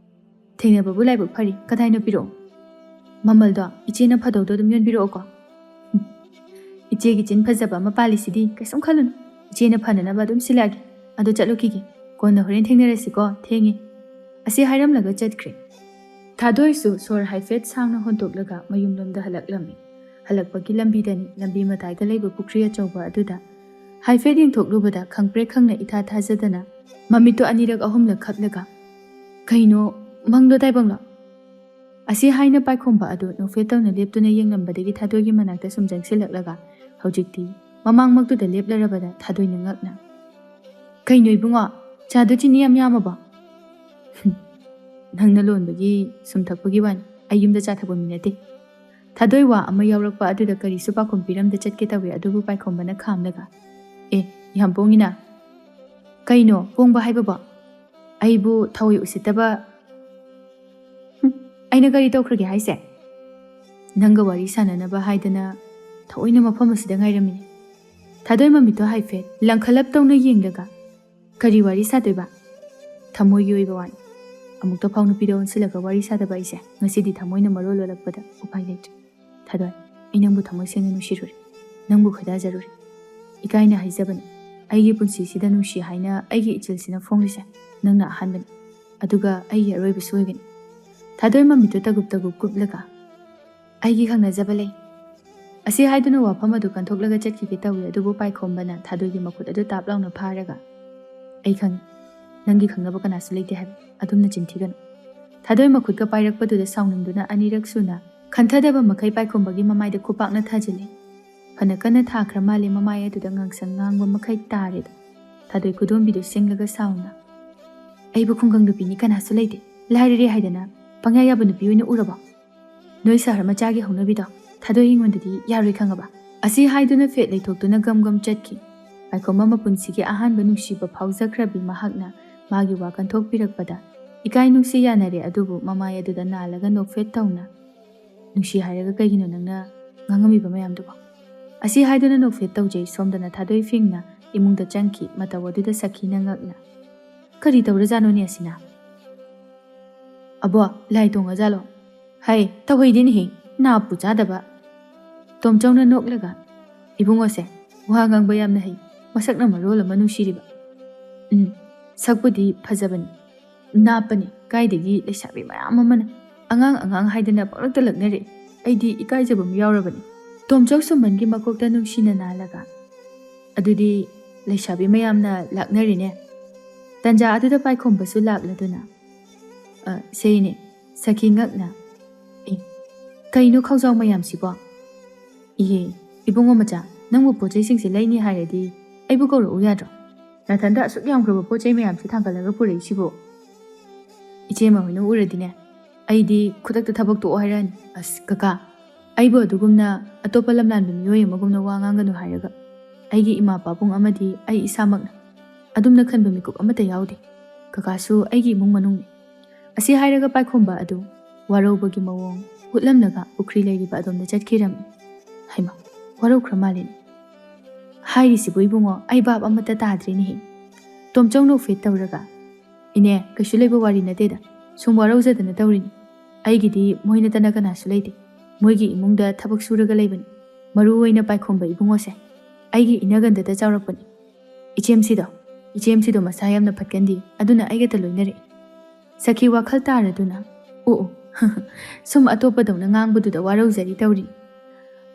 "ꯊꯦꯡꯅꯕꯕꯨ ꯂꯥꯏꯕꯛ ꯐꯔꯤ, ꯀꯗꯥꯏꯅꯣ ꯄꯤꯔꯛꯑꯣ"꯫ "ꯃꯃꯜꯗꯣ ꯏꯆꯦꯅ ꯐꯗꯧꯗꯣ ꯑꯗꯨꯝ ꯌꯣꯟꯕꯤꯔꯛꯑꯣꯀꯣ"꯫ "ꯏꯆꯦꯒꯤ ꯆꯤꯟ ꯐꯖꯕ ꯑꯃ ꯄꯥꯜꯂꯤꯁꯤꯗꯤ, ꯀꯩꯁꯨꯝ ꯈꯜꯂꯨꯅꯨ, ꯏꯆꯦꯅ ꯐꯅꯅꯕ ꯑꯗꯨꯝ ꯁꯤꯜꯂꯛꯑꯒꯦ꯫ ꯑꯗꯣ ꯆꯠꯂꯨꯈꯤꯒꯦ, ꯀꯣꯟꯅ ꯍꯣꯔꯦꯟ ꯊꯦꯡꯅꯔꯁꯤꯀꯣ, ꯊꯦꯡꯉꯦ"꯫ ꯑꯁꯤ ꯍꯥꯏꯔꯝꯂꯒ ꯆꯠꯈ꯭ꯔꯦ꯫ ꯊꯥꯗꯣꯏꯁꯨ ꯁꯣꯔ ꯍꯥꯏꯐꯦꯠ ꯁꯥꯡꯅ ꯍꯣꯟꯗꯣꯛꯂꯒ ꯃꯌꯨꯝꯂꯣꯝꯗ ꯍꯜꯂꯛꯂꯝꯃꯤ꯫ ꯍꯜꯂꯛꯄꯒꯤ ꯂꯝꯕꯤꯗꯅꯤ, ꯂꯝꯕꯤ ꯃꯇꯥꯏꯗ ꯂꯩꯕ ꯄꯨꯈ꯭ꯔꯤ ꯑꯆꯧꯕ ꯑꯗꯨꯗ ꯍꯥꯏꯐꯦꯠ ꯌꯦꯡꯊꯣꯛꯂꯨꯕꯗ ꯈꯪꯄ꯭ꯔꯦꯛ ꯈꯪꯅ ꯏꯊꯥ ꯊꯥꯖꯗꯅ ꯃꯃꯤꯠꯇꯨ ꯑꯅꯤꯔꯛ ꯑꯍꯨꯝꯂꯛ ꯈꯞꯂꯒ, "ꯀꯩꯅꯣ, ꯃꯪꯂꯣ ꯇꯥꯏꯕꯪꯂꯣ?" ꯑꯁꯤ ꯍꯥꯏꯅ ꯄꯥꯏꯈꯣꯝꯕ ꯑꯗꯨ ꯅꯣꯛꯐꯦꯠ ꯇꯧꯅ ꯂꯦꯞꯇꯨꯅ ꯌꯦꯡꯂꯝꯕꯗꯒꯤ ꯊꯥꯗꯣꯏꯒꯤ ꯃꯅꯥꯛꯇ ꯁꯨꯝ ꯆꯪꯁꯤꯜꯂꯛꯂꯒ ꯍꯧꯖꯤꯛꯇꯤ ꯃꯃꯥꯡꯃꯛꯇꯨꯗ ꯂꯦꯞꯂꯔꯕꯗ ꯊꯥꯗꯣꯏꯅ ꯉꯛꯅ, "ꯀꯩꯅꯣ ꯏꯕꯨꯡꯉꯣ, ꯆꯥꯗꯨ ꯆꯤꯅꯤ ꯌꯥꯝ ꯌꯥꯝꯃꯕꯣ?" "ꯍꯨꯝ, ꯅꯪꯅ ꯂꯣꯟꯕꯒꯤ ꯁꯨꯝ ꯊꯛꯄꯒꯤ ꯋꯥꯅꯤ, ꯑꯩ ꯌꯨꯝꯗ ꯆꯥ ꯊꯛꯄ ꯃꯤ ꯅꯠꯇꯦ"꯫ ꯊꯥꯗꯣꯏ ꯋꯥ ꯑꯃ ꯌꯥꯎꯔꯛꯄ ꯑꯗꯨꯗ ꯀꯔꯤꯁꯨ ꯄꯥꯈꯨꯝ ꯄꯤꯔꯝꯗ ꯆꯠꯀꯦ ꯇꯧꯏ, ꯑꯗꯨꯕꯨ ꯄꯥꯏꯈꯣꯝꯕꯅ ꯈꯥꯝꯂꯒ, "ꯑꯦ, ꯌꯥꯝ ꯄꯣꯡꯉꯤꯅ꯫ ꯀꯩꯅꯣ ꯄꯣꯡꯕ ꯍꯥꯏꯕꯕꯣ? ꯑꯩꯕꯨ ꯊꯧꯏ ꯎꯁꯤꯠꯇꯕ꯫ ꯍꯨꯝ, ꯑꯩꯅ ꯀꯔꯤ ꯇꯧꯈ꯭ꯔꯒꯦ ꯍꯥꯏꯁꯦ? ꯅꯪꯒ ꯋꯥꯔꯤ ꯁꯥꯟꯅꯅꯕ ꯍꯥꯏꯗꯅ ꯊꯑꯣꯏꯅ ꯃꯐꯝ ꯑꯁꯤꯗ ꯉꯥꯏꯔꯝꯃꯤꯅꯦ꯫ ꯊꯥꯗꯣꯏ ꯃꯃꯤꯠꯇꯣ ꯍꯥꯏꯐꯦꯠ ꯂꯪꯈꯠꯂꯞ ꯇꯧꯅ ꯌꯦꯡꯂꯒ, ꯀꯔꯤ ꯋꯥꯔꯤ ꯁꯥꯗꯣꯏꯕ? ꯊꯃꯣꯏꯒꯤ ꯑꯣꯏꯕ ꯋꯥꯅꯤ꯫ ꯑꯃꯨꯛꯇ ꯐꯥꯎ ꯅꯨꯄꯤꯗ ꯑꯣꯟꯁꯤꯜꯂꯒ ꯋꯥꯔꯤ ꯁꯥꯗꯕ ꯑꯩꯁꯦ ꯉꯁꯤꯗꯤ ꯊꯃꯣꯏꯅ ꯃꯔꯣꯜ ꯂꯣꯜꯂꯛꯄꯗ ꯎꯄꯥꯏ ꯂꯩꯇ꯭ꯔꯦ꯫ ꯊꯥꯗꯣꯏ, ꯑꯩ ꯅꯪꯕꯨ ꯊꯃꯣꯏ ꯁꯦꯡꯅ ꯅꯨꯡꯁꯤꯔꯨꯔꯦ꯫ ꯅꯪꯕꯨ ꯈꯣꯏꯗꯥꯖꯔꯨꯔꯦ꯫ ꯏꯀꯥꯏꯅ ꯍꯥꯏꯖꯕꯅꯤ꯫ ꯑꯩꯒꯤ ꯄꯨꯟꯁꯤꯁꯤꯗ ꯅꯨꯡꯁꯤ ꯍꯥꯏꯅ ꯑꯩꯒꯤ ꯏꯆꯤꯜꯁꯤꯅ ꯐꯣꯡꯂꯤꯁꯦ ꯅꯪꯅ ꯑꯍꯥꯟꯕꯅꯤ꯫ ꯑꯗꯨꯒ ꯑꯩꯒꯤ ꯑꯔꯣꯏꯕꯁꯨ ꯑꯣꯏꯒꯅꯤ꯫ ꯊꯥꯗꯣꯏ ꯃꯃꯤꯠꯇꯨ ꯇꯒꯨꯞ ꯇꯒꯨꯞ ꯀꯨꯞꯂꯒ, "ꯑꯩꯒꯤ ꯈꯪꯅꯖꯕ ꯂꯩ꯫" ꯑꯁꯤ ꯍꯥꯏꯗꯨꯅ ꯋꯥꯐꯝ ꯑꯗꯨ ꯀꯟꯊꯣꯛꯂꯒ ꯆꯠꯈꯤꯒꯦ ꯇꯧꯏ, ꯑꯗꯨꯕꯨ ꯄꯥꯏꯈꯣꯝꯕꯅ ꯊꯥꯗꯣꯏꯒꯤ ꯃꯈꯨꯠ ꯑꯗꯨ ꯇꯥꯞ ꯂꯥꯎꯅ ꯐꯥꯔꯒ, "ꯑꯩ ꯈꯪꯏ, ꯅꯪꯒꯤ ꯈꯪꯅꯕ ꯀꯅꯥꯁꯨ ꯂꯩꯇꯦ ꯍꯥꯏꯕ, ꯑꯗꯨꯝꯅ ꯆꯤꯟꯊꯤꯒꯅꯨ꯫" ꯊꯥꯗꯣꯏ ꯃꯈꯨꯠꯀ ꯄꯥꯏꯔꯛꯄꯗꯨꯗ ꯁꯥꯎꯅꯤꯡꯗꯨꯅ ꯑꯅꯤꯔꯛ ꯁꯨꯅ ꯈꯟꯊꯗꯕ ꯃꯈꯩ ꯄꯥꯏꯈꯣꯝꯕꯒꯤ ꯃꯃꯥꯏꯗ ꯈꯨꯄꯥꯛꯅ ꯊꯥꯖꯤꯜꯂꯤ꯫ ꯐꯅ ꯀꯟꯅ ꯊꯥꯈ꯭ꯔ ꯃꯥꯜꯂꯦ, ꯃꯃꯥꯏ ꯑꯗꯨꯗ ꯉꯥꯡꯁꯪ ꯉꯥꯡꯕ ꯃꯈꯩ ꯇꯥꯔꯦꯗꯣ꯫ ꯊꯥꯗꯣꯏ ꯈꯨꯗꯣꯝꯕꯤꯗꯨ ꯁꯤꯡꯂꯒ ꯁꯥꯎꯅ, "ꯑꯩꯕꯨ ꯈꯨꯡꯒꯪ ꯅꯨꯄꯤꯅꯤ ꯀꯅꯥꯁꯨ ꯂꯩꯇꯦ, ꯂꯥꯏꯔꯔꯦ ꯍꯥꯏꯗꯅ ꯄꯪꯌꯥ ꯌꯥꯕ ꯅꯨꯄꯤ ꯑꯣꯏꯅ ꯎꯔꯕꯣ? ꯅꯣꯏ ꯁꯍꯔ ꯃꯆꯥꯒꯤ ꯍꯧꯅꯕꯤꯗꯣ ꯊꯥꯗꯣꯏ ꯑꯩꯉꯣꯟꯗꯗꯤ ꯌꯥꯔꯣꯏ ꯈꯪꯉꯕ?" ꯑꯁꯤ ꯍꯥꯏꯗꯨꯅ ꯐꯦꯠ ꯂꯩꯊꯣꯛꯇꯨꯅ ꯒꯝ ꯒꯝ ꯆꯠꯈꯤ꯫ ꯄꯥꯏꯈꯣꯝꯕ ꯃꯄꯨꯟꯁꯤꯒꯤ ꯑꯍꯥꯟꯕ ꯅꯨꯡꯁꯤꯕ ꯐꯥꯎꯖꯈ꯭ꯔꯕꯤ ꯃꯍꯥꯛꯅ ꯃꯥꯒꯤ ꯋꯥ ꯀꯟꯊꯣꯛꯄꯤꯔꯛꯄꯗ ꯏꯀꯥꯏ ꯅꯨꯡꯁꯤ ꯌꯥꯅꯔꯦ, ꯑꯗꯨꯕꯨ ꯃꯃꯥꯏ ꯑꯗꯨꯗ ꯅꯥꯜꯂꯒ ꯅꯣꯛꯐꯦꯠ ꯇꯧꯅ, "ꯅꯨꯡꯁꯤ ꯍꯥꯏꯔꯒ ꯀꯩꯒꯤꯅꯣ ꯅꯪꯅ ꯉꯥꯡꯉꯝꯃꯤꯕ ꯃꯌꯥꯝꯗꯨꯕꯣ?" ꯑꯁꯤ ꯍꯥꯏꯗꯨꯅ ꯅꯣꯛꯐꯦꯠ ꯇꯧꯖꯩ꯫ ꯁꯣꯝꯗꯅ ꯊꯥꯗꯣꯏ ꯐꯤꯡꯅ ꯏꯃꯨꯡꯗ ꯆꯪꯈꯤ꯫ ꯃꯇꯧ ꯑꯗꯨꯗ ꯁꯈꯤꯅ ꯉꯛꯅ, "ꯀꯔꯤ ꯇꯧꯔꯖꯥꯠꯅꯣꯅꯦ ꯑꯁꯤꯅ? ꯑꯕꯣ, ꯂꯥꯏ ꯇꯣꯡꯉꯖꯥꯠꯂꯣ? ꯍꯩ, ꯇꯧꯍꯩꯗꯦꯅꯦꯍꯦ, ꯅꯥꯞꯄꯨ ꯆꯥꯗꯕ꯫" ꯇꯣꯝꯆꯧꯅ ꯅꯣꯛꯂꯒ, "ꯏꯕꯨꯡꯉꯣꯁꯦ ꯋꯥ ꯉꯥꯡꯕ ꯌꯥꯝꯅ ꯍꯩ, ꯃꯁꯛꯅ ꯃꯔꯣꯜ ꯑꯃ ꯅꯨꯡꯁꯤꯔꯤꯕ꯫" "ꯎꯝ, ꯁꯛꯄꯨꯗꯤ ꯐꯖꯕꯅꯤ, ꯅꯥꯞꯄꯅꯤ, ꯀꯥꯏꯗꯒꯤ ꯂꯩꯁꯥꯕꯤ ꯃꯌꯥꯝ ꯑꯃꯅ ꯑꯉꯥꯡ ꯑꯉꯥꯡ ꯍꯥꯏꯗꯅ ꯄꯪꯂꯛꯇ ꯂꯛꯅꯔꯦ꯫ ꯑꯩꯗꯤ ꯏꯀꯥꯏꯖꯕ ꯑꯃ ꯌꯥꯎꯔꯕꯅꯤ꯫" ꯇꯣꯝꯆꯧ ꯁꯨꯃꯟꯒꯤ ꯃꯀꯣꯛꯇ ꯅꯨꯡꯁꯤꯅ ꯅꯥꯜꯂꯒ, "ꯑꯗꯨꯗꯤ ꯂꯩꯁꯥꯕꯤ ꯃꯌꯥꯝꯅ ꯂꯥꯛꯅꯔꯤꯅꯦ꯫" ꯇꯟꯖꯥ ꯑꯗꯨꯗ ꯄꯥꯏꯈꯣꯝꯕꯁꯨ ꯂꯥꯛꯂꯗꯨꯅ, "ꯑ, ꯁꯦ ꯏꯅꯦ꯫" ꯁꯈꯤ ꯉꯛꯅ, "ꯑꯦ, ꯀꯩꯅꯣ ꯈꯧꯖꯥꯎ ꯃꯌꯥꯝꯁꯤꯕꯣ?" "ꯏꯍꯦ, ꯏꯕꯨꯡꯉꯣ ꯃꯆꯥ, ꯅꯪꯕꯨ ꯄꯣꯠ ꯆꯩꯁꯤꯡꯁꯦ ꯂꯩꯅꯤ ꯍꯥꯏꯔꯗꯤ ꯑꯩꯕꯨ ꯀꯧꯔꯛꯎ ꯌꯥꯗ꯭ꯔꯣ? ꯅꯊꯟꯗ ꯑꯁꯨꯛ ꯌꯥꯝꯈ꯭ꯔꯕ ꯄꯣꯠ ꯆꯩ ꯃꯌꯥꯝꯁꯦ ꯊꯥꯡꯒꯠꯂꯒ ꯄꯨꯔꯛꯏꯁꯤꯕꯨ?" "ꯏꯆꯦꯃ ꯍꯣꯏꯅ ꯎꯔꯗꯤꯅꯦ, ꯑꯩꯗꯤ ꯈꯨꯗꯛꯇ ꯊꯕꯛ ꯇꯣꯛꯑꯣ ꯍꯥꯏꯔꯛꯑꯅꯤ꯫" "ꯑꯁ ꯀꯀꯥ, ꯑꯩꯕꯨ ꯑꯗꯨꯒꯨꯝꯅ ꯑꯇꯣꯞꯄ ꯂꯝꯂꯥꯟꯕ ꯃꯤꯑꯣꯏ ꯑꯃꯒꯨꯝꯅ ꯋꯥ ꯉꯥꯡꯒꯅꯨ ꯍꯥꯏꯔꯒ꯫ ꯑꯩꯒꯤ ꯏꯃꯥ ꯄꯥꯕꯨꯡ ꯑꯃꯗꯤ ꯑꯩ ꯏꯁꯥꯃꯛꯅ ꯑꯗꯨꯝꯅ ꯈꯟꯕ ꯃꯤꯀꯨꯞ ꯑꯃꯠꯇ ꯌꯥꯎꯗꯦ꯫ ꯀꯀꯥꯁꯨ ꯑꯩꯒꯤ ꯏꯃꯨꯡ ꯃꯅꯨꯡꯅꯤ꯫ ꯑꯁꯤ ꯍꯥꯏꯔꯒ ꯄꯥꯏꯈꯣꯝꯕ ꯑꯗꯨ ꯋꯥꯔꯧꯕꯒꯤ ꯃꯑꯣꯡ ꯎꯠꯂꯝꯂꯒ ꯄꯨꯈ꯭ꯔꯤ ꯂꯩꯔꯤꯕ ꯑꯗꯣꯝꯗ ꯆꯠꯈꯤꯔꯝꯃꯤ꯫ ꯍꯩꯃꯥ, ꯋꯥꯔꯧꯈ꯭ꯔ ꯃꯥꯜꯂꯦꯅꯦ꯫ ꯍꯥꯏꯔꯤꯁꯤꯕꯨ ꯏꯕꯨꯡꯉꯣ, ꯑꯩ ꯚꯥꯞ ꯑꯃꯠꯇ ꯇꯥꯗ꯭ꯔꯦꯅꯦꯍꯦ꯫ ꯇꯣꯝꯆꯧ ꯅꯣꯛꯐꯦꯠ ꯇꯧꯔꯒ, "ꯏꯅꯦ, ꯀꯩꯁꯨ ꯂꯩꯕ ꯋꯥꯔꯤ ꯅꯠꯇꯦꯗ, ꯁꯨꯝ ꯋꯥꯔꯧꯖꯗꯅ ꯇꯧꯔꯤꯅꯤ꯫ ꯑꯩꯒꯤꯗꯤ ꯃꯣꯏ ꯅꯠꯇꯅ ꯀꯅꯥꯁꯨ ꯂꯩꯇꯦ꯫ ꯃꯣꯏꯒꯤ ꯏꯃꯨꯡꯗ ꯊꯕꯛ ꯁꯨꯔꯒ ꯂꯩꯕꯅꯤ꯫ ꯃꯔꯨ ꯑꯣꯏꯅ ꯄꯥꯏꯈꯣꯝꯕ ꯏꯕꯨꯡꯉꯣꯁꯦ ꯑꯩꯒꯤ ꯏꯅꯒꯟꯗꯗ ꯆꯥꯎꯔꯛꯄꯅꯤ꯫ ꯏꯆꯦꯝꯁꯤꯗꯣ, ꯏꯆꯦꯝꯁꯤꯗꯣ ꯃꯁꯥ ꯌꯥꯝꯅ ꯐꯠꯀꯟꯗꯦ, ꯑꯗꯨꯅ ꯑꯩꯒꯇ ꯂꯣꯏꯅꯔꯛꯏ꯫" ꯁꯈꯤ ꯋꯥꯈꯜ ꯇꯥꯔꯗꯨꯅ, "ꯑꯣ, ꯑꯣ, ꯁꯨꯝ ꯑꯇꯣꯞꯄꯗꯧꯅ ꯉꯥꯡꯕꯗꯨꯗ ꯋꯥꯔꯧꯖꯔꯤ ꯇꯧꯔꯤ꯫"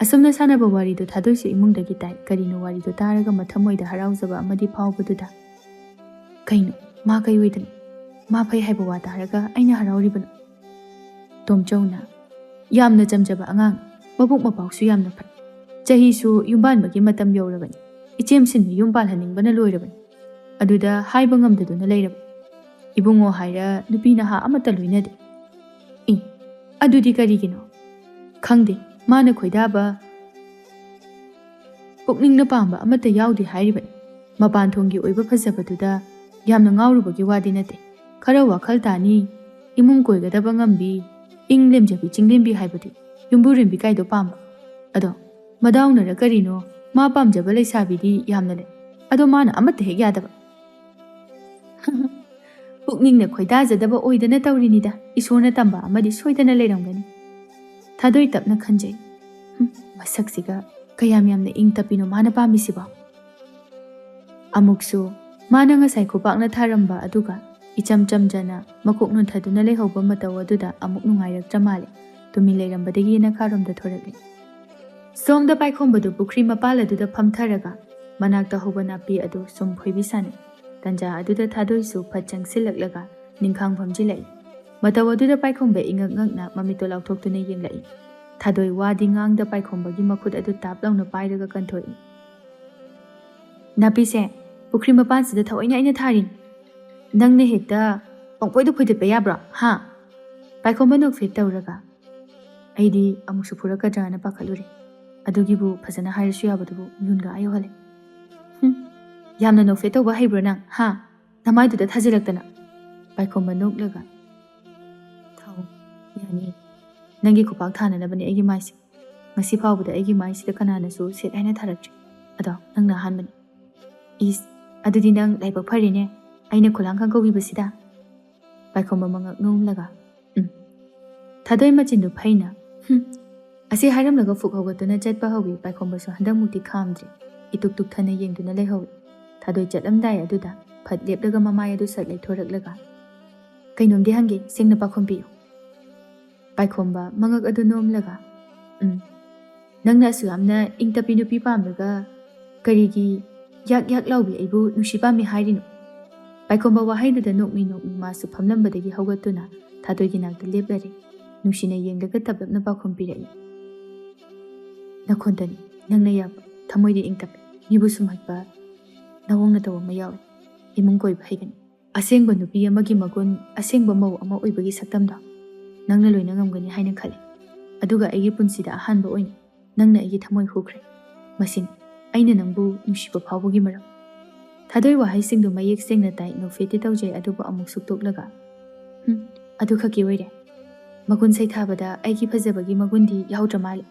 ꯑꯁꯨꯝꯅ ꯁꯥꯟꯅꯕ ꯋꯥꯔꯤꯗꯨ ꯊꯥꯗꯣꯏꯁꯨ ꯏꯃꯨꯡꯗꯒꯤ ꯇꯥꯏ꯫ ꯀꯔꯤꯅꯣ ꯋꯥꯔꯤꯗꯨ ꯇꯥꯔꯒ ꯃꯊꯃꯣꯏꯗ ꯍꯔꯥꯎꯖꯕ ꯑꯃꯗꯤ ꯐꯥꯎꯕꯗꯨꯗ, "ꯀꯩꯅꯣ, ꯃꯥ ꯀꯩ ꯑꯣꯏꯗꯅ? ꯃꯥ ꯐꯩ ꯍꯥꯏꯕ ꯋꯥ ꯇꯥꯔꯒ ꯑꯩꯅ ꯍꯔꯥꯎꯔꯤꯕꯅꯣ?" ꯇꯣꯝꯆꯧꯅ, "ꯌꯥꯝꯅ ꯆꯝꯖꯕ ꯑꯉꯥꯡ, ꯃꯕꯨꯛ ꯃꯄꯥꯎꯁꯨ ꯌꯥꯝꯅ ꯐꯩ꯫ ꯆꯍꯤꯁꯨ ꯌꯨꯝꯕꯥꯟꯕꯒꯤ ꯃꯇꯝ ꯌꯧꯔꯕꯅꯤ꯫ ꯏꯆꯦꯝꯁꯤꯟ ꯃꯌꯨꯝ ꯄꯥꯜꯍꯟꯅꯤꯡꯕꯅ ꯂꯣꯏꯔꯕꯅꯤ꯫ ꯑꯗꯨꯗ ꯍꯥꯏꯕ ꯉꯝꯗꯗꯨꯅ ꯂꯩꯔꯕ꯫ ꯏꯕꯨꯡꯉꯣ ꯍꯥꯏꯔ ꯅꯨꯄꯤ ꯅꯍꯥ ꯑꯃꯠꯇ ꯂꯣꯏꯅꯗꯦ꯫ ꯏ, ꯑꯗꯨꯗꯤ ꯀꯔꯤꯒꯤꯅꯣ? ꯈꯪꯗꯦ, ꯃꯥꯅ ꯈꯣꯏꯗꯥꯕ, ꯄꯨꯛꯅꯤꯡꯅ ꯄꯥꯝꯕ ꯑꯃꯠꯇ ꯌꯥꯎꯗꯦ ꯍꯥꯏꯔꯤꯕꯅꯤ꯫ ꯃꯄꯥꯟ ꯊꯣꯡꯒꯤ ꯑꯣꯏꯕ ꯐꯖꯕꯗꯨꯗ ꯌꯥꯝꯅ ꯉꯥꯎꯔꯨꯕꯒꯤ ꯋꯥꯗꯤ ꯅꯠꯇꯦ꯫ ꯈꯔ ꯋꯥꯈꯜ ꯇꯥꯅꯤ, ꯏꯃꯨꯡ ꯀꯣꯏꯒꯗꯕ ꯉꯝꯕꯤ, ꯏꯪ ꯂꯦꯝꯖꯕꯤ ꯆꯤꯡꯂꯦꯝꯕꯤ ꯍꯥꯏꯕꯗꯤ ꯌꯨꯝꯕꯨꯔꯦꯝꯕꯤ ꯀꯥꯏꯗꯣ ꯄꯥꯝꯕ꯫ ꯑꯗꯣ ꯃꯗꯥꯎꯅꯔ ꯀꯔꯤꯅꯣ, ꯃꯥ ꯄꯥꯝꯖꯕ ꯂꯩꯁꯥꯕꯤꯗꯤ ꯌꯥꯝꯅ ꯂꯩ꯫ ꯑꯗꯣ ꯃꯥꯅ ꯑꯃꯠꯇ ꯍꯦꯛ ꯌꯥꯗꯕ꯫" "ꯄꯨꯛꯅꯤꯡꯅ ꯈꯣꯏꯗꯥꯖꯗꯕ ꯑꯣꯏꯗꯅ ꯇꯧꯔꯤꯅꯤꯗ, ꯏꯁꯣꯔꯅ ꯇꯝꯕ ꯑꯃꯗꯤ ꯁꯣꯏꯗꯅ ꯂꯩꯔꯝꯒꯅꯤ꯫" ꯊꯥꯗꯣꯏ ꯇꯞꯅ ꯈꯟꯖꯩ꯫ "ꯍꯨꯝ, ꯃꯁꯛꯁꯤꯒ ꯀꯌꯥꯝ ꯌꯥꯝꯅ ꯏꯪ ꯇꯞꯄꯤꯅꯣ ꯃꯥꯅ ꯄꯥꯝꯃꯤꯁꯤꯕꯣ?" ꯑꯃꯨꯛꯁꯨ ꯃꯥꯅ ꯉꯁꯥꯏ ꯈꯨꯄꯥꯛꯅ ꯊꯥꯔꯝꯕ ꯑꯗꯨꯒ ꯏꯆꯝ ꯆꯝꯖꯅ ꯃꯀꯣꯛ ꯅꯣꯟꯊꯗꯨꯅ ꯂꯩꯍꯧꯕ ꯃꯇꯧ ꯑꯗꯨꯗ ꯑꯃꯨꯛ ꯅꯨꯡꯉꯥꯏꯔꯛꯇ꯭ꯔ ꯃꯥꯜꯂꯦ꯫ ꯇꯨꯃꯤꯟ ꯂꯩꯔꯝꯕꯗꯒꯤ ꯌꯦꯅꯈꯥꯔꯣꯝꯗ ꯊꯣꯔꯛꯂꯦ꯫ ꯁꯣꯝꯗ ꯄꯥꯏꯈꯣꯝꯕꯗꯨ ꯄꯨꯈ꯭ꯔꯤ ꯃꯄꯥꯜ ꯑꯗꯨꯗ ꯐꯝꯊꯔꯒ ꯃꯅꯥꯛꯇ ꯍꯧꯕ ꯅꯥꯄꯤ ꯑꯗꯨ ꯁꯨꯝ ꯐꯣꯏꯕꯤ ꯁꯥꯟꯅꯩ꯫ ꯇꯟꯖꯥ ꯑꯗꯨꯗ ꯊꯥꯗꯣꯏꯁꯨ ꯐꯠ ꯆꯪꯁꯤꯜꯂꯛꯂꯒ ꯅꯤꯡꯈꯥꯡ ꯐꯝꯖꯤꯜꯂꯛꯏ꯫ ꯃꯇꯧ ꯑꯗꯨꯗ ꯄꯥꯏꯈꯣꯝꯕ ꯏꯉꯛ ꯉꯛꯅ ꯃꯃꯤꯠꯇꯣ ꯂꯥꯎꯊꯣꯛꯇꯨꯅ ꯌꯦꯡꯂꯛꯏ꯫ ꯊꯥꯗꯣꯏ ꯋꯥꯗꯤ ꯉꯥꯡꯗ ꯄꯥꯏꯈꯣꯝꯕꯒꯤ ꯃꯈꯨꯠ ꯑꯗꯨ ꯇꯥꯞ ꯂꯥꯎꯅ ꯄꯥꯏꯔꯒ ꯀꯟꯊꯣꯛꯏ꯫ "ꯅꯥꯄꯤꯁꯦ ꯄꯨꯈ꯭ꯔꯤ ꯃꯄꯥꯟꯁꯤꯗ ꯊꯑꯣꯏꯅ ꯑꯩꯅ ꯊꯥꯔꯤꯅꯤ꯫ ꯅꯪꯅ ꯍꯦꯛꯇ ꯄꯪꯐꯣꯏꯗ ꯐꯣꯏꯗꯠꯄ ꯌꯥꯕ꯭ꯔꯣ, ꯍꯥ?" ꯄꯥꯏꯈꯣꯝꯕ ꯅꯣꯛꯐꯦꯠ ꯇꯧꯔꯒ, "ꯑꯩꯗꯤ ꯑꯃꯨꯛꯁꯨ ꯐꯨꯔꯛꯀꯗ꯭ꯔꯥꯅ ꯄꯥꯈꯠꯂꯨꯔꯦ꯫ ꯑꯗꯨꯒꯤꯕꯨ ꯐꯖꯅ ꯍꯥꯏꯔꯁꯨ ꯌꯥꯕꯗꯨꯕꯨ ꯃꯤꯍꯨꯟꯒ ꯑꯥ ꯌꯧꯍꯜꯂꯦ꯫ "ꯍꯨꯝ, ꯌꯥꯝꯅ ꯅꯣꯛꯐꯦꯠ ꯇꯧꯕ ꯍꯩꯕ꯭ꯔꯣ ꯅꯪ, ꯍꯥ? ꯅꯃꯥꯏꯗꯨꯗ ꯊꯥꯖꯤꯜꯂꯛꯇꯅ!" ꯄꯥꯏꯈꯣꯝꯕ ꯅꯣꯛꯂꯒ, "ꯊꯥꯎ, ꯌꯥꯅꯤ꯫ ꯅꯪꯒꯤ ꯈꯨꯄꯥꯛ ꯊꯥꯅꯅꯕꯅꯦ ꯑꯩꯒꯤ ꯃꯥꯏꯁꯦ꯫ ꯉꯁꯤ ꯐꯥꯎꯕꯗ ꯑꯩꯒꯤ ꯃꯥꯏꯁꯤꯗ ꯀꯅꯥꯅꯁꯨ ꯁꯦꯠ ꯍꯥꯏꯅ ꯊꯥꯔꯛꯇ꯭ꯔꯤ꯫ ꯑꯗꯣ ꯅꯪꯅ ꯑꯍꯥꯟꯕꯅꯤ꯫" "ꯏꯁ, ꯑꯗꯨꯗꯤ ꯅꯪ ꯂꯥꯏꯕꯛ ꯐꯔꯦꯅꯦ, ꯑꯩꯅ ꯈꯨꯂꯥꯡ ꯈꯪ ꯀꯧꯕꯤꯕꯁꯤꯗ?" ꯄꯥꯏꯈꯣꯝꯕ ꯃꯉꯛ ꯅꯣꯝꯂꯒ, "ꯎꯝ꯫" ꯊꯥꯗꯣꯏ ꯃꯆꯤꯟꯗꯨ ꯐꯩꯅ, "ꯍꯨꯝ꯫" ꯑꯁꯤ ꯍꯥꯏꯔꯝꯂꯒ ꯐꯨꯛ ꯍꯧꯒꯠꯇꯨꯅ ꯆꯠꯄ ꯍꯧꯏ꯫ ꯄꯥꯏꯈꯣꯝꯕꯁꯨ ꯍꯟꯗꯛꯃꯨꯛꯇꯤ ꯈꯥꯝꯗ꯭ꯔꯦ꯫ ꯏꯇꯨꯛ ꯇꯨꯛꯊꯅ ꯌꯦꯡꯗꯨꯅ ꯂꯩꯍꯧꯏ꯫ ꯊꯥꯗꯣꯏ ꯆꯠꯂꯝꯗꯥꯏ ꯑꯗꯨꯗ ꯐꯠ ꯂꯦꯞꯂꯒ ꯃꯃꯥꯏ ꯑꯗꯨ ꯁꯠ ꯂꯩꯊꯣꯔꯛꯂꯒ, "ꯀꯩꯅꯣꯝꯗꯤ ꯍꯪꯒꯦ, ꯁꯦꯡꯅ ꯄꯥꯈꯨꯝ ꯄꯤꯌꯨ꯫" ꯄꯥꯏꯈꯣꯝꯕ ꯃꯉꯛ ꯑꯗꯨ ꯅꯣꯝꯂꯒ, "ꯎꯝ꯫ ꯅꯪꯅ ꯑꯁꯨꯛ ꯌꯥꯝꯅ ꯏꯪ ꯇꯞꯄꯤ ꯅꯨꯄꯤ ꯄꯥꯝꯂꯒ ꯀꯔꯤꯒꯤ ꯌꯥꯛ ꯌꯥꯛ ꯂꯥꯎꯕꯤ ꯑꯩꯕꯨ ꯅꯨꯡꯁꯤ ꯄꯥꯝꯃꯤ ꯍꯥꯏꯔꯤꯅꯣ?" ꯄꯥꯏꯈꯣꯝꯕ ꯋꯥꯍꯩꯗꯨꯗ ꯅꯣꯛꯃꯤ ꯅꯣꯛꯃꯤ ꯃꯥꯁꯨ ꯐꯝꯂꯝꯕꯗꯒꯤ ꯍꯧꯒꯠꯇꯨꯅ ꯊꯥꯗꯣꯏꯒꯤ ꯅꯥꯛꯇ ꯂꯦꯞꯂꯔꯦ꯫ ꯅꯨꯡꯁꯤꯅ ꯌꯦꯡꯂꯒ ꯇꯞꯂꯞꯅ ꯄꯥꯎꯈꯨꯝ ꯄꯤꯔꯛꯏ, "ꯅꯈꯣꯟꯗꯅꯤ ꯅꯪꯅ ꯌꯥꯕ, ꯊꯃꯣꯏꯗ ꯏꯪ ꯇꯞꯄꯤ, ꯃꯤꯕꯨ ꯁꯨꯝꯍꯠꯄ ꯅꯋꯣꯡ ꯅꯇꯧ ꯑꯃ ꯌꯥꯎꯏ꯫ ꯏꯃꯨꯡ ꯀꯣꯏꯕ ꯍꯩꯒꯅꯤ꯫ ꯑꯁꯦꯡꯕ ꯅꯨꯄꯤ ꯑꯃꯒꯤ ꯃꯒꯨꯟ, ꯑꯁꯦꯡꯕ ꯃꯧ ꯑꯃ ꯑꯣꯏꯕꯒꯤ ꯁꯛꯇꯝꯗꯣ ꯅꯪꯅ ꯂꯣꯏꯅ ꯉꯝꯒꯅꯤ ꯍꯥꯏꯅ ꯈꯜꯂꯤ꯫ ꯑꯗꯨꯒ ꯑꯩꯒꯤ ꯄꯨꯟꯁꯤꯗ ꯑꯍꯥꯟꯕ ꯑꯣꯏꯅ ꯅꯪꯅ ꯑꯩꯒꯤ ꯊꯃꯣꯏ ꯍꯨꯈ꯭ꯔꯦ꯫ ꯃꯁꯤꯅꯤ ꯑꯩꯅ ꯅꯪꯕꯨ ꯅꯨꯡꯁꯤꯕ ꯐꯥꯎꯕꯒꯤ ꯃꯔꯝ꯫" ꯊꯥꯗꯣꯏ ꯋꯥꯍꯩꯁꯤꯡꯗꯨ ꯃꯌꯦꯛ ꯁꯦꯡꯅ ꯇꯥꯏ, ꯅꯣꯛꯐꯦꯠꯇꯤ ꯇꯧꯖꯩ, ꯑꯗꯨꯕꯨ ꯑꯃꯨꯛ ꯁꯨꯛꯇꯣꯛꯂꯒ, "ꯍꯨꯝ, ꯑꯗꯨ ꯈꯛꯀꯤ ꯑꯣꯏꯔꯦ? ꯃꯒꯨꯟ ꯁꯩꯊꯥꯕꯗ ꯑꯩꯒꯤ ꯐꯖꯕꯒꯤ ꯃꯒꯨꯟꯗꯤ ꯌꯥꯎꯗ꯭ꯔ ꯃꯥꯜꯂꯦ꯫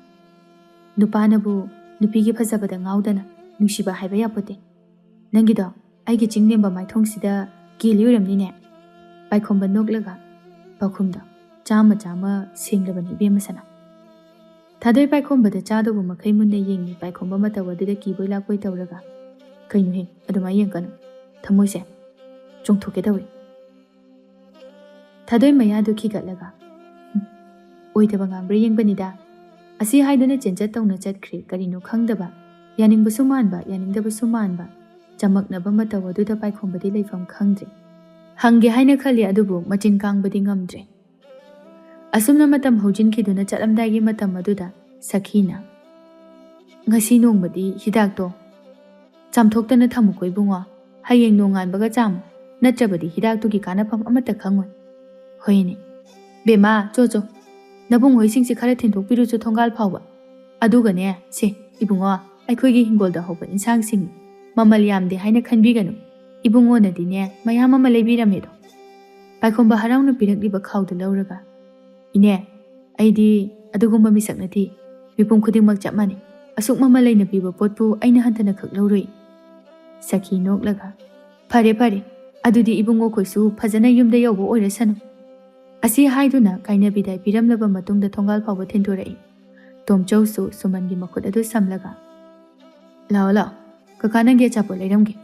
ꯅꯨꯄꯥꯅꯕꯨ ꯅꯨꯄꯤꯒꯤ ꯐꯖꯕꯗ ꯉꯥꯎꯗꯅ ꯅꯨꯡꯁꯤꯕ ꯍꯥꯏꯕ ꯌꯥꯄꯣꯠꯇꯦ꯫ ꯅꯪꯒꯤꯗꯣ ꯑꯩꯒꯤ ꯆꯤꯡ ꯂꯦꯝꯕ ꯃꯥꯏꯊꯣꯡꯁꯤꯗ ꯀꯦꯜꯂꯤ ꯑꯣꯏꯔꯝꯅꯤꯅꯦ꯫" ꯄꯥꯏꯈꯣꯝꯕ ꯅꯣꯛꯂꯒ ꯄꯥꯎꯈꯨꯝꯗ, "ꯆꯥꯝꯃ ꯆꯥꯝꯃ ꯁꯦꯡꯂꯕꯅꯤ ꯏꯕꯦꯝꯃ ꯁꯅꯥ꯫" ꯊꯥꯗꯣꯏ ꯄꯥꯏꯈꯣꯝꯕꯗ ꯆꯥꯗꯧꯕ ꯃꯈꯩ ꯃꯨꯟꯅ ꯌꯦꯡꯉꯤ꯫ ꯄꯥꯏꯈꯣꯝꯕ ꯃꯇꯧ ꯑꯗꯨꯗ ꯀꯤꯕꯣꯏ ꯂꯥꯛꯄꯣꯏ ꯇꯧꯔꯒ, "ꯀꯩꯅꯣꯍꯦ, ꯑꯗꯨꯃꯥꯏꯅ ꯌꯦꯡꯀꯅꯨ꯫ ꯊꯃꯣꯏꯁꯦ ꯆꯣꯡꯊꯣꯛꯀꯦ ꯇꯧꯏ꯫" ꯊꯥꯗꯣꯏ ꯃꯌꯥꯗꯨ ꯈꯤꯒꯠꯂꯒ, "ꯍꯨꯝ, ꯑꯣꯏꯗꯕ ꯉꯥꯡꯕ꯭ꯔꯥ ꯌꯦꯡꯕꯅꯤꯗ꯫" ꯑꯁꯤ ꯍꯥꯏꯗꯨꯅ ꯆꯦꯟꯆꯠ ꯇꯧꯅ ꯆꯠꯈ꯭ꯔꯦ꯫ ꯀꯔꯤꯅꯣ ꯈꯪꯗꯕ, ꯌꯥꯅꯤꯡꯕꯁꯨ ꯃꯥꯟꯕ, ꯌꯥꯅꯤꯡꯗꯕꯁꯨ ꯃꯥꯟꯕ, ꯆꯃꯛꯅꯕ ꯃꯇꯧ ꯑꯗꯨꯗ ꯄꯥꯏꯈꯣꯝꯕꯗꯤ ꯂꯩꯐꯝ ꯈꯪꯗ꯭ꯔꯦ꯫ ꯍꯪꯒꯦ ꯍꯥꯏꯅ ꯈꯜꯂꯤ, ꯑꯗꯨꯕꯨ ꯃꯆꯤꯟ ꯀꯥꯡꯕꯗꯤ ꯉꯝꯗ꯭ꯔꯦ꯫ ꯑꯁꯨꯝꯅ ꯃꯇꯝ ꯍꯧꯖꯤꯟꯈꯤꯗꯨꯅ ꯆꯠꯂꯝꯗꯥꯏꯒꯤ ꯃꯇꯝ ꯑꯗꯨꯗ ꯁꯈꯤꯅ, "ꯉꯁꯤ ꯅꯣꯡꯃꯗꯤ ꯍꯤꯗꯥꯛꯇꯣ ꯆꯥꯝꯊꯣꯛꯇꯅ ꯊꯝꯃꯨꯀꯣ ꯏꯕꯨꯡꯉꯣ꯫ ꯍꯌꯦꯡ ꯅꯣꯡꯉꯥꯟꯕꯒ ꯆꯥꯝꯃꯨ, ꯅꯠꯇ꯭ꯔꯕꯗꯤ ꯍꯤꯗꯥꯛꯇꯨꯒꯤ ꯀꯥꯟꯅꯐꯝ ꯑꯃꯠꯇ ꯈꯪꯉꯣꯏ꯫" "ꯍꯣꯏꯅꯦ꯫ ꯕꯦꯝꯃ, ꯆꯣ ꯆꯣ, ꯅꯕꯨꯡ ꯍꯣꯏꯁꯤꯡꯁꯦ ꯈꯔ ꯊꯤꯟꯗꯣꯛꯄꯤꯔꯨꯆꯣ ꯊꯣꯡꯒꯥꯜ ꯐꯥꯎꯕ꯫ "ꯑꯗꯨꯒꯅꯦ, ꯁꯦ, ꯏꯕꯨꯡꯉꯣ, ꯑꯩꯈꯣꯏꯒꯤ ꯍꯤꯡꯒꯣꯜꯗ ꯍꯧꯕ ꯏꯟꯁꯥꯡꯁꯤꯡ ꯃꯃꯜ ꯌꯥꯝꯗꯦ ꯍꯥꯏꯅ ꯈꯟꯕꯤꯒꯅꯨ꯫ ꯏꯕꯨꯡꯉꯣꯅꯗꯤꯅꯦ, ꯃꯌꯥꯝ ꯑꯃ ꯂꯩꯕꯤꯔꯝꯃꯦꯗꯣ꯫" ꯄꯥꯏꯈꯣꯝꯕ ꯍꯔꯥꯎꯅ ꯄꯤꯔꯛꯂꯤꯕ ꯈꯥꯎꯗꯨ ꯂꯧꯔꯒ, "ꯏꯅꯦ, ꯑꯩꯗꯤ ꯑꯗꯨꯒꯨꯝꯕ ꯃꯤꯁꯛ ꯅꯠꯇꯦ꯫ ꯃꯤꯄꯨꯝ ꯈꯨꯗꯤꯡꯃꯛ ꯆꯞ ꯃꯥꯟꯅꯩ꯫ ꯑꯁꯨꯛ ꯃꯃꯜ ꯂꯩꯅ ꯄꯤꯕ ꯄꯣꯠꯄꯨ ꯑꯩꯅ ꯍꯟꯊꯅ ꯈꯛ ꯂꯧꯔꯨꯏ꯫" ꯁꯈꯤ ꯅꯣꯛꯂꯒ, "ꯐꯔꯦ, ꯐꯔꯦ, ꯑꯗꯨꯗꯤ ꯏꯕꯨꯡꯉꯣꯈꯣꯏꯁꯨ ꯐꯖꯅ ꯌꯨꯝꯗ ꯌꯧꯕ ꯑꯣꯏꯔꯁꯅꯨ꯫" ꯑꯁꯤ ꯍꯥꯏꯗꯨꯅ ꯀꯥꯏꯅ ꯕꯤꯗꯥꯏ ꯄꯤꯔꯝꯂꯕ ꯃꯇꯨꯡꯗ ꯊꯣꯡꯒꯥꯜ ꯐꯥꯎꯕ ꯊꯤꯟꯗꯣꯔꯛꯏ꯫ ꯇꯣꯝꯆꯧꯁꯨ ꯁꯨꯃꯟꯒꯤ ꯃꯈꯨꯠ ꯑꯗꯨ ꯁꯝꯂꯒ, "ꯂꯥꯛꯑꯣ, ꯂꯥꯛꯑꯣ, ꯀꯀꯥ ꯅꯪꯒꯤ ꯑꯆꯥꯄꯣꯠ ꯂꯩꯔꯝꯒꯦ꯫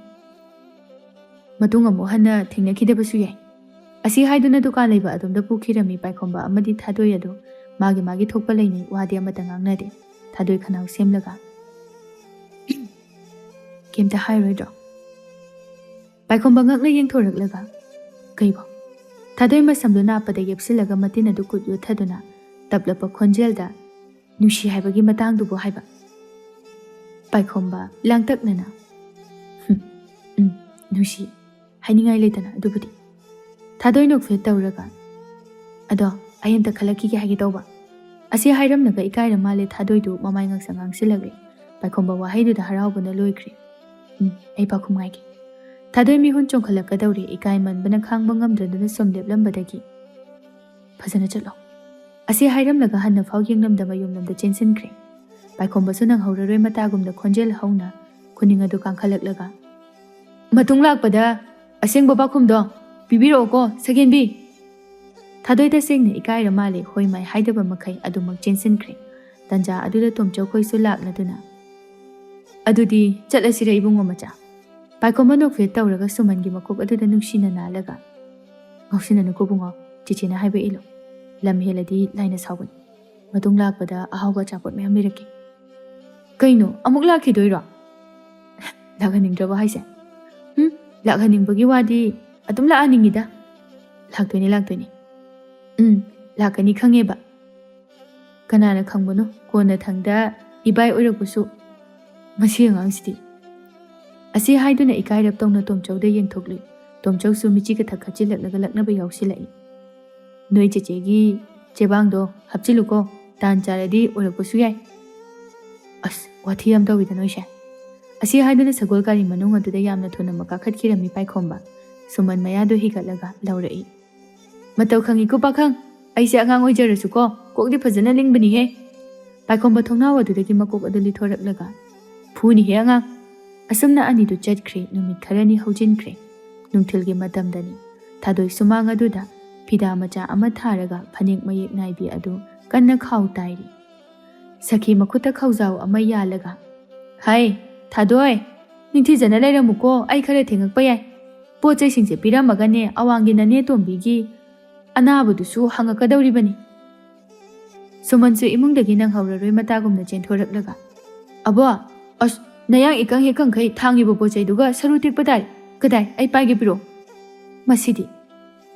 ꯃꯇꯨꯡ ꯑꯃꯨꯛ ꯍꯟꯅ ꯊꯦꯡꯅꯈꯤꯗꯕꯁꯨ ꯌꯥꯏ꯫" ꯑꯁꯤ ꯍꯥꯏꯗꯨꯅ ꯗꯨꯀꯥꯟ ꯂꯩꯕ ꯑꯗꯣꯝꯗ ꯄꯨꯈꯤꯔꯝꯃꯤ꯫ ꯄꯥꯏꯈꯣꯝꯕ ꯑꯃꯗꯤ ꯊꯥꯗꯣꯏ ꯑꯗꯨ ꯃꯥꯒꯤ ꯃꯥꯒꯤ ꯊꯣꯛꯄ ꯂꯩꯅꯩ, ꯋꯥꯗꯤ ꯑꯃꯠꯇ ꯉꯥꯡꯅꯗꯦ꯫ ꯊꯥꯗꯣꯏ ꯈꯅꯥꯎ ꯁꯦꯝꯂꯒ, "ꯀꯩꯝꯇ ꯍꯥꯏꯔꯣꯏꯗ꯭ꯔꯣ?" ꯄꯥꯏꯈꯣꯝꯕ ꯉꯛꯅ ꯌꯦꯡꯊꯣꯔꯛꯂꯒ, "ꯀꯩꯕꯣ?" ꯊꯥꯗꯣꯏ ꯃꯁꯝꯗꯨ ꯅꯥꯞꯄꯗ ꯌꯦꯞꯁꯤꯜꯂꯒ ꯃꯇꯤꯟ ꯑꯗꯨ ꯀꯨꯠ ꯌꯣꯠꯊꯗꯨꯅ ꯇꯞꯂꯕ ꯈꯣꯟꯖꯦꯜꯗ, "ꯅꯨꯡꯁꯤ ꯍꯥꯏꯕꯒꯤ ꯃꯇꯥꯡꯗꯨꯕꯨ ꯍꯥꯏꯕ?" ꯄꯥꯏꯈꯣꯝꯕ ꯂꯥꯡꯇꯛꯅꯅ, "ꯍꯨꯝ, ꯎꯝ, ꯅꯨꯡꯁꯤ꯫ ꯍꯥꯏꯅꯤꯡꯉꯥꯏ ꯂꯩꯇꯅ ꯑꯗꯨꯕꯨꯗꯤ꯫" ꯊꯥꯗꯣꯏ ꯅꯣꯛꯐꯦꯠ ꯇꯧꯔꯒ, "ꯑꯗꯣ ꯑꯩ ꯑꯝꯇ ꯈꯜꯂꯛꯈꯤꯒꯦ ꯍꯥꯏꯒꯦ ꯇꯧꯕ꯫" ꯑꯁꯤ ꯍꯥꯏꯔꯝꯂꯒ ꯏꯀꯥꯏꯔ ꯃꯥꯜꯂꯦ ꯊꯥꯗꯣꯏꯗꯨ ꯃꯃꯥꯏ ꯉꯥꯡꯁꯪ ꯉꯥꯡꯁꯤꯜꯂꯛꯂꯦ꯫ ꯄꯥꯏꯈꯣꯝꯕ ꯋꯥꯍꯩꯗꯨꯗ ꯍꯔꯥꯎꯕꯅ ꯂꯣꯏꯈ꯭ꯔꯦ꯫ "ꯎꯝ, ꯑꯩ ꯄꯥꯎꯈꯨꯝ ꯉꯥꯏꯒꯦ꯫" ꯊꯥꯗꯣꯏ ꯃꯤꯍꯨꯟ ꯆꯣꯡꯈꯠꯂꯛꯀꯗꯧꯔꯦ, ꯏꯀꯥꯏ ꯃꯟꯕꯅ ꯈꯥꯡꯕ ꯉꯝꯗ꯭ꯔꯗꯨꯅ ꯁꯨꯝ ꯂꯦꯞꯂꯝꯕꯗꯒꯤ, "ꯐꯖꯅ ꯆꯠꯂꯣ꯫" ꯑꯁꯤ ꯍꯥꯏꯔꯝꯂꯒ ꯍꯟꯅ ꯐꯥꯎ ꯌꯦꯡꯂꯝꯗ ꯃꯌꯨꯝꯂꯣꯝꯗ ꯆꯦꯟꯁꯤꯟꯈ꯭ꯔꯦ꯫ ꯄꯥꯏꯈꯣꯝꯕꯁꯨ ꯅꯪꯍꯧꯔꯔꯣꯏ ꯃꯇꯥꯒꯨꯝꯅ ꯈꯣꯟꯖꯦꯜ ꯍꯧꯅ ꯈꯨꯅꯤꯡ ꯑꯗꯨ ꯀꯥꯡꯈꯠꯂꯛꯂꯒ, "ꯃꯇꯨꯡ ꯂꯥꯛꯄꯗ ꯑꯁꯦꯡꯕ ꯄꯥꯎꯈꯨꯝꯗꯣ ꯄꯤꯕꯤꯔꯛꯑꯣꯀꯣ, ꯁꯒꯦꯟꯕꯤ!" ꯊꯥꯗꯣꯏ ꯇꯁꯦꯡꯅ ꯏꯀꯥꯏꯔ ꯃꯥꯜꯂꯦ, ꯍꯣꯏ ꯃꯥꯏ ꯍꯥꯏꯗꯕ ꯃꯈꯩ ꯑꯗꯨꯃꯛ ꯆꯦꯟꯁꯤꯟꯈ꯭ꯔꯦ꯫ ꯇꯟꯖꯥ ꯑꯗꯨꯗ ꯇꯣꯝꯆꯧꯈꯣꯏꯁꯨ ꯂꯥꯛꯂꯗꯨꯅ, "ꯑꯗꯨꯗꯤ ꯆꯠꯂꯁꯤꯔ ꯏꯕꯨꯡꯉꯣ ꯃꯆꯥ?" ꯄꯥꯏꯈꯣꯝꯕ ꯅꯣꯛꯐꯦꯠ ꯇꯧꯔꯒ ꯁꯨꯃꯟꯒꯤ ꯃꯀꯣꯛ ꯑꯗꯨꯗ ꯅꯨꯡꯁꯤꯅ ꯅꯥꯜꯂꯒ, "ꯉꯥꯎꯁꯤꯟꯅꯅꯨꯀꯣ ꯕꯨꯡꯉꯣ, ꯆꯦꯆꯦꯅ ꯍꯥꯏꯕ ꯏꯜꯂꯣ꯫ ꯂꯝ ꯍꯦꯜꯂꯗꯤ ꯂꯥꯏꯅ ꯁꯥꯎꯕꯅꯤ꯫ ꯃꯇꯨꯡ ꯂꯥꯛꯄꯗ ꯑꯍꯥꯎꯕ ꯑꯆꯥꯄꯣꯠ ꯃꯌꯥꯝ ꯂꯩꯔꯛꯀꯦ꯫" "ꯀꯩꯅꯣ, ꯑꯃꯨꯛ ꯂꯥꯛꯈꯤꯗꯣꯏꯔꯣ?" "ꯂꯥꯛꯍꯟꯅꯤꯡꯗ꯭ꯔꯕꯣ ꯍꯥꯏꯁꯦ?" "ꯍꯨꯝ, ꯂꯥꯛꯍꯟꯅꯤꯡꯕꯒꯤ ꯋꯥꯗꯤ ꯑꯗꯨꯝ ꯂꯥꯛꯍꯟꯅꯤꯡꯉꯤꯗ꯫" "ꯂꯥꯛꯇꯣꯏꯅꯤ, ꯂꯥꯛꯇꯣꯏꯅꯤ꯫" "ꯎꯝ, ꯂꯥꯛꯀꯅꯤ ꯈꯪꯉꯦꯕ꯫" "ꯀꯅꯥꯅ ꯈꯪꯕꯅꯣ, ꯀꯣꯟꯅ ꯊꯪꯗ ꯏꯕꯥꯏ ꯑꯣꯏꯔꯛꯄꯁꯨ꯫ ꯃꯁꯤ ꯑꯉꯥꯡꯁꯤꯗꯤ꯫" ꯑꯁꯤ ꯍꯥꯏꯗꯨꯅ ꯏꯀꯥꯏꯔꯞ ꯇꯧꯅ ꯇꯣꯝꯆꯧꯗ ꯌꯦꯡꯊꯣꯛꯂꯨꯏ꯫ ꯇꯣꯝꯆꯧꯁꯨ ꯃꯤꯆꯤ ꯀꯊꯛ ꯈꯠꯆꯤꯜꯂꯛꯂꯒ ꯂꯛꯅꯕ ꯌꯥꯎꯁꯤꯜꯂꯛꯏ꯫ "ꯅꯣꯏ ꯆꯦꯆꯦꯒꯤ ꯆꯦꯕꯥꯡꯗꯣ ꯍꯥꯞꯆꯤꯜꯂꯨꯀꯣ, ꯇꯥꯟ ꯆꯥꯔꯗꯤ ꯑꯣꯏꯔꯛꯄꯁꯨ ꯌꯥꯏ꯫" "ꯑꯁ, ꯋꯥꯊꯤ ꯌꯥꯝ ꯇꯧꯋꯤꯗ ꯅꯣꯏꯁꯦ"꯫ ꯑꯁꯤ ꯍꯥꯏꯗꯨꯅ ꯁꯒꯣꯜ ꯒꯥꯔꯤ ꯃꯅꯨꯡ ꯑꯗꯨꯗ ꯌꯥꯝꯅ ꯊꯨꯅ ꯃꯀꯥꯈꯠꯈꯤꯔꯝꯃꯤ ꯄꯥꯏꯈꯣꯝꯕ꯫ ꯁꯨꯃꯟ ꯃꯌꯥꯗꯨ ꯍꯤꯒꯠꯂꯒ ꯂꯧꯔꯛꯏ꯫ "ꯃꯇꯧ ꯈꯪꯉꯤꯀꯣ ꯄꯥꯈꯪ, ꯑꯩꯁꯦ ꯑꯉꯥꯡ ꯑꯣꯏꯖꯔꯁꯨꯀꯣ, ꯀꯣꯛꯇꯤ ꯐꯖꯅ ꯂꯤꯡꯕꯅꯤꯍꯦ"꯫ ꯄꯥꯏꯈꯣꯝꯕ ꯊꯣꯡꯅꯥꯎ ꯑꯗꯨꯗꯒꯤ ꯃꯀꯣꯛ ꯑꯗꯨ ꯂꯤꯊꯣꯔꯛꯂꯒ, "ꯐꯨꯅꯤꯍꯦ ꯑꯉꯥꯡ"꯫ ꯑꯁꯨꯝꯅ ꯑꯅꯤꯗꯨ ꯆꯠꯈ꯭ꯔꯦ꯫ ꯅꯨꯃꯤꯠ ꯈꯔꯅꯤ ꯍꯧꯖꯤꯟꯈ꯭ꯔꯦ꯫ ꯅꯨꯡꯊꯤꯜꯒꯤ ꯃꯇꯝꯗꯅꯤ꯫ ꯊꯥꯗꯣꯏ ꯁꯨꯃꯥꯡ ꯑꯗꯨꯗ ꯐꯤꯗꯥ ꯃꯆꯥ ꯑꯃ ꯊꯥꯔꯒ ꯐꯅꯦꯛ ꯃꯌꯦꯛ ꯅꯥꯏꯕꯤ ꯑꯗꯨ ꯀꯟꯅ ꯈꯥꯎ ꯇꯥꯏꯔꯤ꯫ ꯁꯈꯤ ꯃꯈꯨꯠꯇ ꯈꯥꯎꯖꯥꯎ ꯑꯃ ꯌꯥꯜꯂꯒ, "ꯍꯩ, ꯊꯥꯗꯣꯏ, ꯅꯤꯡꯊꯤꯖꯅ ꯂꯩꯔꯝꯃꯨꯀꯣ, ꯑꯩ ꯈꯔ ꯊꯦꯡꯉꯛꯄ ꯌꯥꯏ꯫ ꯄꯣꯠ ꯆꯩꯁꯤꯡꯁꯦ ꯄꯤꯔꯝꯃꯒꯅꯦ, ꯑꯋꯥꯡꯒꯤ ꯅꯅꯦ ꯇꯣꯝꯕꯤꯒꯤ ꯑꯅꯥꯕꯗꯨꯁꯨ ꯍꯪꯉꯛꯀꯗꯧꯔꯤꯕꯅꯤ"꯫ ꯁꯨꯃꯟꯁꯨ ꯏꯃꯨꯡꯗꯒꯤ ꯅꯪꯍꯧꯔꯔꯣꯏ ꯃꯇꯥꯒꯨꯝꯅ ꯆꯦꯟꯊꯣꯔꯛꯂꯒ, "ꯑꯕꯣ, ꯑꯁ, ꯅꯌꯥꯡ ꯏꯀꯪ ꯍꯦꯛ ꯀꯪꯈꯩ ꯊꯥꯡꯉꯤꯕ ꯄꯣꯠ ꯆꯩꯗꯨꯒ ꯁꯔꯨ ꯇꯦꯛꯄ ꯇꯥꯔꯦ꯫ ꯀꯗꯥꯏ, ꯑꯩ ꯄꯥꯏꯒꯦ ꯄꯤꯔꯛꯑꯣ"꯫ ꯃꯁꯤꯗꯤ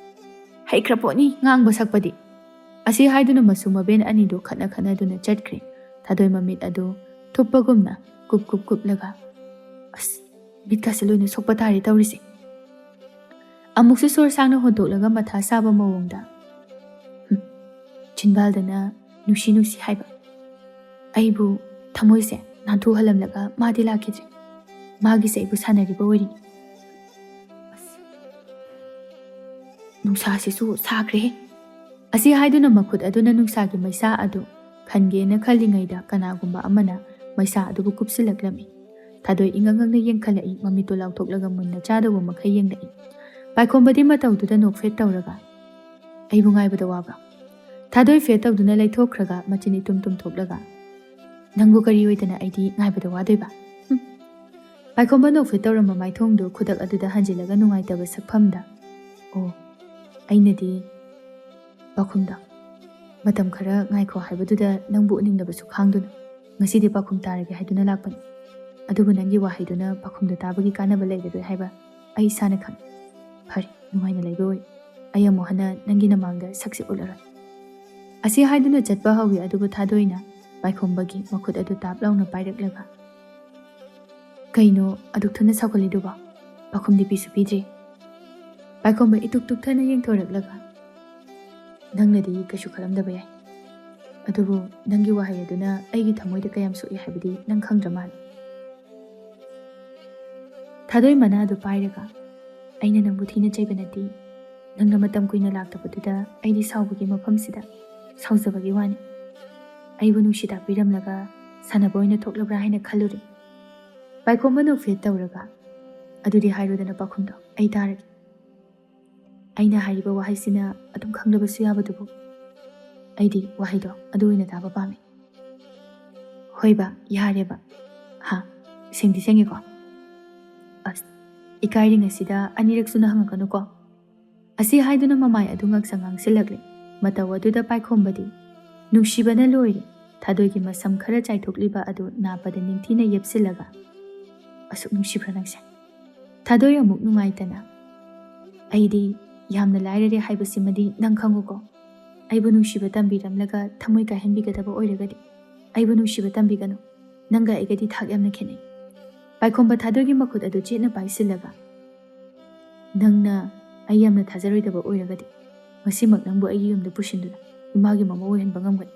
ꯍꯩꯈ꯭ꯔ ꯄꯣꯠꯅꯤ ꯉꯥꯡꯕ ꯁꯛꯄꯗꯤ꯫ ꯑꯁꯤ ꯍꯥꯏꯗꯨꯅ ꯃꯁꯨ ꯃꯕꯦꯟ ꯑꯅꯤꯗꯨ ꯈꯠꯅ ꯈꯠꯅꯗꯨꯅ ꯆꯠꯈ꯭ꯔꯦ꯫ ꯊꯥꯗꯣꯏ ꯃꯃꯤꯠ ꯑꯗꯨ ꯊꯨꯞꯄꯒꯨꯝꯅ ꯀꯨꯞ ꯀꯨꯞ ꯀꯨꯞꯂꯒ, "ꯑꯁ, ꯃꯤꯠꯀꯁꯦ ꯂꯣꯏꯅ ꯁꯣꯛꯄ ꯇꯥꯔꯦ ꯇꯧꯔꯤꯁꯦ"꯫ ꯑꯃꯨꯛꯁꯨ ꯁꯣꯔ ꯁꯥꯡꯅ ꯍꯣꯟꯗꯣꯛꯂꯒ ꯃꯊꯥ ꯁꯥꯕ ꯃꯑꯣꯡꯗ, "ꯍꯨꯝ, ꯆꯤꯟꯕꯥꯜꯗꯅ ꯅꯨꯡꯁꯤ ꯅꯨꯡꯁꯤ ꯍꯥꯏꯕ꯫ ꯑꯩꯕꯨ ꯊꯃꯣꯏꯁꯦ ꯅꯥꯟꯊꯣꯛꯍꯜꯂꯝꯂꯒ ꯃꯥꯗꯤ ꯂꯥꯛꯈꯤꯗ꯭ꯔꯦ꯫ ꯃꯥꯒꯤꯁꯦ ꯑꯩꯕꯨ ꯁꯥꯟꯅꯔꯤꯕ ꯑꯣꯏꯔꯤꯅꯤ꯫ ꯑꯁ, ꯅꯨꯡꯁꯥꯁꯤꯁꯨ ꯁꯥꯈ꯭ꯔꯦꯍꯦ"꯫ ꯑꯁꯤ ꯍꯥꯏꯗꯨꯅ ꯃꯈꯨꯠ ꯑꯗꯨꯅ ꯅꯨꯡꯁꯥꯒꯤ ꯃꯩꯁꯥ ꯑꯗꯨ ꯈꯟꯒꯦꯅ ꯈꯜꯂꯤꯉꯩꯗ ꯀꯅꯥꯒꯨꯝꯕ ꯑꯃꯅ ꯃꯩꯁꯥ ꯑꯗꯨꯕꯨ ꯀꯨꯞꯁꯤꯜꯂꯛꯂꯝꯃꯤ꯫ ꯊꯥꯗꯣꯏ ꯏꯉꯛ ꯉꯛꯅ ꯌꯦꯡꯈꯠꯂꯛꯏ, ꯃꯃꯤꯠꯇꯨ ꯂꯥꯎꯊꯣꯛꯂꯒ ꯃꯨꯟꯅ ꯆꯥꯗꯧꯕ ꯃꯈꯩ ꯌꯦꯡꯂꯛꯏ꯫ ꯄꯥꯏꯈꯣꯝꯕꯗꯤ ꯃꯇꯧꯗꯨꯗ ꯅꯣꯛꯐꯦꯠ ꯇꯧꯔꯒ, "ꯑꯩꯕꯨ ꯉꯥꯏꯕꯗ ꯋꯥꯕ꯭ꯔꯣ?" ꯊꯥꯗꯣꯏ ꯐꯦꯠ ꯇꯧꯗꯨꯅ ꯂꯩꯊꯣꯛꯈ꯭ꯔꯒ ꯃꯆꯤꯟ ꯏꯇꯨꯝ ꯇꯨꯝꯊꯣꯛꯂꯒ, "ꯅꯪꯕꯨ ꯀꯔꯤ ꯑꯣꯏꯗꯅ ꯑꯩꯗꯤ ꯉꯥꯏꯕꯗ ꯋꯥꯗꯣꯏꯕ? ꯍꯨꯝ"꯫ ꯄꯥꯏꯈꯣꯝꯕ ꯅꯣꯛꯐꯦꯠ ꯇꯧꯔꯝꯕ ꯃꯥꯏꯊꯣꯡꯗꯨ ꯈꯨꯗꯛ ꯑꯗꯨꯗ ꯍꯟꯖꯤꯜꯂꯒ ꯅꯨꯡꯉꯥꯏꯇꯕ ꯁꯛꯐꯝꯗ, "ꯑꯣ, ꯑꯩꯅꯗꯤ ꯄꯥꯈꯨꯝꯗ ꯃꯇꯝ ꯈꯔ ꯉꯥꯏꯈꯣ ꯍꯥꯏꯕꯗꯨꯗ ꯅꯪꯕꯨ ꯎꯅꯤꯡꯂꯕꯁꯨ ꯈꯥꯡꯗꯨꯅ ꯉꯁꯤꯗꯤ ꯄꯥꯈꯨꯝ ꯇꯥꯔꯒꯦ ꯍꯥꯏꯗꯨꯅ ꯂꯥꯛꯄꯅꯤ꯫ ꯑꯗꯨꯕꯨ ꯅꯪꯒꯤ ꯋꯥꯍꯩꯗꯨꯅ ꯄꯥꯈꯨꯝꯗ ꯇꯥꯕꯒꯤ ꯀꯥꯟꯅꯕ ꯂꯩꯔꯔꯣꯏ ꯍꯥꯏꯕ ꯑꯩ ꯏꯁꯥꯅ ꯈꯪꯏ꯫ ꯐꯔꯦ, ꯅꯨꯡꯉꯥꯏꯅ ꯂꯩꯕ ꯑꯣꯏ꯫ ꯑꯩ ꯑꯃꯨꯛ ꯍꯟꯅ ꯅꯪꯒꯤ ꯅꯃꯥꯡꯗ ꯁꯛꯁꯦ ꯎꯠꯂꯔꯣꯏ"꯫ ꯑꯁꯤ ꯍꯥꯏꯗꯨꯅ ꯆꯠꯄ ꯍꯧꯏ, ꯑꯗꯨꯕꯨ ꯊꯥꯗꯣꯏꯅ ꯄꯥꯏꯈꯣꯝꯕꯒꯤ ꯃꯈꯨꯠ ꯑꯗꯨ ꯇꯥꯞ ꯂꯥꯎꯅ ꯄꯥꯏꯔꯛꯂꯒ, "ꯀꯩꯅꯣ ꯑꯗꯨꯛ ꯊꯨꯅ ꯁꯥꯎꯒꯠꯂꯤꯗꯨꯕꯣ? ꯄꯥꯈꯨꯝꯗꯤ ꯄꯤꯁꯨ ꯄꯤꯗ꯭ꯔꯤ"꯫ ꯄꯥꯏꯈꯣꯝꯕ ꯏꯇꯨꯛ ꯇꯨꯛꯊꯅ ꯌꯦꯡꯊꯣꯔꯛꯂꯒ, "ꯅꯪꯅꯗꯤ ꯀꯩꯁꯨ ꯈꯜꯂꯝꯗꯕ ꯌꯥꯏ"꯫ ꯑꯗꯨꯕꯨ ꯅꯪꯒꯤ ꯋꯥꯍꯩ ꯑꯗꯨꯅ ꯑꯩꯒꯤ ꯊꯃꯣꯏꯗ ꯀꯌꯥꯝ ꯁꯣꯛꯏ ꯍꯥꯏꯕꯗꯤ ꯅꯪ ꯈꯪꯗ꯭ꯔ ꯃꯥꯜꯂꯦ꯫ ꯊꯥꯗꯣꯏ ꯃꯅꯥꯗꯨ ꯄꯥꯏꯔꯒ, "ꯑꯩꯅ ꯅꯪꯕꯨ ꯊꯤꯅ ꯆꯩꯕ ꯅꯠꯇꯦ꯫ ꯅꯪꯅ ꯃꯇꯝ ꯀꯨꯏꯅ ꯂꯥꯛꯇꯕꯗꯨꯗ ꯑꯩꯗꯤ ꯁꯥꯎꯕꯒꯤ ꯃꯐꯝꯁꯤꯗ ꯁꯥꯎꯖꯕꯒꯤ ꯋꯥꯅꯤ꯫ ꯑꯩꯕꯨ ꯅꯨꯡꯁꯤ ꯇꯥꯛꯄꯤꯔꯝꯂꯒ ꯁꯥꯟꯅꯕ ꯑꯣꯏꯅ ꯊꯣꯛꯂꯕ꯭ꯔꯥ ꯍꯥꯏꯅ ꯈꯜꯂꯨꯔꯦ꯫" ꯄꯥꯏꯈꯣꯝꯕ ꯅꯣꯛꯐꯦꯠ ꯇꯧꯔꯒ, "ꯑꯗꯨꯗꯤ ꯍꯥꯏꯔꯨꯗꯅ ꯄꯥꯎꯈꯨꯝꯗꯣ, ꯑꯩ ꯇꯥꯔꯒꯦ꯫ ꯑꯩꯅ ꯍꯥꯏꯔꯤꯕ ꯋꯥꯍꯩꯁꯤꯅ ꯑꯗꯨꯝ ꯈꯪꯂꯕꯁꯨ ꯌꯥꯕꯗꯨꯕꯨ꯫ ꯑꯩꯗꯤ ꯋꯥꯍꯩꯗꯣ ꯑꯗꯨ ꯑꯣꯏꯅ ꯇꯥꯕ ꯄꯥꯝꯃꯤ꯫" "ꯍꯣꯏꯕ, ꯌꯥꯔꯦꯕ꯫ ꯍꯥ, ꯁꯦꯡꯗꯤ ꯁꯦꯡꯉꯦꯀꯣ?" "ꯑꯁ, ꯏꯀꯥꯏꯔꯤꯉꯩꯁꯤꯗ ꯑꯅꯤꯔꯛ ꯁꯨꯅ ꯍꯪꯉꯛꯀꯅꯨꯀꯣ꯫" ꯑꯁꯤ ꯍꯥꯏꯗꯨꯅ ꯃꯃꯥꯏ ꯑꯗꯨ ꯉꯥꯡꯁꯪ ꯉꯥꯡꯁꯤꯜꯂꯛꯂꯦ꯫ ꯃꯇꯧ ꯑꯗꯨꯗ ꯄꯥꯏꯈꯣꯝꯕꯗꯤ ꯅꯨꯡꯁꯤꯕꯅ ꯂꯣꯏꯔꯦ꯫ ꯊꯥꯗꯣꯏꯒꯤ ꯃꯁꯝ ꯈꯔ ꯆꯥꯏꯊꯣꯛꯂꯤꯕ ꯑꯗꯨ ꯅꯥꯞꯄꯗ ꯅꯤꯡꯊꯤꯅ ꯌꯦꯞꯁꯤꯜꯂꯒ, "ꯑꯁꯨꯛ ꯅꯨꯡꯁꯤꯕ꯭ꯔꯥ ꯅꯪꯁꯦ?" ꯊꯥꯗꯣꯏ ꯑꯃꯨꯛ ꯅꯨꯡꯉꯥꯏꯇꯅ, "ꯑꯩꯗꯤ ꯌꯥꯝꯅ ꯂꯥꯏꯔꯔꯦ ꯍꯥꯏꯕꯁꯤꯃꯗꯤ ꯅꯪ ꯈꯪꯉꯨꯀꯣ꯫ ꯑꯩꯕꯨ ꯅꯨꯡꯁꯤꯕ ꯇꯝꯕꯤꯔꯝꯂꯒ ꯊꯃꯣꯏ ꯀꯥꯏꯍꯟꯕꯤꯒꯗꯕ ꯑꯣꯏꯔꯒꯗꯤ ꯑꯩꯕꯨ ꯅꯨꯡꯁꯤꯕ ꯇꯝꯕꯤꯒꯅꯨ꯫ ꯅꯪꯒ ꯑꯩꯒꯗꯤ ꯊꯥꯛ ꯌꯥꯝꯅ ꯈꯦꯠꯅꯩ꯫" ꯄꯥꯏꯈꯣꯝꯕ ꯊꯥꯗꯣꯏꯒꯤ ꯃꯈꯨꯠ ꯑꯗꯨ ꯆꯦꯠꯅ ꯄꯥꯏꯁꯤꯜꯂꯒ, "ꯅꯪꯅ ꯑꯩ ꯌꯥꯝꯅ ꯊꯥꯖꯔꯣꯏꯗꯕ ꯑꯣꯏꯔꯒꯗꯤ ꯉꯁꯤꯃꯛ ꯅꯪꯕꯨ ꯑꯩꯒꯤ ꯌꯨꯝꯗ ꯄꯨꯁꯤꯟꯗꯨꯅ ꯏꯃꯥꯒꯤ ꯃꯃꯧ ꯑꯣꯏꯍꯟꯕ ꯉꯝꯒꯅꯤ꯫"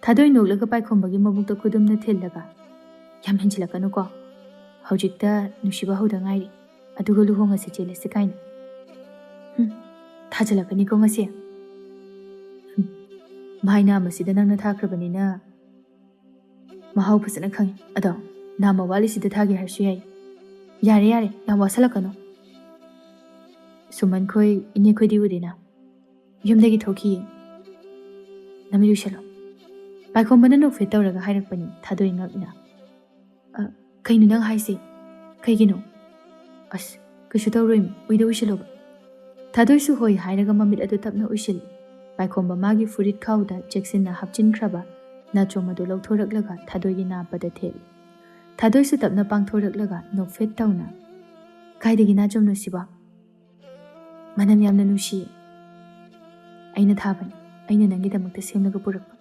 ꯊꯥꯗꯣꯏ ꯅꯣꯛꯂꯒ ꯄꯥꯏꯈꯣꯝꯕꯒꯤ ꯃꯕꯨꯛꯇ ꯈꯨꯗꯨꯝꯅ ꯊꯤꯜꯂꯒ, "ꯌꯥꯝ ꯍꯦꯟꯖꯤꯜꯂꯛꯀꯅꯨꯀꯣ꯫ ꯍꯧꯖꯤꯛꯇ ꯅꯨꯡꯁꯤꯕ ꯍꯧꯗ ꯉꯥꯏꯔꯤ, ꯑꯗꯨꯒ ꯂꯨꯍꯣꯡꯉꯁꯤ ꯆꯦꯜꯂꯁꯤ ꯀꯥꯏꯅ꯫ ꯍꯨꯝ, ꯊꯥꯖꯤꯜꯂꯛꯀꯅꯤꯀꯣ ꯉꯁꯤ꯫ ꯍꯨꯝ, ꯃꯥꯏ ꯅꯥꯝꯃꯁꯤꯗ ꯅꯪꯅ ꯊꯥꯈ꯭ꯔꯕꯅꯤꯅ ꯃꯍꯥꯎ ꯐꯖꯅ ꯈꯪꯉꯤ꯫ ꯑꯗꯣ ꯅꯥꯝꯃ ꯋꯥꯠꯂꯤꯁꯤꯗ ꯊꯥꯒꯦ ꯍꯥꯏꯔꯁꯨ ꯌꯥꯏ꯫" "ꯌꯥꯔꯦ, ꯌꯥꯔꯦ, ꯌꯥꯝ ꯋꯥꯁꯜꯂꯛꯀꯅꯨ꯫" "ꯁꯨꯃꯟ ꯈꯣꯏ, ꯏꯅꯦ ꯈꯣꯏꯗꯤ ꯎꯗꯦꯅ꯫ ꯌꯨꯝꯗꯒꯤ ꯊꯣꯛꯈꯤꯌꯦ꯫ ꯅꯃꯤꯠ ꯎꯏꯁꯜꯂꯣ꯫" ꯄꯥꯏꯈꯣꯝꯕꯅ ꯅꯣꯛꯐꯦꯠ ꯇꯧꯔꯒ ꯍꯥꯏꯔꯛꯄꯅꯤ ꯊꯥꯗꯣꯏ ꯉꯛꯅ꯫ "ꯑ, ꯀꯩꯅꯣ ꯅꯪ ꯍꯥꯏꯁꯦ? ꯀꯩꯒꯤꯅꯣ?" "ꯑꯁ, ꯀꯩꯁꯨ ꯇꯧꯔꯣꯏꯃꯤ, ꯎꯏꯗ ꯎꯏꯁꯜꯂꯣꯕ꯫" ꯊꯥꯗꯣꯏꯁꯨ ꯍꯣꯏ ꯍꯥꯏꯔꯒ ꯃꯃꯤꯠ ꯑꯗꯨ ꯇꯞꯅ ꯎꯏꯁꯤꯜꯂꯤ꯫ ꯄꯥꯏꯈꯣꯝꯕ ꯃꯥꯒꯤ ꯐꯨꯔꯤꯠ ꯈꯥꯎꯗ ꯆꯦꯛꯁꯤꯟꯅ ꯍꯥꯞꯆꯤꯟꯈ꯭ꯔꯕ ꯅꯥꯆꯣꯝ ꯑꯗꯨ ꯂꯧꯊꯣꯔꯛꯂꯒ ꯊꯥꯗꯣꯏꯒꯤ ꯅꯥꯞꯄꯗ ꯊꯦꯠꯂꯤ꯫ ꯊꯥꯗꯣꯏꯁꯨ ꯇꯞꯅ ꯄꯥꯡꯊꯣꯔꯛꯂꯒ ꯅꯣꯛꯐꯦꯠ ꯇꯧꯅ, "ꯀꯥꯏꯗꯒꯤ ꯅꯥꯆꯣꯝꯅꯣ ꯁꯤꯕꯣ?" "ꯃꯅꯝ ꯌꯥꯝꯅ ꯅꯨꯡꯁꯤꯌꯦ꯫ ꯑꯩꯅ ꯊꯥꯕꯅꯤ꯫ ꯑꯩꯅ ꯅꯪꯒꯤꯗꯃꯛꯇ ꯁꯦꯝꯂꯒ ꯄꯨꯔꯛꯄ꯫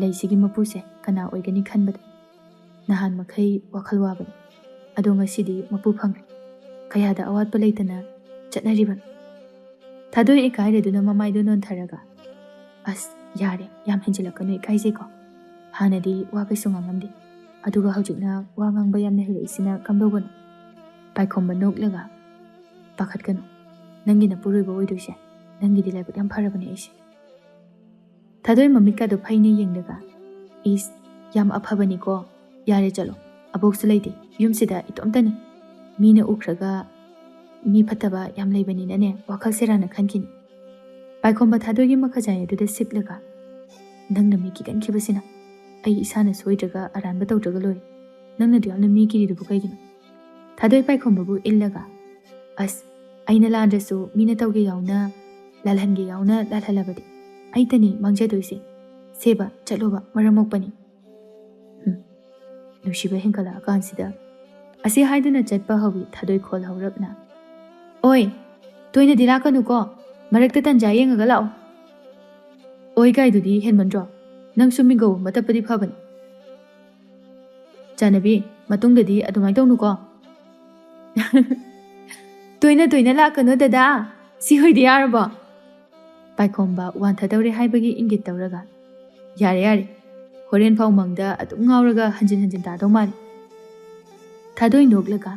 ꯂꯩꯁꯤꯒꯤ ꯃꯄꯨꯁꯦ ꯀꯅꯥ ꯑꯣꯏꯒꯅꯤ ꯈꯟꯕꯗ ꯅꯍꯥꯟ ꯃꯈꯩ ꯋꯥꯈꯜ ꯋꯥꯕꯅꯤ꯫ ꯑꯗꯣ ꯉꯁꯤꯗꯤ ꯃꯄꯨ ꯐꯪꯂꯦ꯫ ꯀꯌꯥꯗ ꯑꯋꯥꯠꯄ ꯂꯩꯇꯅ ꯆꯠꯅꯔꯤꯕꯅꯣ?" ꯊꯥꯗꯣꯏ ꯏꯀꯥꯏꯔꯗꯨꯅ ꯃꯃꯥꯏꯗꯨ ꯅꯣꯟꯊꯔꯒ, "ꯑꯁ, "ꯌꯥꯔꯦ, ꯌꯥꯝ ꯍꯦꯟꯖꯤꯜꯂꯛꯀꯅꯨ, ꯏꯀꯥꯏꯖꯩꯀꯣ꯫ ꯍꯥꯟꯅꯗꯤ ꯋꯥ ꯀꯩꯁꯨ ꯉꯥꯡꯉꯝꯗꯦ, ꯑꯗꯨꯒ ꯍꯧꯖꯤꯛꯅ ꯋꯥ ꯉꯥꯡꯕ ꯌꯥꯝꯅ ꯍꯩꯔꯛꯏꯁꯤꯅ ꯀꯝꯗꯧꯕꯅꯣ?" ꯄꯥꯏꯈꯣꯝꯕ ꯅꯣꯛꯂꯒ, "ꯄꯥꯈꯠꯀꯅꯨ, ꯅꯪꯒꯤ ꯅꯄꯨꯔꯣꯏꯕ ꯑꯣꯏꯗꯣꯏꯁꯦ, ꯅꯪꯒꯤꯗꯤ ꯂꯥꯏꯕꯛ ꯌꯥꯝ ꯐꯔꯕꯅꯦ ꯑꯩꯁꯦ꯫" ꯊꯥꯗꯣꯏ ꯃꯃꯤꯠꯀꯗꯣ ꯐꯩꯅ ꯌꯦꯡꯂꯒ, "ꯏꯁ, ꯌꯥꯝ ꯑꯐꯕꯅꯤꯀꯣ꯫ ꯌꯥꯔꯦ, ꯆꯠꯂꯣ꯫ ꯑꯕꯣꯛꯁꯨ ꯂꯩꯇꯦ, ꯌꯨꯝꯁꯤꯗ ꯏꯇꯣꯝꯇꯅꯤ꯫ ꯃꯤꯅ ꯎꯈ꯭ꯔꯒ ꯃꯤ ꯐꯠꯇꯕ ꯌꯥꯝ ꯂꯩꯕꯅꯤꯅꯅꯦ, ꯋꯥꯈꯜ ꯁꯦꯔꯥꯟꯅ ꯈꯟꯈꯤꯅꯤ꯫" ꯄꯥꯏꯈꯣꯝꯕ ꯊꯥꯗꯣꯏꯒꯤ ꯃꯈꯖꯥꯏ ꯑꯗꯨꯗ ꯁꯤꯠꯂꯒ, "ꯅꯪꯅ ꯃꯤ ꯀꯤꯒꯟꯈꯤꯕꯁꯤꯅ꯫ ꯑꯩ ꯏꯁꯥꯅ ꯁꯣꯏꯗ꯭ꯔꯒ ꯑꯔꯥꯟꯕ ꯇꯧꯗ꯭ꯔꯒ ꯂꯣꯏꯔꯦ꯫ ꯅꯪꯅ ꯑꯗꯨ ꯌꯥꯝꯅ ꯃꯤ ꯀꯤꯔꯤꯗꯨꯕꯨ ꯀꯩꯒꯤꯅꯣ?" ꯊꯥꯗꯣꯏ ꯄꯥꯏꯈꯣꯝꯕꯕꯨ ꯏꯜꯂꯒ, "ꯑꯁ, ꯑꯩꯅ ꯂꯥꯟꯗ꯭ꯔꯁꯨ ꯃꯤꯅ ꯇꯧꯒꯦ ꯌꯥꯎꯅ, ꯂꯥꯜꯍꯟꯒꯦ ꯌꯥꯎꯅ ꯂꯥꯜꯍꯜꯂꯕꯗꯤ ꯑꯩꯇꯅꯤ ꯃꯥꯡꯖꯗꯣꯏꯁꯦ꯫ ꯁꯦꯕ, ꯆꯠꯂꯣꯕ, ꯃꯔꯝ ꯃꯣꯛꯄꯅꯤ꯫" ꯍꯨꯝ, ꯅꯨꯡꯁꯤꯕ ꯍꯦꯟꯒꯠꯂꯛꯑꯀꯥꯟꯁꯤꯗ꯫ ꯑꯁꯤ ꯍꯥꯏꯗꯨꯅ ꯆꯠꯄ ꯍꯧꯏ ꯊꯥꯗꯣꯏ ꯈꯣꯜ ꯍꯧꯔꯞꯅ꯫ "ꯑꯣꯏ, ꯇꯣꯏꯅꯗꯤ ꯂꯥꯛꯀꯅꯨꯀꯣ, ꯃꯔꯛꯇ ꯇꯟꯖꯥ ꯌꯦꯡꯉꯒ ꯂꯥꯛꯑꯣ꯫" "ꯑꯣꯏ ꯀꯥꯏꯗꯨꯗꯤ ꯍꯦꯟꯃꯟꯗ꯭ꯔꯣ? ꯅꯪꯁꯨ ꯃꯤꯒꯧ ꯑꯃ ꯇꯞꯄꯗꯤ ꯐꯕꯅꯤ꯫" "ꯆꯥꯟꯅꯕꯤ, ꯃꯇꯨꯡꯗꯗꯤ ꯑꯗꯨꯃꯥꯏꯅ ꯇꯧꯅꯨꯀꯣ꯫" "ꯇꯣꯏꯅ ꯇꯣꯏꯅ ꯂꯥꯛꯀꯅꯨ ꯗꯗꯥ, ꯁꯤ ꯍꯨꯏꯗꯤ ꯌꯥꯔꯕꯣ?" ꯄꯥꯏꯈꯣꯝꯕ ꯋꯥꯟꯊꯗꯧꯔꯦ ꯍꯥꯏꯕꯒꯤ ꯏꯪꯒꯤꯠ ꯇꯧꯔꯒ, "ꯌꯥꯔꯦ, ꯌꯥꯔꯦ, ꯍꯣꯔꯦꯟ ꯐꯥꯎ ꯃꯪꯗ ꯑꯗꯨꯝ ꯉꯥꯎꯔꯒ ꯍꯟꯖꯤꯟ ꯍꯟꯖꯤꯟ ꯇꯥꯗꯧ ꯃꯥꯜꯂꯦ꯫" ꯊꯥꯗꯣꯏ ꯅꯣꯛꯂꯒ,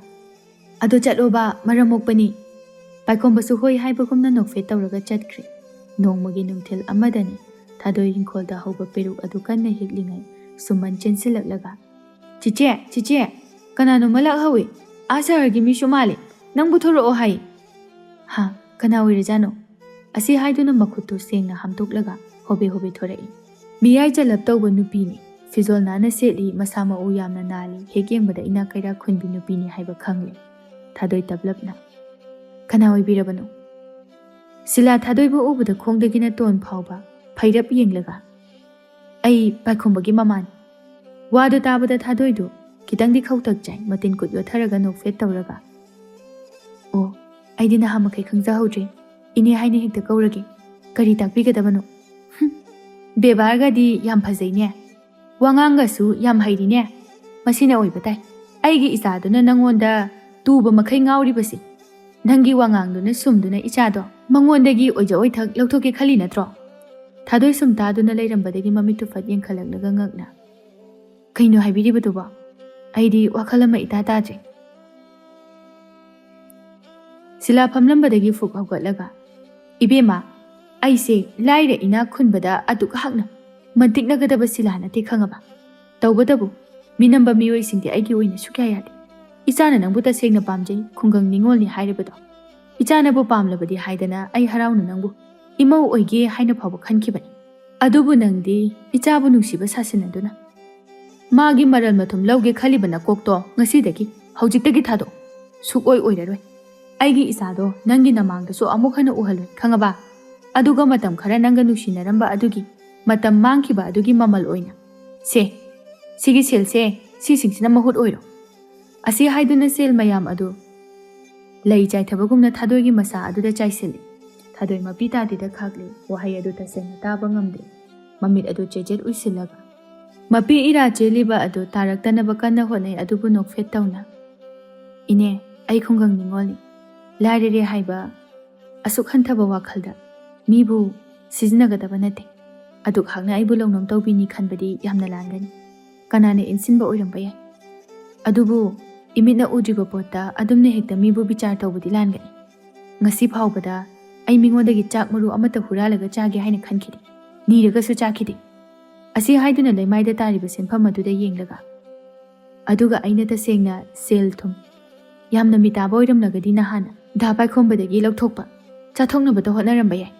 "ꯑꯗꯣ ꯆꯠꯂꯣꯕ, ꯃꯔꯝ ꯃꯣꯛꯄꯅꯤ꯫" ꯄꯥꯏꯈꯣꯝꯕꯁꯨ ꯍꯣꯏ ꯍꯥꯏꯕꯒꯨꯝꯅ ꯅꯣꯛꯐꯦꯠ ꯇꯧꯔꯒ ꯆꯠꯈ꯭ꯔꯦ꯫ ꯅꯣꯡꯃꯒꯤ ꯅꯨꯡꯊꯤꯜ ꯑꯃꯗꯅꯤ ꯊꯥꯗꯣꯏ ꯏꯪꯈꯣꯜꯗ ꯍꯧꯕ ꯄꯦꯔꯨꯛ ꯑꯗꯨ ꯀꯟꯅ ꯍꯦꯛꯂꯤꯉꯩ ꯁꯨꯃꯟ ꯆꯦꯟꯁꯤꯜꯂꯛꯂꯒ, "ꯆꯤꯆꯦ, ꯆꯤꯆꯦ, ꯀꯅꯥꯅꯣꯝꯃ ꯂꯥꯛꯍꯧꯏ꯫ ꯑꯥ ꯁꯍꯔꯒꯤ ꯃꯤꯁꯨ ꯃꯥꯜꯂꯤ꯫ ꯅꯪꯕꯨ ꯊꯣꯔꯛꯑꯣ ꯍꯥꯏ꯫" "ꯍꯥ, ꯀꯅꯥ ꯑꯣꯏꯔꯖꯥꯠꯅꯣ?" ꯑꯁꯤ ꯍꯥꯏꯗꯨꯅ ꯃꯈꯨꯠꯇꯨ ꯁꯦꯡꯅ ꯍꯥꯝꯗꯣꯛꯂꯒ ꯍꯣꯕꯦ ꯍꯣꯕꯦ ꯊꯣꯔꯛꯏ꯫ ꯃꯤꯌꯥꯏ ꯆꯜꯂꯞ ꯇꯧꯕ ꯅꯨꯄꯤꯅꯤ꯫ ꯐꯤꯖꯣꯜ ꯅꯥꯟꯅ ꯁꯦꯠꯂꯤ, ꯃꯁꯥ ꯃꯎ ꯌꯥꯝꯅ ꯅꯥꯜꯂꯤ, ꯍꯦꯛ ꯌꯦꯡꯕꯗ ꯏꯅꯥꯛ ꯀꯩꯔꯥꯛ ꯈꯨꯟꯕꯤ ꯅꯨꯄꯤꯅꯤ ꯍꯥꯏꯕ ꯈꯪꯂꯦ ꯊꯥꯗꯣꯏ ꯇꯞꯂꯞꯅ꯫ "ꯀꯅꯥ ꯑꯣꯏꯕꯤꯔꯕꯅꯣ?" ꯁꯤꯂꯥ ꯊꯥꯗꯣꯏꯕꯨ ꯎꯕꯗ ꯈꯣꯡꯗꯒꯤꯅ ꯇꯣꯟ ꯐꯥꯎꯕ ꯐꯩꯔꯞ ꯌꯦꯡꯂꯒ, "ꯑꯩ ꯄꯥꯏꯈꯣꯝꯕꯒꯤ ꯃꯃꯥꯅꯤ꯫" ꯋꯥꯗꯨ ꯇꯥꯕꯗ ꯊꯥꯗꯣꯏꯗꯨ ꯈꯤꯇꯪꯗꯤ ꯈꯧꯇꯛ ꯆꯥꯏ, ꯃꯇꯤꯟ ꯀꯨꯠ ꯌꯣꯠꯊꯔꯒ ꯅꯣꯛꯐꯦꯠ ꯇꯧꯔꯒ, "ꯑꯣ, ꯑꯩꯗꯤ ꯅꯍꯥ ꯃꯈꯩ ꯈꯪꯖꯍꯧꯗ꯭ꯔꯦ꯫ ꯏꯅꯦ ꯍꯥꯏꯅ ꯍꯦꯛꯇ ꯀꯧꯔꯒꯦ꯫ ꯀꯔꯤ ꯇꯥꯛꯄꯤꯒꯗꯕꯅꯣ? ꯍꯨꯝ, ꯕꯦꯕꯥꯔꯒꯗꯤ ꯌꯥꯝ ꯐꯖꯩꯅꯦ꯫ ꯋꯥꯉꯥꯡꯒꯁꯨ ꯌꯥꯝ ꯍꯩꯔꯤꯅꯦ꯫ ꯃꯁꯤꯅ ꯑꯣꯏꯕ ꯇꯥꯏ꯫ ꯑꯩꯒꯤ ꯏꯆꯥꯗꯨꯅ ꯅꯪꯉꯣꯟꯗ ꯇꯨꯕ ꯃꯈꯩ ꯉꯥꯎꯔꯤꯕꯁꯤ꯫ ꯅꯪꯒꯤ ꯋꯥꯉꯥꯡꯗꯨꯅ ꯁꯨꯝꯗꯨꯅ ꯏꯆꯥꯗꯣ ꯃꯉꯣꯟꯗꯒꯤ ꯑꯣꯏꯖ ꯑꯣꯏꯊꯛ ꯂꯧꯊꯣꯛꯀꯦ ꯈꯜꯂꯤ ꯅꯠꯇ꯭ꯔꯣ?" ꯊꯥꯗꯣꯏ ꯁꯨꯝ ꯇꯥꯗꯨꯅ ꯂꯩꯔꯝꯕꯗꯒꯤ ꯃꯃꯤꯠꯇꯨ ꯐꯠ ꯌꯦꯡꯈꯠꯂꯛꯂꯒ ꯉꯛꯅ, "ꯀꯩꯅꯣ ꯍꯥꯏꯕꯤꯔꯤꯕꯗꯨꯕꯣ? ꯑꯩꯗꯤ ꯋꯥꯈꯜ ꯑꯃ ꯏꯇꯥ ꯇꯥꯗ꯭ꯔꯦ꯫" ꯁꯤꯂꯥ ꯐꯝꯂꯝꯕꯗꯒꯤ ꯐꯨꯛ ꯍꯧꯒꯠꯂꯒ, "ꯏꯕꯦꯝꯃ, ꯑꯩꯁꯦ ꯂꯥꯏꯔ ꯏꯅꯥꯛ ꯈꯨꯟꯕꯗ ꯑꯗꯨꯛ ꯍꯛꯅ ꯃꯟꯇꯤꯛꯅꯒꯗꯕ ꯁꯤꯂꯥ ꯅꯠꯇꯦ ꯈꯪꯉꯕ? ꯇꯧꯕꯇꯕꯨ ꯃꯤꯅꯝꯕ ꯃꯤꯑꯣꯏꯁꯤꯡꯗꯤ ꯑꯩꯒꯤ ꯑꯣꯏꯅ ꯁꯨꯛꯌꯥ ꯌꯥꯗꯦ꯫ ꯏꯆꯥꯅ ꯅꯪꯕꯨ ꯇꯁꯦꯡꯅ ꯄꯥꯝꯖꯩ, ꯈꯨꯡꯒꯪ ꯅꯤꯉꯣꯜꯅꯤ ꯍꯥꯏꯔꯤꯕꯗꯣ꯫ ꯏꯆꯥꯅꯕꯨ ꯄꯥꯝꯂꯕꯗꯤ ꯍꯥꯏꯗꯅ ꯑꯩ ꯍꯔꯥꯎꯅ ꯅꯪꯕꯨ ꯏꯃꯧ ꯑꯣꯏꯒꯦ ꯍꯥꯏꯅ ꯐꯥꯎꯕ ꯈꯟꯈꯤꯕꯅꯤ꯫ ꯑꯗꯨꯕꯨ ꯅꯪꯗꯤ ꯏꯆꯥꯕꯨ ꯅꯨꯡꯁꯤꯕ ꯁꯥꯁꯤꯟꯅꯗꯨꯅ ꯃꯥꯒꯤ ꯃꯔꯜ ꯃꯊꯨꯝ ꯂꯧꯒꯦ ꯈꯜꯂꯤꯕ ꯅꯀꯣꯛꯇꯣ ꯉꯁꯤꯗꯒꯤ, ꯍꯧꯖꯤꯛꯇꯒꯤ ꯊꯥꯗꯣꯛ꯫ ꯁꯨꯛꯑꯣꯏ ꯑꯣꯏꯔꯔꯣꯏ꯫ ꯑꯩꯒꯤ ꯏꯆꯥꯗꯣ ꯅꯪꯒꯤ ꯅꯃꯥꯡꯗꯁꯨ ꯑꯃꯨꯛ ꯍꯟꯅ ꯎꯍꯜꯂꯣꯏ, ꯈꯪꯉꯕ? ꯑꯗꯨꯒ ꯃꯇꯝ ꯈꯔ ꯅꯪꯒ ꯅꯨꯡꯁꯤꯅꯔꯝꯕ ꯑꯗꯨꯒꯤ ꯃꯇꯝ ꯃꯥꯡꯈꯤꯕ ꯑꯗꯨꯒꯤ ꯃꯃꯜ ꯑꯣꯏꯅ, ꯁꯦ, ꯁꯤꯒꯤ ꯁꯦꯜꯁꯦ, ꯁꯤꯁꯤꯡꯁꯤꯅ ꯃꯍꯨꯠ ꯑꯣꯏꯔꯣ꯫" ꯑꯁꯤ ꯍꯥꯏꯗꯨꯅ ꯁꯦꯜ ꯃꯌꯥꯝ ꯑꯗꯨ ꯂꯩ ꯆꯥꯏꯊꯕꯒꯨꯝꯅ ꯊꯥꯗꯣꯏꯒꯤ ꯃꯁꯥ ꯑꯗꯨꯗ ꯆꯥꯏꯁꯤꯜꯂꯤ꯫ ꯊꯥꯗꯣꯏ ꯃꯄꯤ ꯇꯥꯗꯦꯗ ꯈꯥꯛꯂꯤ꯫ ꯋꯥꯍꯩ ꯑꯗꯨ ꯇꯁꯦꯡꯅ ꯇꯥꯕ ꯉꯝꯗꯦ꯫ ꯃꯃꯤꯠ ꯑꯗꯨ ꯆꯦꯖꯦꯠ ꯎꯏꯁꯤꯜꯂꯒ ꯃꯄꯤ ꯏꯔꯥ ꯆꯦꯜꯂꯤꯕ ꯑꯗꯨ ꯇꯥꯔꯛꯇꯅꯕ ꯀꯟꯅ ꯍꯣꯠꯅꯩ, ꯑꯗꯨꯕꯨ ꯅꯣꯛꯐꯦꯠ ꯇꯧꯅ, "ꯏꯅꯦ, ꯑꯩ ꯈꯨꯡꯒꯪ ꯅꯤꯉꯣꯜꯅꯤ꯫ ꯂꯥꯏꯔꯔꯦ ꯍꯥꯏꯕ ꯑꯁꯨꯛ ꯍꯟꯊꯕ ꯋꯥꯈꯜꯗ ꯃꯤꯕꯨ ꯁꯤꯖꯤꯟꯅꯒꯗꯕ ꯅꯠꯇꯦ꯫ ꯑꯗꯨꯛ ꯍꯥꯛꯅ ꯑꯩꯕꯨ ꯂꯧꯅꯝ ꯇꯧꯕꯤꯅꯤ ꯈꯟꯕꯗꯤ ꯌꯥꯝꯅ ꯂꯥꯟꯒꯅꯤ꯫ ꯀꯅꯥꯅ ꯏꯟꯁꯤꯟꯕ ꯑꯣꯏꯔꯝꯕ ꯌꯥꯏ꯫ ꯑꯗꯨꯕꯨ ꯏꯃꯤꯠꯅ ꯎꯗ꯭ꯔꯤꯕ ꯄꯣꯠꯇ ꯑꯗꯨꯝꯅ ꯍꯦꯛꯇ ꯃꯤꯕꯨ ꯕꯤꯆꯥꯔ ꯇꯧꯕꯗꯤ ꯂꯥꯟꯒꯅꯤ꯫ ꯉꯁꯤ ꯐꯥꯎꯕꯗ ꯑꯩ ꯃꯤꯉꯣꯟꯗꯒꯤ ꯆꯥꯛ ꯃꯔꯨ ꯑꯃꯠꯇ ꯍꯨꯔꯥꯜꯂꯒ ꯆꯥꯒꯦ ꯍꯥꯏꯅ ꯈꯟꯈꯤꯗꯦ꯫ ꯅꯤꯔꯒꯁꯨ ꯆꯥꯈꯤꯗꯦ꯫" ꯑꯁꯤ ꯍꯥꯏꯗꯨꯅ ꯂꯩꯃꯥꯏꯗ ꯇꯥꯔꯤꯕ ꯁꯦꯟꯐꯝ ꯑꯗꯨꯗ ꯌꯦꯡꯂꯒ, "ꯑꯗꯨꯒ ꯑꯩꯅ ꯇꯁꯦꯡꯅ ꯁꯦꯜ ꯊꯨꯝ ꯌꯥꯝꯅ ꯃꯤꯇꯥꯕ ꯑꯣꯏꯔꯝꯂꯒꯗꯤ ꯅꯍꯥꯟꯅ ꯗꯥ ꯄꯥꯏꯈꯣꯝꯕꯗꯒꯤ ꯂꯧꯊꯣꯛꯄ, ꯆꯥꯊꯣꯛꯅꯕꯗ ꯍꯣꯠꯅꯔꯝꯕ ꯌꯥꯏ꯫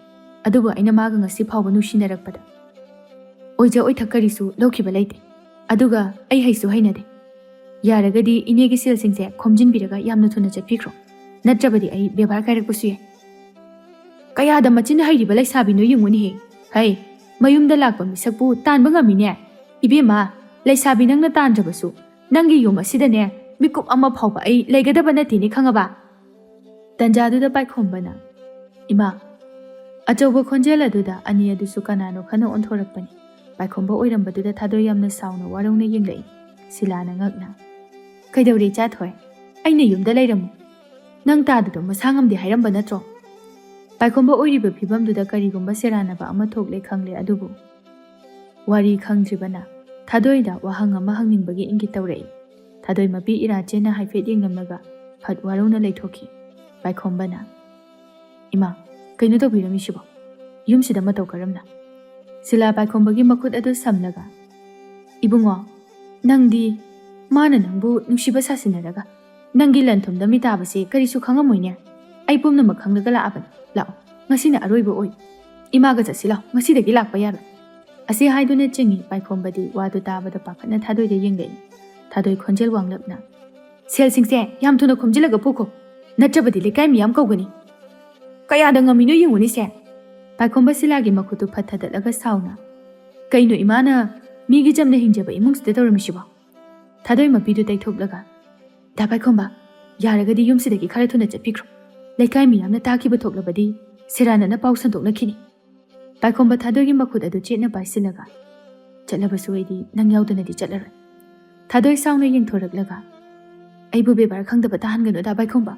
ꯑꯗꯨꯕꯨ ꯑꯩꯅ ꯃꯥꯒ ꯉꯁꯤ ꯐꯥꯎꯕ ꯅꯨꯡꯁꯤꯅꯔꯛꯄꯗ ꯑꯣꯏꯖ ꯑꯣꯏꯊꯛ ꯀꯔꯤꯁꯨ ꯂꯧꯈꯤꯕ ꯂꯩꯇꯦ꯫ ꯑꯗꯨꯒ ꯑꯩ ꯍꯩꯁꯨ ꯍꯩꯅꯗꯦ꯫ ꯌꯥꯔꯒꯗꯤ ꯏꯅꯦꯒꯤ ꯁꯦꯜꯁꯤꯡꯁꯦ ꯈꯣꯝꯖꯤꯟꯕꯤꯔꯒ ꯌꯥꯝꯅ ꯊꯨꯅ ꯆꯠꯄꯤꯈ꯭ꯔꯣ꯫ ꯅꯠꯇ꯭ꯔꯕꯗꯤ ꯑꯩ ꯕꯦꯕꯥꯔ ꯀꯥꯏꯔꯛꯄꯁꯨ ꯌꯥꯏ꯫" ꯀꯌꯥꯗ ꯃꯆꯤꯟ ꯍꯩꯔꯤꯕ ꯂꯩꯁꯥꯕꯤꯅꯣ ꯌꯦꯡꯉꯨꯅꯦꯍꯦ꯫ ꯍꯩ, ꯃꯌꯨꯝꯗ ꯂꯥꯛꯄ ꯃꯤꯁꯛꯄꯨ ꯇꯥꯟꯕ ꯉꯝꯃꯤꯅꯦ꯫ ꯏꯕꯦꯝꯃ, ꯂꯩꯁꯥꯕꯤ ꯅꯪꯅ ꯇꯥꯟꯗ꯭ꯔꯕꯁꯨ ꯅꯪꯒꯤ ꯌꯨꯝ ꯑꯁꯤꯗꯅꯦ ꯃꯤꯀꯨꯞ ꯑꯃ ꯐꯥꯎꯕ ꯑꯩ ꯂꯩꯒꯗꯕ ꯅꯠꯇꯦꯅꯦ, ꯈꯪꯉꯕ? ꯇꯟꯖꯥꯗꯨꯗ ꯄꯥꯏꯈꯣꯝꯕꯅ, "ꯏꯃꯥ!" ꯑꯆꯧꯕ ꯈꯣꯟꯖꯦꯜ ꯑꯗꯨꯗ ꯑꯅꯤ ꯑꯗꯨꯁꯨ ꯀꯅꯥꯅꯣ ꯈꯟꯅ ꯑꯣꯟꯊꯣꯔꯛꯄꯅꯤ꯫ ꯄꯥꯏꯈꯣꯝꯕ ꯑꯣꯏꯔꯝꯕꯗꯨꯗ ꯊꯥꯗꯣꯏ ꯌꯥꯝꯅ ꯁꯥꯎꯅ ꯋꯥꯔꯧꯅ ꯌꯦꯡꯂꯛꯏ꯫ ꯁꯤꯂꯥꯅ ꯉꯛꯅ, "ꯀꯩꯗꯧꯔꯦ ꯏꯆꯥꯊꯣꯏ? ꯑꯩꯅ ꯌꯨꯝꯗ ꯂꯩꯔꯝꯃꯨ꯫ ꯅꯪ ꯇꯥꯗꯗꯣ ꯃꯁꯥ ꯉꯝꯗꯦ ꯍꯥꯏꯔꯝꯕ ꯅꯠꯇ꯭ꯔꯣ?" ꯄꯥꯏꯈꯣꯝꯕ ꯑꯣꯏꯔꯤꯕ ꯐꯤꯕꯝꯗꯨꯗ ꯀꯔꯤꯒꯨꯝꯕ ꯁꯦꯔꯥꯟꯅꯕ ꯑꯃ ꯊꯣꯛꯂꯦ ꯈꯪꯂꯦ, ꯑꯗꯨꯕꯨ ꯋꯥꯔꯤ ꯈꯪꯗ꯭ꯔꯤꯕꯅ ꯊꯥꯗꯣꯏꯗ ꯋꯥꯍꯪ ꯑꯃ ꯍꯪꯅꯤꯡꯕꯒꯤ ꯏꯪꯒꯤꯠ ꯇꯧꯔꯛꯏ꯫ ꯊꯥꯗꯣꯏ ꯃꯄꯤ ꯏꯔꯥ ꯆꯦꯟꯅ ꯍꯥꯏꯐꯦꯠ ꯌꯦꯡꯂꯝꯂꯒ ꯐꯠ ꯋꯥꯔꯧꯅ ꯂꯩꯊꯣꯛꯈꯤ꯫ ꯄꯥꯏꯈꯣꯝꯕꯅ, "ꯏꯃꯥ, ꯀꯩꯅꯣ ꯇꯧꯕꯤꯔꯝꯃꯤꯁꯤꯕꯣ? ꯌꯨꯝꯁꯤꯗ ꯃꯇꯧ ꯀꯔꯝꯅ?" ꯁꯤꯂꯥ ꯄꯥꯏꯈꯣꯝꯕꯒꯤ ꯃꯈꯨꯠ ꯑꯗꯨ ꯁꯝꯂꯒ, "ꯏꯕꯨꯡꯉꯣ, ꯅꯪꯗꯤ ꯃꯥꯅ ꯅꯪꯕꯨ ꯅꯨꯡꯁꯤꯕ ꯁꯥꯁꯤꯟꯅꯔꯒ ꯅꯪꯒꯤ ꯂꯟ ꯊꯨꯝꯗ ꯃꯤꯇꯥꯕꯁꯦ ꯀꯔꯤꯁꯨ ꯈꯪꯉꯝꯃꯣꯏꯅꯦ꯫ ꯑꯩ ꯄꯨꯝꯅꯃꯛ ꯈꯪꯂꯒ ꯂꯥꯛꯑꯕꯅꯤ꯫ ꯂꯥꯛꯑꯣ, ꯉꯁꯤꯅ ꯑꯔꯣꯏꯕ ꯑꯣꯏ꯫ ꯏꯃꯥꯒ ꯆꯠꯁꯤ ꯂꯥꯎ, ꯉꯁꯤꯗꯒꯤ ꯂꯥꯛꯄ ꯌꯥꯔꯣꯏ"꯫ ꯑꯁꯤ ꯍꯥꯏꯗꯨꯅ ꯆꯤꯡꯏ꯫ ꯄꯥꯏꯈꯣꯝꯕꯗꯤ ꯋꯥꯗꯨ ꯇꯥꯕꯗ ꯄꯥꯈꯠꯅ ꯊꯥꯗꯣꯏꯗ ꯌꯦꯡꯂꯛꯏ꯫ ꯊꯥꯗꯣꯏ ꯈꯣꯟꯖꯦꯜ ꯋꯥꯡꯂꯞꯅ, "ꯁꯦꯜꯁꯤꯡꯁꯦ ꯌꯥꯝ ꯊꯨꯅ ꯈꯣꯝꯖꯤꯜꯂꯒ ꯄꯨꯈꯣ, ꯅꯠꯇ꯭ꯔꯕꯗꯤ ꯂꯩꯀꯥꯏ ꯃꯤꯌꯥꯝ ꯀꯧꯒꯅꯤ꯫ ꯀꯌꯥꯗ ꯉꯝꯃꯤꯅꯣ ꯌꯦꯡꯉꯨꯅꯦ ꯁꯦ"꯫ ꯄꯥꯏꯈꯣꯝꯕ ꯁꯤꯂꯥꯒꯤ ꯃꯈꯨꯠꯇꯨ ꯐꯠ ꯊꯗꯠꯂꯒ ꯁꯥꯎꯅ, "ꯀꯩꯅꯣ ꯏꯃꯥꯅ ꯃꯤꯒꯤ ꯆꯝꯅ ꯍꯤꯡꯖꯕ ꯏꯃꯨꯡꯁꯤꯗ ꯇꯧꯔꯝꯃꯤꯁꯤꯕꯣ?" ꯊꯥꯗꯣꯏ ꯃꯄꯤꯗꯨ ꯇꯩꯊꯣꯛꯂꯒ, "ꯗꯥ ꯄꯥꯏꯈꯣꯝꯕ, ꯌꯥꯔꯒꯗꯤ ꯌꯨꯝꯁꯤꯗꯒꯤ ꯈꯔ ꯊꯨꯅ ꯆꯠꯄꯤꯈ꯭ꯔꯣ꯫ ꯂꯩꯀꯥꯏ ꯃꯤꯌꯥꯝꯅ ꯇꯥꯈꯤꯕ ꯊꯣꯛꯂꯕꯗꯤ ꯁꯦꯔꯥꯟꯅꯅ ꯄꯥꯎ ꯁꯟꯗꯣꯛꯅꯈꯤꯅꯤ"꯫ ꯄꯥꯏꯈꯣꯝꯕ ꯊꯥꯗꯣꯏꯒꯤ ꯃꯈꯨꯠ ꯑꯗꯨ ꯆꯦꯠꯅ ꯄꯥꯏꯁꯤꯜꯂꯒ, "ꯆꯠꯂꯕꯁꯨ ꯑꯩꯗꯤ ꯅꯪ ꯌꯥꯎꯗꯅꯗꯤ ꯆꯠꯂꯔꯣꯏ"꯫ ꯊꯥꯗꯣꯏ ꯁꯥꯎꯅ ꯌꯦꯡꯊꯣꯔꯛꯂꯒ, "ꯑꯩꯕꯨ ꯕꯦꯕꯥꯔ ꯈꯪꯗꯕ ꯇꯥꯍꯟꯒꯅꯨ ꯗꯥ ꯄꯥꯏꯈꯣꯝꯕ"꯫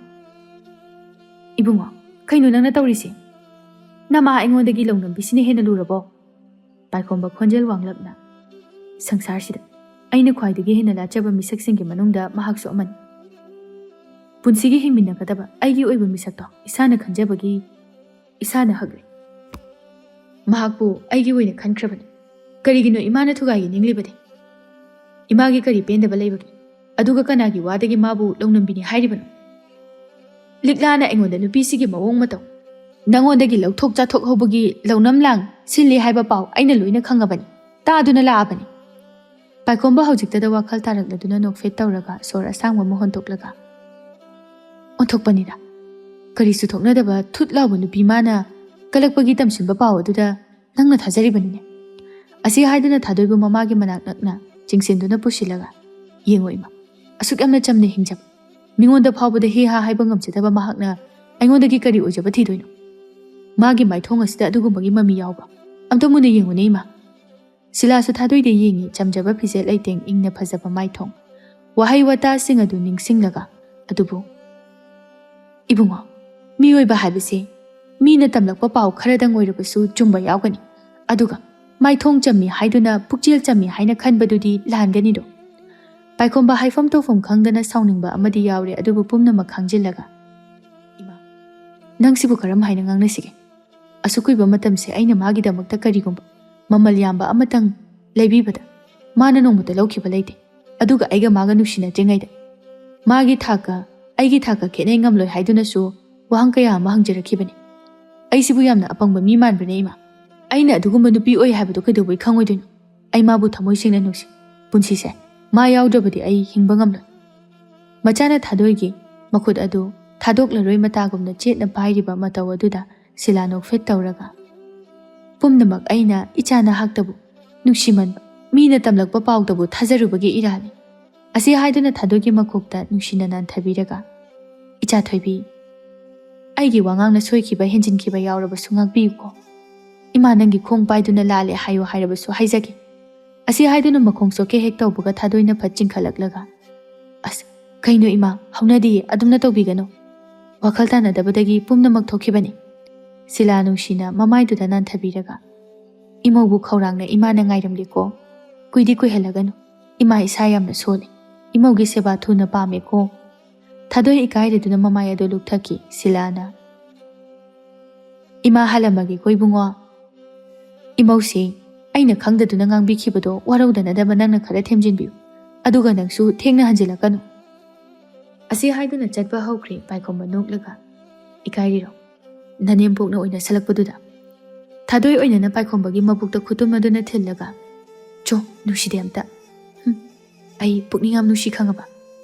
"ꯏꯕꯨꯡꯉꯣ, ꯀꯩꯅꯣ ꯅꯪꯅ ꯇꯧꯔꯤꯁꯦ? ꯅꯃꯥ ꯑꯩꯉꯣꯟꯗꯒꯤ ꯂꯧꯅꯝꯕꯤꯁꯤꯅ ꯍꯦꯟꯅ ꯂꯨꯔꯕꯣ?" ꯄꯥꯏꯈꯣꯝꯕ ꯈꯣꯟꯖꯦꯜ ꯋꯥꯡꯂꯞꯅ, "ꯁꯪꯁꯥꯔꯁꯤꯗ ꯑꯩꯅ ꯈ꯭ꯋꯥꯏꯗꯒꯤ ꯍꯦꯟꯅ ꯂꯥꯠꯆꯕ ꯃꯤꯁꯛꯁꯤꯡꯒꯤ ꯃꯅꯨꯡꯗ ꯃꯍꯥꯛꯁꯨ ꯑꯃꯅꯤ꯫ ꯄꯨꯟꯁꯤꯒꯤ ꯍꯤꯡꯃꯤꯟꯅꯒꯗꯕ ꯑꯩꯒꯤ ꯑꯣꯏꯕ ꯃꯤꯁꯛꯇꯣ ꯏꯁꯥꯅ ꯈꯟꯖꯕꯒꯤ ꯏꯁꯥꯅ ꯍꯛꯂꯦ꯫ ꯃꯍꯥꯛꯄꯨ ꯑꯩꯒꯤ ꯑꯣꯏꯅ ꯈꯟꯈ꯭ꯔꯕꯅꯤ꯫ ꯀꯔꯤꯒꯤꯅꯣ ꯏꯃꯥꯅ ꯊꯨꯒꯥꯏꯒꯦ ꯅꯤꯡꯂꯤꯕꯗꯤ? ꯏꯃꯥꯒꯤ ꯀꯔꯤ ꯄꯦꯟꯗꯕ ꯂꯩꯕꯒꯦ? ꯑꯗꯨꯒ ꯀꯅꯥꯒꯤ ꯋꯥꯗꯒꯤ ꯃꯥꯕꯨ ꯂꯧꯅꯝꯕꯤꯅꯤ ꯍꯥꯏꯔꯤꯕꯅꯣ? ꯂꯤꯛꯂꯥꯅ ꯑꯩꯉꯣꯟꯗ ꯅꯨꯄꯤꯁꯤꯒꯤ ꯃꯑꯣꯡ ꯃꯇꯧ, ꯅꯉꯣꯟꯗꯒꯤ ꯂꯧꯊꯣꯛ ꯆꯥꯊꯣꯛ ꯍꯧꯕꯒꯤ ꯂꯧꯅꯝ ꯂꯥꯡ ꯁꯤꯜꯂꯤ ꯍꯥꯏꯕ ꯄꯥꯎ ꯑꯩꯅ ꯂꯣꯏꯅ ꯈꯪꯉꯕꯅꯤ꯫ ꯇꯥꯗꯨꯅ ꯂꯥꯛꯑꯕꯅꯤ"꯫ ꯄꯥꯏꯈꯣꯝꯕ ꯍꯧꯖꯤꯛꯇꯗ ꯋꯥꯈꯜ ꯇꯥꯔꯛꯂꯗꯨꯅ ꯅꯣꯛꯐꯦꯠ ꯇꯧꯔꯒ ꯁꯣꯔ ꯑꯁꯥꯡꯕ ꯑꯃ ꯍꯣꯟꯊꯣꯛꯂꯒ, "ꯑꯣꯟꯊꯣꯛꯄꯅꯤꯗ꯫ ꯀꯔꯤꯁꯨ ꯊꯣꯛꯅꯗꯕ ꯊꯨꯠ ꯂꯥꯎꯕ ꯅꯨꯄꯤ ꯃꯥꯅ ꯀꯂꯛꯄꯒꯤ ꯇꯝꯁꯤꯟꯕ ꯄꯥꯎ ꯑꯗꯨꯗ ꯅꯪꯅ ꯊꯥꯖꯔꯤꯕꯅꯤꯅꯦ"꯫ ꯑꯁꯤ ꯍꯥꯏꯗꯨꯅ ꯊꯥꯗꯣꯏꯕꯨ ꯃꯃꯥꯒꯤ ꯃꯅꯥꯛ ꯅꯛꯅ ꯆꯤꯡꯁꯤꯟꯗꯨꯅ ꯄꯨꯁꯤꯜꯂꯒ, "ꯌꯦꯡꯉꯣ ꯏꯃꯥ, ꯑꯁꯨꯛ ꯌꯥꯝꯅ ꯆꯝꯅ ꯍꯤꯡꯖꯕ, ꯃꯤꯉꯣꯟꯗ ꯐꯥꯎꯕꯗ ꯍꯦ ꯍꯥ ꯍꯥꯏꯕ ꯉꯝꯖꯗꯕ ꯃꯍꯥꯛꯅ ꯑꯩꯉꯣꯟꯗꯒꯤ ꯀꯔꯤ ꯑꯣꯏꯖꯕ ꯊꯤꯗꯣꯏꯅꯣ? ꯃꯥꯒꯤ ꯃꯥꯏꯊꯣꯡ ꯑꯁꯤꯗ ꯑꯗꯨꯒꯨꯝꯕꯒꯤ ꯃꯃꯤ ꯌꯥꯎꯕ? ꯑꯝꯇ ꯃꯨꯟꯅ ꯌꯦꯡꯉꯨꯅꯦ ꯏꯃꯥ"꯫ ꯁꯤꯂꯥꯁꯨ ꯊꯥꯗꯣꯏꯗ ꯌꯦꯡꯉꯤ, ꯆꯝꯖꯕ ꯐꯤꯖꯦꯠ ꯂꯩꯇꯦꯡ, ꯏꯪꯅ ꯐꯖꯕ ꯃꯥꯏꯊꯣꯡ꯫ ꯋꯥꯍꯩ ꯋꯥꯇꯥꯁꯤꯡ ꯑꯗꯨ ꯅꯤꯡꯁꯤꯡꯂꯒ, "ꯑꯗꯨꯕꯨ ꯏꯕꯨꯡꯉꯣ, ꯃꯤꯑꯣꯏꯕ ꯍꯥꯏꯕꯁꯤ ꯃꯤꯅ ꯇꯝꯂꯛꯄ ꯄꯥꯎ ꯈꯔꯗꯪ ꯑꯣꯏꯔꯕꯁꯨ ꯆꯨꯝꯕ ꯌꯥꯎꯒꯅꯤ꯫ ꯑꯗꯨꯒ ꯃꯥꯏꯊꯣꯡ ꯆꯝꯃꯤ ꯍꯥꯏꯗꯨꯅ ꯄꯨꯛꯆꯦꯜ ꯆꯝꯃꯤ ꯍꯥꯏꯅ ꯈꯟꯕꯗꯨꯗꯤ ꯂꯥꯟꯒꯅꯤꯗꯣ꯫ ꯄꯥꯏꯈꯣꯝꯕ ꯍꯥꯏꯐꯝ ꯇꯧꯐꯝ ꯈꯪꯗꯅ ꯁꯥꯎꯅꯤꯡꯕ ꯑꯃꯗꯤ ꯌꯥꯎꯔꯦ, ꯑꯗꯨꯕꯨ ꯄꯨꯝꯅꯃꯛ ꯈꯪꯖꯤꯜꯂꯒ, "ꯏꯃꯥ, ꯅꯪꯁꯤꯕꯨ ꯀꯔꯝ ꯍꯥꯏꯅ ꯉꯥꯡꯅꯁꯤꯒꯦ? ꯑꯁꯨꯛ ꯀꯨꯏꯕ ꯃꯇꯝꯁꯦ ꯑꯩꯅ ꯃꯥꯒꯤꯗꯃꯛꯇ ꯀꯔꯤꯒꯨꯝꯕ ꯃꯃꯜ ꯌꯥꯝꯕ ꯑꯃꯇꯪ ꯂꯩꯕꯤꯕꯗ ꯃꯥꯅ ꯅꯣꯡꯃꯇ ꯂꯧꯈꯤꯕ ꯂꯩꯇꯦ꯫ ꯑꯗꯨꯒ ꯑꯩꯒ ꯃꯥꯒ ꯅꯨꯡꯁꯤꯅꯗ꯭ꯔꯤꯉꯩꯗ ꯃꯥꯒꯤ ꯊꯥꯛꯀ ꯑꯩꯒꯤ ꯊꯥꯛꯀ ꯈꯦꯠꯅꯩ ꯉꯝꯂꯣꯏ ꯍꯥꯏꯗꯨꯅꯁꯨ ꯋꯥꯍꯪ ꯀꯌꯥ ꯑꯃ ꯍꯪꯖꯔꯛꯈꯤꯕꯅꯤ꯫ ꯑꯩꯁꯤꯕꯨ ꯌꯥꯝꯅ ꯑꯄꯪꯕ ꯃꯤ ꯃꯥꯟꯕ꯭ꯔꯅꯦ, ꯏꯃꯥ? ꯑꯩꯅ ꯑꯗꯨꯒꯨꯝꯕ ꯅꯨꯄꯤ ꯑꯣꯏ ꯍꯥꯏꯕꯗꯨ ꯀꯩꯗꯧꯕꯩ ꯈꯪꯉꯣꯏꯗꯣꯏꯅꯣ? ꯑꯩ ꯃꯥꯕꯨ ꯊꯃꯣꯏ ꯁꯦꯡꯅ ꯅꯨꯡꯁꯤ꯫ ꯄꯨꯟꯁꯤꯁꯦ ꯃꯥ ꯌꯥꯎꯗ꯭ꯔꯕꯗꯤ ꯑꯩ ꯍꯤꯡꯕ ꯉꯝꯂꯣꯏ꯫" ꯃꯆꯥꯅ ꯊꯥꯗꯣꯏꯒꯤ ꯃꯈꯨꯠ ꯑꯗꯨ ꯊꯥꯗꯣꯛꯂꯔꯣꯏ ꯃꯇꯥꯒꯨꯝꯅ ꯆꯦꯠꯅ ꯄꯥꯏꯔꯤꯕ ꯃꯇꯧ ꯑꯗꯨꯗ ꯁꯤꯂꯥ ꯅꯣꯛꯐꯦꯠ ꯇꯧꯔꯒ, "ꯄꯨꯝꯅꯃꯛ ꯑꯩꯅ ꯏꯆꯥ ꯅꯍꯥꯛꯇꯕꯨ ꯅꯨꯡꯁꯤꯃꯟꯕ, ꯃꯤꯅ ꯇꯝꯂꯛꯄ ꯄꯥꯎꯗꯕꯨ ꯊꯥꯖꯔꯨꯕꯒꯤ ꯏꯔꯥꯜꯅꯤ꯫" ꯑꯁꯤ ꯍꯥꯏꯗꯨꯅ ꯊꯥꯗꯣꯏꯒꯤ ꯃꯀꯣꯛꯇ ꯅꯨꯡꯁꯤꯅ ꯅꯥꯟꯊꯕꯤꯔꯒ, "ꯏꯆꯥ ꯊꯣꯏꯕꯤ, ꯑꯩꯒꯤ ꯋꯥꯉꯥꯡꯅ ꯁꯣꯏꯈꯤꯕ ꯍꯦꯟꯖꯤꯟꯈꯤꯕ ꯌꯥꯎꯔꯕꯁꯨ ꯉꯥꯛꯄꯤꯌꯨꯀꯣ꯫ ꯏꯃꯥ ꯅꯪꯒꯤ ꯈꯣꯡ ꯄꯥꯏꯗꯨꯅ ꯂꯥꯜꯂꯦ ꯍꯥꯏꯌꯨ ꯍꯥꯏꯔꯕꯁꯨ ꯍꯥꯏꯖꯒꯦ꯫" ꯑꯁꯤ ꯍꯥꯏꯗꯨꯅ ꯃꯈꯣꯡ ꯁꯣꯛꯀꯦ ꯍꯦꯛ ꯇꯧꯕꯒ ꯊꯥꯗꯣꯏꯅ ꯐꯠ ꯆꯤꯡꯈꯠꯂꯛꯂꯒ, "ꯑꯁ, ꯀꯩꯅꯣ ꯏꯃꯥ, ꯍꯧꯅꯗꯤꯌꯦ, ꯑꯗꯨꯝꯅ ꯇꯧꯕꯤꯒꯅꯨ꯫ ꯋꯥꯈꯜ ꯇꯥꯅꯗꯕꯗꯒꯤ ꯄꯨꯝꯅꯃꯛ ꯊꯣꯛꯈꯤꯕꯅꯤ꯫" ꯁꯤꯂꯥ ꯅꯨꯡꯁꯤꯅ ꯃꯃꯥꯏꯗꯨꯗ ꯅꯥꯟꯊꯕꯤꯔꯒ, "ꯏꯃꯧꯕꯨ ꯈꯧꯔꯥꯡꯅ ꯏꯃꯥꯅ ꯉꯥꯏꯔꯝꯒꯦꯀꯣ꯫ ꯀꯨꯏꯗꯤ ꯀꯨꯏꯍꯜꯂꯒꯅꯨ꯫ ꯏꯃꯥ ꯏꯁꯥ ꯌꯥꯝꯅ ꯁꯣꯜꯂꯤ꯫ ꯏꯃꯧꯒꯤ ꯁꯦꯕꯥ ꯊꯨꯅ ꯄꯥꯝꯃꯦꯀꯣ꯫" ꯊꯥꯗꯣꯏ ꯏꯀꯥꯏꯔꯗꯨꯅ ꯃꯃꯥꯏ ꯑꯗꯨ ꯂꯨꯛꯊꯈꯤ꯫ ꯁꯤꯂꯥꯅ, "ꯏꯃꯥ ꯍꯜꯂꯝꯃꯒꯦꯀꯣ ꯏꯕꯨꯡꯉꯣ꯫ ꯏꯃꯧꯁꯤ, ꯑꯩꯅ ꯈꯪꯗꯗꯨꯅ ꯉꯥꯡꯕꯤꯈꯤꯕꯗꯣ ꯋꯥꯔꯧꯗꯅꯗꯕ ꯅꯪꯅ ꯈꯔ ꯊꯦꯝꯖꯤꯟꯕꯤꯌꯨ꯫ ꯑꯗꯨꯒ ꯅꯪꯁꯨ ꯊꯦꯡꯅ ꯍꯟꯖꯤꯜꯂꯛꯀꯅꯨ꯫" ꯑꯁꯤ ꯍꯥꯏꯗꯨꯅ ꯆꯠꯄ ꯍꯧꯈ꯭ꯔꯦ ꯄꯥꯏꯈꯣꯝꯕ ꯅꯣꯛꯂꯒ꯫ "ꯏꯀꯥꯏꯔꯤꯔꯣ? ꯅꯅꯦꯝꯄꯣꯛꯅ ꯑꯣꯏꯅ ꯁꯜꯂꯛꯄꯗꯨꯗ?" ꯊꯥꯗꯣꯏ ꯑꯣꯏꯅꯅ ꯄꯥꯏꯈꯣꯝꯕꯒꯤ ꯃꯕꯨꯛꯇ ꯈꯨꯇꯨꯝ ꯑꯗꯨꯅ ꯊꯤꯜꯂꯒ, "ꯆꯣ, ꯅꯨꯡꯁꯤꯗꯦ ꯑꯝꯇ꯫ ꯍꯨꯝ, ꯑꯩ ꯄꯨꯛꯅꯤꯡ ꯌꯥꯝ ꯅꯨꯡꯁꯤ ꯈꯪꯉꯕ?"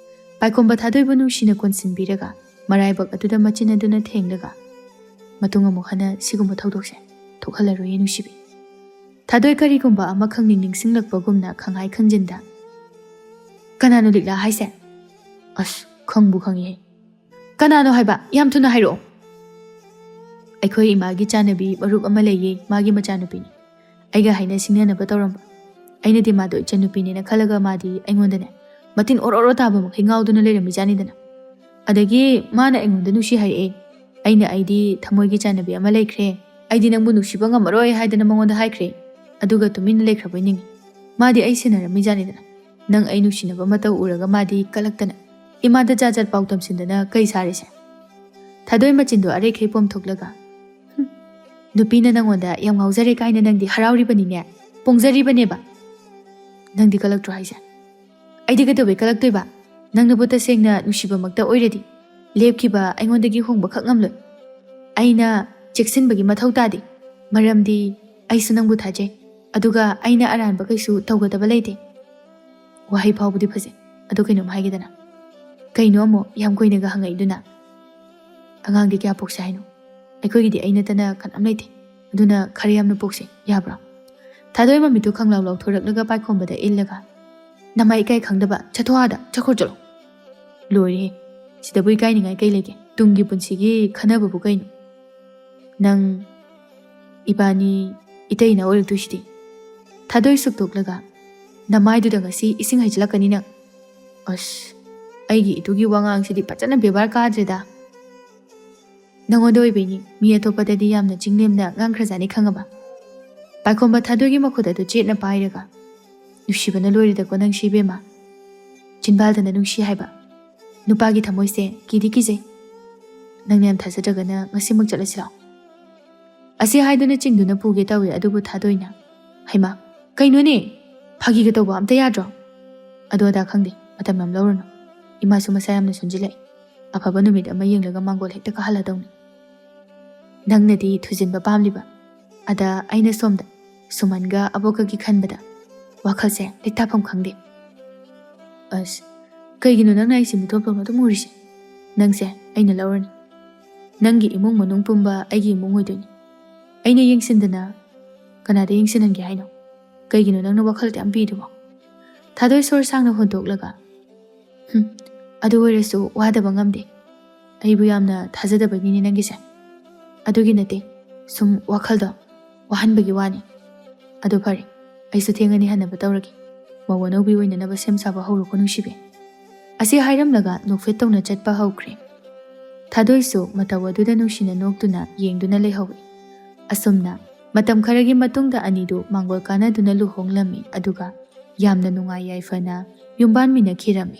ꯄꯥꯏꯈꯣꯝꯕ ꯊꯥꯗꯣꯏꯕꯨ ꯅꯨꯡꯁꯤꯅ ꯀꯣꯟꯁꯤꯟꯕꯤꯔꯒ ꯃꯔꯥꯏꯕꯛ ꯑꯗꯨꯗ ꯃꯆꯤꯟ ꯑꯗꯨꯅ ꯊꯦꯡꯂꯒ, "ꯃꯇꯨꯡ ꯑꯃꯨꯛ ꯍꯟꯅ ꯁꯤꯒꯨꯝꯕ ꯊꯧꯗꯣꯛꯁꯦ ꯊꯣꯛꯍꯜꯂꯔꯣꯏꯌꯦ ꯅꯨꯡꯁꯤꯕꯤ꯫" ꯊꯥꯗꯣꯏ ꯀꯔꯤꯒꯨꯝꯕ ꯑꯃꯈꯛ ꯅꯤꯡ ꯅꯤꯡꯁꯤꯡꯂꯛꯄꯒꯨꯝꯅ ꯈꯪꯍꯥꯏ ꯈꯪꯖꯤꯟꯗ, "ꯀꯅꯥꯅꯣ ꯂꯤꯛꯂꯥ ꯍꯥꯏꯁꯦ?" "ꯑꯁ, ꯈꯪꯕꯨ ꯈꯪꯉꯤꯍꯦ꯫" "ꯀꯅꯥꯅꯣ ꯍꯥꯏꯕ? ꯌꯥꯝ ꯊꯨꯅ ꯍꯥꯏꯔꯛꯑꯣ꯫" "ꯑꯩꯈꯣꯏ ꯏꯃꯥꯒꯤ ꯆꯥꯟꯅꯕꯤ ꯃꯔꯨꯞ ꯑꯃ ꯂꯩꯌꯦ, ꯃꯥꯒꯤ ꯃꯆꯥꯅꯨꯄꯤꯅꯤ꯫ ꯑꯩꯒ ꯍꯥꯏꯅ ꯁꯤꯡꯅꯅꯕ ꯇꯧꯔꯝꯕ꯫ ꯑꯩꯅꯗꯤ ꯃꯥꯗꯣ ꯏꯆꯟꯅꯨꯄꯤꯅꯦꯅ ꯈꯜꯂꯒ ꯃꯥꯗꯤ ꯑꯩꯉꯣꯟꯗꯅꯦ ꯃꯇꯤꯟ ꯑꯣꯔꯣ ꯑꯣꯔꯣ ꯇꯥꯕ ꯃꯈꯩ ꯉꯥꯎꯗꯨꯅ ꯂꯩꯔꯝꯃꯤꯖꯥꯠꯅꯤꯗꯅ꯫ ꯑꯗꯒꯤ ꯃꯥꯅ ꯑꯩꯉꯣꯟꯗ ꯅꯨꯡꯁꯤ ꯍꯥꯏꯔꯛꯑꯦ꯫ ꯑꯩꯅ "ꯑꯩꯗꯤ ꯊꯃꯣꯏꯒꯤ ꯆꯥꯟꯅꯕꯤ ꯑꯃ ꯂꯩꯈ꯭ꯔꯦ, ꯑꯩꯗꯤ ꯅꯪꯕꯨ ꯅꯨꯡꯁꯤꯕ ꯉꯝꯃꯔꯣꯏ" ꯍꯥꯏꯗꯅ ꯃꯉꯣꯟꯗ ꯍꯥꯏꯈ꯭ꯔꯦ꯫ ꯑꯗꯨꯒ ꯇꯨꯃꯤꯟꯅ ꯂꯩꯈ꯭ꯔꯕꯣꯏ ꯅꯤꯡꯉꯤ꯫ ꯃꯥꯗꯤ ꯑꯩ ꯁꯦꯟꯅꯔꯝꯃꯤꯖꯥꯠꯅꯤꯗꯅ꯫ ꯅꯪ ꯑꯩ ꯅꯨꯡꯁꯤꯅꯕ ꯃꯇꯧ ꯎꯔꯒ ꯃꯥꯗꯤ ꯀꯂꯛꯇꯅ ꯏꯃꯥꯗ ꯖꯥꯠ ꯖꯥꯠ ꯄꯥꯎ ꯇꯝꯁꯤꯟꯗꯅ ꯀꯩ ꯁꯥꯔꯤꯁꯦ? ꯊꯥꯗꯣꯏ ꯃꯆꯤꯟꯗꯣ ꯑꯔꯩꯈꯩ ꯄꯣꯝꯊꯣꯛꯂꯒ, "ꯍꯨꯝ, ꯅꯨꯄꯤꯅ ꯅꯪꯉꯣꯟꯗ ꯌꯥꯝ ꯉꯥꯎꯖꯔꯦ ꯀꯥꯏꯅ ꯅꯪꯗꯤ ꯍꯔꯥꯎꯔꯤꯕꯅꯤꯅꯦ, ꯄꯣꯡꯖꯔꯤꯕꯅꯦꯕ꯫ ꯅꯪꯗꯤ ꯀꯂꯛꯇ꯭ꯔꯣ ꯍꯥꯏꯁꯦ?" "ꯑꯩꯗꯤ ꯀꯩꯗꯧꯕꯩ ꯀꯂꯛꯇꯣꯏꯕ? ꯅꯪꯅꯕꯨ ꯇꯁꯦꯡꯅ ꯅꯨꯡꯁꯤꯕꯃꯛꯇ ꯑꯣꯏꯔꯗꯤ ꯂꯦꯞꯈꯤꯕ ꯑꯩꯉꯣꯟꯗꯒꯤ ꯍꯣꯡꯕ ꯈꯛ ꯉꯝꯂꯣꯏ꯫ ꯑꯩꯅ ꯆꯦꯛꯁꯤꯟꯕꯒꯤ ꯃꯊꯧ ꯇꯥꯗꯦ, ꯃꯔꯝꯗꯤ ꯑꯩꯁꯨ ꯅꯪꯕꯨ ꯊꯥꯖꯩ, ꯑꯗꯨꯒ ꯑꯩꯅ ꯑꯔꯥꯟꯕ ꯀꯩꯁꯨ ꯇꯧꯒꯗꯕ ꯂꯩꯇꯦ"꯫ ꯋꯥꯍꯩ ꯐꯥꯎꯕꯗꯤ ꯐꯖꯩ, ꯑꯗꯣ ꯀꯩꯅꯣꯝ ꯍꯥꯏꯒꯦꯗꯅ꯫ "ꯀꯩꯅꯣ ꯑꯃꯨꯛ ꯌꯥꯝ ꯀꯨꯏꯅꯒ ꯍꯪꯉꯛꯏꯗꯨꯅ?" "ꯑꯉꯥꯡꯗꯤ ꯀꯌꯥ ꯄꯣꯛꯁꯦ ꯍꯥꯏꯅꯣ? ꯑꯩꯈꯣꯏꯒꯤꯗꯤ ꯑꯩ ꯅꯠꯇꯅ ꯀꯅꯥꯝ ꯂꯩꯇꯦ, ꯑꯗꯨꯅ ꯈꯔ ꯌꯥꯝꯅ ꯄꯣꯛꯁꯦ, ꯌꯥꯕ꯭ꯔꯣ?" ꯊꯥꯗꯣꯏ ꯃꯃꯤꯠꯇꯨ ꯈꯪꯂꯥꯎ ꯂꯥꯎꯊꯣꯔꯛꯂꯒ ꯄꯥꯏꯈꯣꯝꯕꯗ ꯏꯜꯂꯒ, "ꯅꯃꯥꯏ ꯏꯀꯥꯏ ꯈꯪꯗꯕ, ꯆꯠꯊꯣꯛ ꯑꯥꯗ, ꯆꯠꯈ꯭ꯔꯣ ꯆꯠꯂꯣ"꯫ "ꯂꯣꯏꯔꯦꯍꯦ, ꯁꯤꯗꯕꯨ ꯏꯀꯥꯏꯅꯤꯡꯉꯥꯏ ꯀꯩ ꯂꯩꯒꯦ? ꯇꯨꯡꯒꯤ ꯄꯨꯟꯁꯤꯒꯤ ꯈꯟꯅꯕꯕꯨ ꯀꯩꯅꯣ? ꯅꯪ ꯏꯕꯥꯅꯤ ꯏꯇꯩ ꯏꯅꯥꯎ ꯑꯣꯏꯔꯛꯇꯣꯏꯁꯤꯗꯤ"꯫ ꯊꯥꯗꯣꯏ ꯁꯨꯛꯇꯣꯛꯂꯒ, "ꯅꯃꯥꯏꯗꯨꯗ ꯉꯁꯤ ꯏꯁꯤꯡ ꯍꯩꯖꯤꯜꯂꯛꯀꯅꯤ ꯅꯪ"꯫ "ꯑꯁ, ꯑꯩꯒꯤ ꯏꯇꯨꯒꯤ ꯋꯥꯉꯥꯡꯁꯤꯗꯤ ꯐꯖꯅ ꯕꯦꯕꯥꯔ ꯀꯥꯗ꯭ꯔꯦꯗ"꯫ "ꯅꯉꯣꯟꯗ ꯑꯣꯏꯕꯩꯅꯤ, ꯃꯤ ꯑꯇꯣꯞꯄꯗꯗꯤ ꯌꯥꯝꯅ ꯆꯤꯡꯂꯦꯝꯅ ꯉꯥꯡꯈ꯭ꯔꯖꯥꯠꯅꯤ, ꯈꯪꯉꯕ?" ꯄꯥꯏꯈꯣꯝꯕ ꯊꯥꯗꯣꯏꯒꯤ ꯃꯈꯨꯠ ꯑꯗꯨ ꯆꯦꯠꯅ ꯄꯥꯏꯔꯒ, "ꯅꯨꯡꯁꯤꯕꯅ ꯂꯣꯏꯔꯦꯗꯀꯣ ꯅꯪꯁꯤ ꯏꯕꯦꯝꯃ꯫ ꯆꯤꯟꯕꯥꯜꯗꯅ ꯅꯨꯡꯁꯤ ꯍꯥꯏꯕ꯫ ꯅꯨꯄꯥꯒꯤ ꯊꯃꯣꯏꯁꯦ ꯀꯤꯗꯤ ꯀꯤꯖꯩ꯫ ꯅꯪꯅ ꯌꯥꯝ ꯊꯥꯖꯗ꯭ꯔꯒꯅ ꯉꯁꯤꯃꯛ ꯆꯠꯂꯁꯤꯔꯣ?" ꯑꯁꯤ ꯍꯥꯏꯗꯨꯅ ꯆꯤꯡꯗꯨꯅ ꯄꯨꯒꯦ ꯇꯧꯏ, ꯑꯗꯨꯕꯨ ꯊꯥꯗꯣꯏꯅ, "ꯍꯩꯃꯥ, ꯀꯩꯅꯣꯅꯦ? ꯐꯥꯒꯤꯒ ꯇꯧꯕ ꯑꯝꯇ ꯌꯥꯗ꯭ꯔꯣ?" "ꯑꯗꯨ ꯑꯗꯥ ꯈꯪꯗꯦ, ꯃꯇꯝ ꯌꯥꯝ ꯂꯧꯔꯨꯅꯨ꯫ ꯏꯃꯥꯁꯨ ꯃꯁꯥ ꯌꯥꯝꯅ ꯁꯣꯟꯖꯤꯜꯂꯛꯑꯦ꯫ ꯑꯐꯕ ꯅꯨꯃꯤꯠ ꯑꯃ ꯌꯦꯡꯂꯒ ꯃꯥꯡꯒꯣꯜ ꯍꯦꯛꯇ ꯀꯥꯍꯜꯂꯗꯧꯅꯤ꯫ ꯅꯪꯅꯗꯤ ꯊꯨꯖꯤꯟꯕ ꯄꯥꯝꯂꯤꯕ, ꯑꯗ ꯑꯩꯅ ꯁꯣꯝꯗ ꯁꯨꯃꯟꯒ ꯑꯕꯣꯛꯀꯒꯤ ꯈꯟꯕꯗ ꯋꯥꯈꯜꯁꯦ ꯂꯩꯇꯥꯐꯝ ꯈꯪꯗꯦ"꯫ "ꯑꯁ, ꯀꯩꯒꯤꯅꯣ ꯅꯪꯅ ꯑꯩꯁꯦ ꯃꯤꯊꯣꯞ ꯇꯧꯅ ꯑꯗꯨꯝ ꯎꯔꯤꯁꯦ? ꯅꯪꯁꯦ ꯑꯩꯅ ꯂꯧꯔꯅꯤ꯫ ꯅꯪꯒꯤ ꯏꯃꯨꯡ ꯃꯅꯨꯡ ꯄꯨꯝꯕ ꯑꯩꯒꯤ ꯏꯃꯨꯡ ꯑꯣꯏꯗꯣꯏꯅꯤ꯫ ꯑꯩꯅ ꯌꯦꯡꯁꯤꯟꯗꯅ ꯀꯅꯥꯗ ꯌꯦꯡꯁꯤꯟꯍꯟꯒꯦ ꯍꯥꯏꯅꯣ? ꯀꯩꯒꯤꯅꯣ ꯅꯪꯅ ꯋꯥꯈꯜ ꯑꯗꯨꯌꯥꯝ ꯄꯤꯗꯨꯕꯣ?" ꯊꯥꯗꯣꯏ ꯁꯣꯔ ꯁꯥꯡꯅ ꯍꯣꯟꯗꯣꯛꯂꯒ, "ꯍꯨꯝ, ꯑꯗꯨ ꯑꯣꯏꯔꯁꯨ ꯋꯥꯗꯕ ꯉꯝꯗꯦ꯫ ꯑꯩꯕꯨ ꯌꯥꯝꯅ ꯊꯥꯖꯗꯕꯒꯤꯅꯤ ꯅꯪꯒꯤꯁꯦ꯫ ꯑꯗꯨꯒꯤ ꯅꯠꯇꯦ, ꯁꯨꯝ ꯋꯥꯈꯜꯗꯣ ꯋꯥꯍꯟꯕꯒꯤ ꯋꯥꯅꯤ꯫ ꯑꯗꯨ ꯐꯔꯦ, ꯑꯩꯁꯨ ꯊꯦꯡꯉꯅꯤ, ꯍꯟꯅꯕ ꯇꯧꯔꯒꯦ꯫ ꯃꯧ ꯑꯅꯧꯕꯤ ꯑꯣꯏꯅꯅꯕ ꯁꯦꯝ ꯁꯥꯕ ꯍꯧꯔꯣꯀꯣ ꯅꯨꯡꯁꯤꯕꯤ"꯫ ꯑꯁꯤ ꯍꯥꯏꯔꯝꯂꯒ ꯅꯣꯛꯐꯦꯠ ꯇꯧꯅ ꯆꯠꯄ ꯍꯧꯈ꯭ꯔꯦ꯫ ꯊꯥꯗꯣꯏꯁꯨ ꯃꯇꯧ ꯑꯗꯨꯗ ꯅꯨꯡꯁꯤꯅ ꯅꯣꯛꯇꯨꯅ ꯌꯦꯡꯗꯨꯅ ꯂꯩꯍꯧꯏ꯫ ꯑꯁꯨꯝꯅ ꯃꯇꯝ ꯈꯔꯒꯤ ꯃꯇꯨꯡꯗ ꯑꯅꯤꯗꯨ ꯃꯥꯡꯒꯣꯜ ꯀꯥꯟꯅꯗꯨꯅ ꯂꯨꯍꯣꯡꯂꯝꯃꯤ꯫ ꯑꯗꯨꯒ ꯌꯥꯝꯅ ꯅꯨꯡꯉꯥꯏ ꯌꯥꯏꯐꯅ ꯌꯨꯝꯕꯥꯟꯃꯤꯟꯅꯈꯤꯔꯝꯃꯤ꯫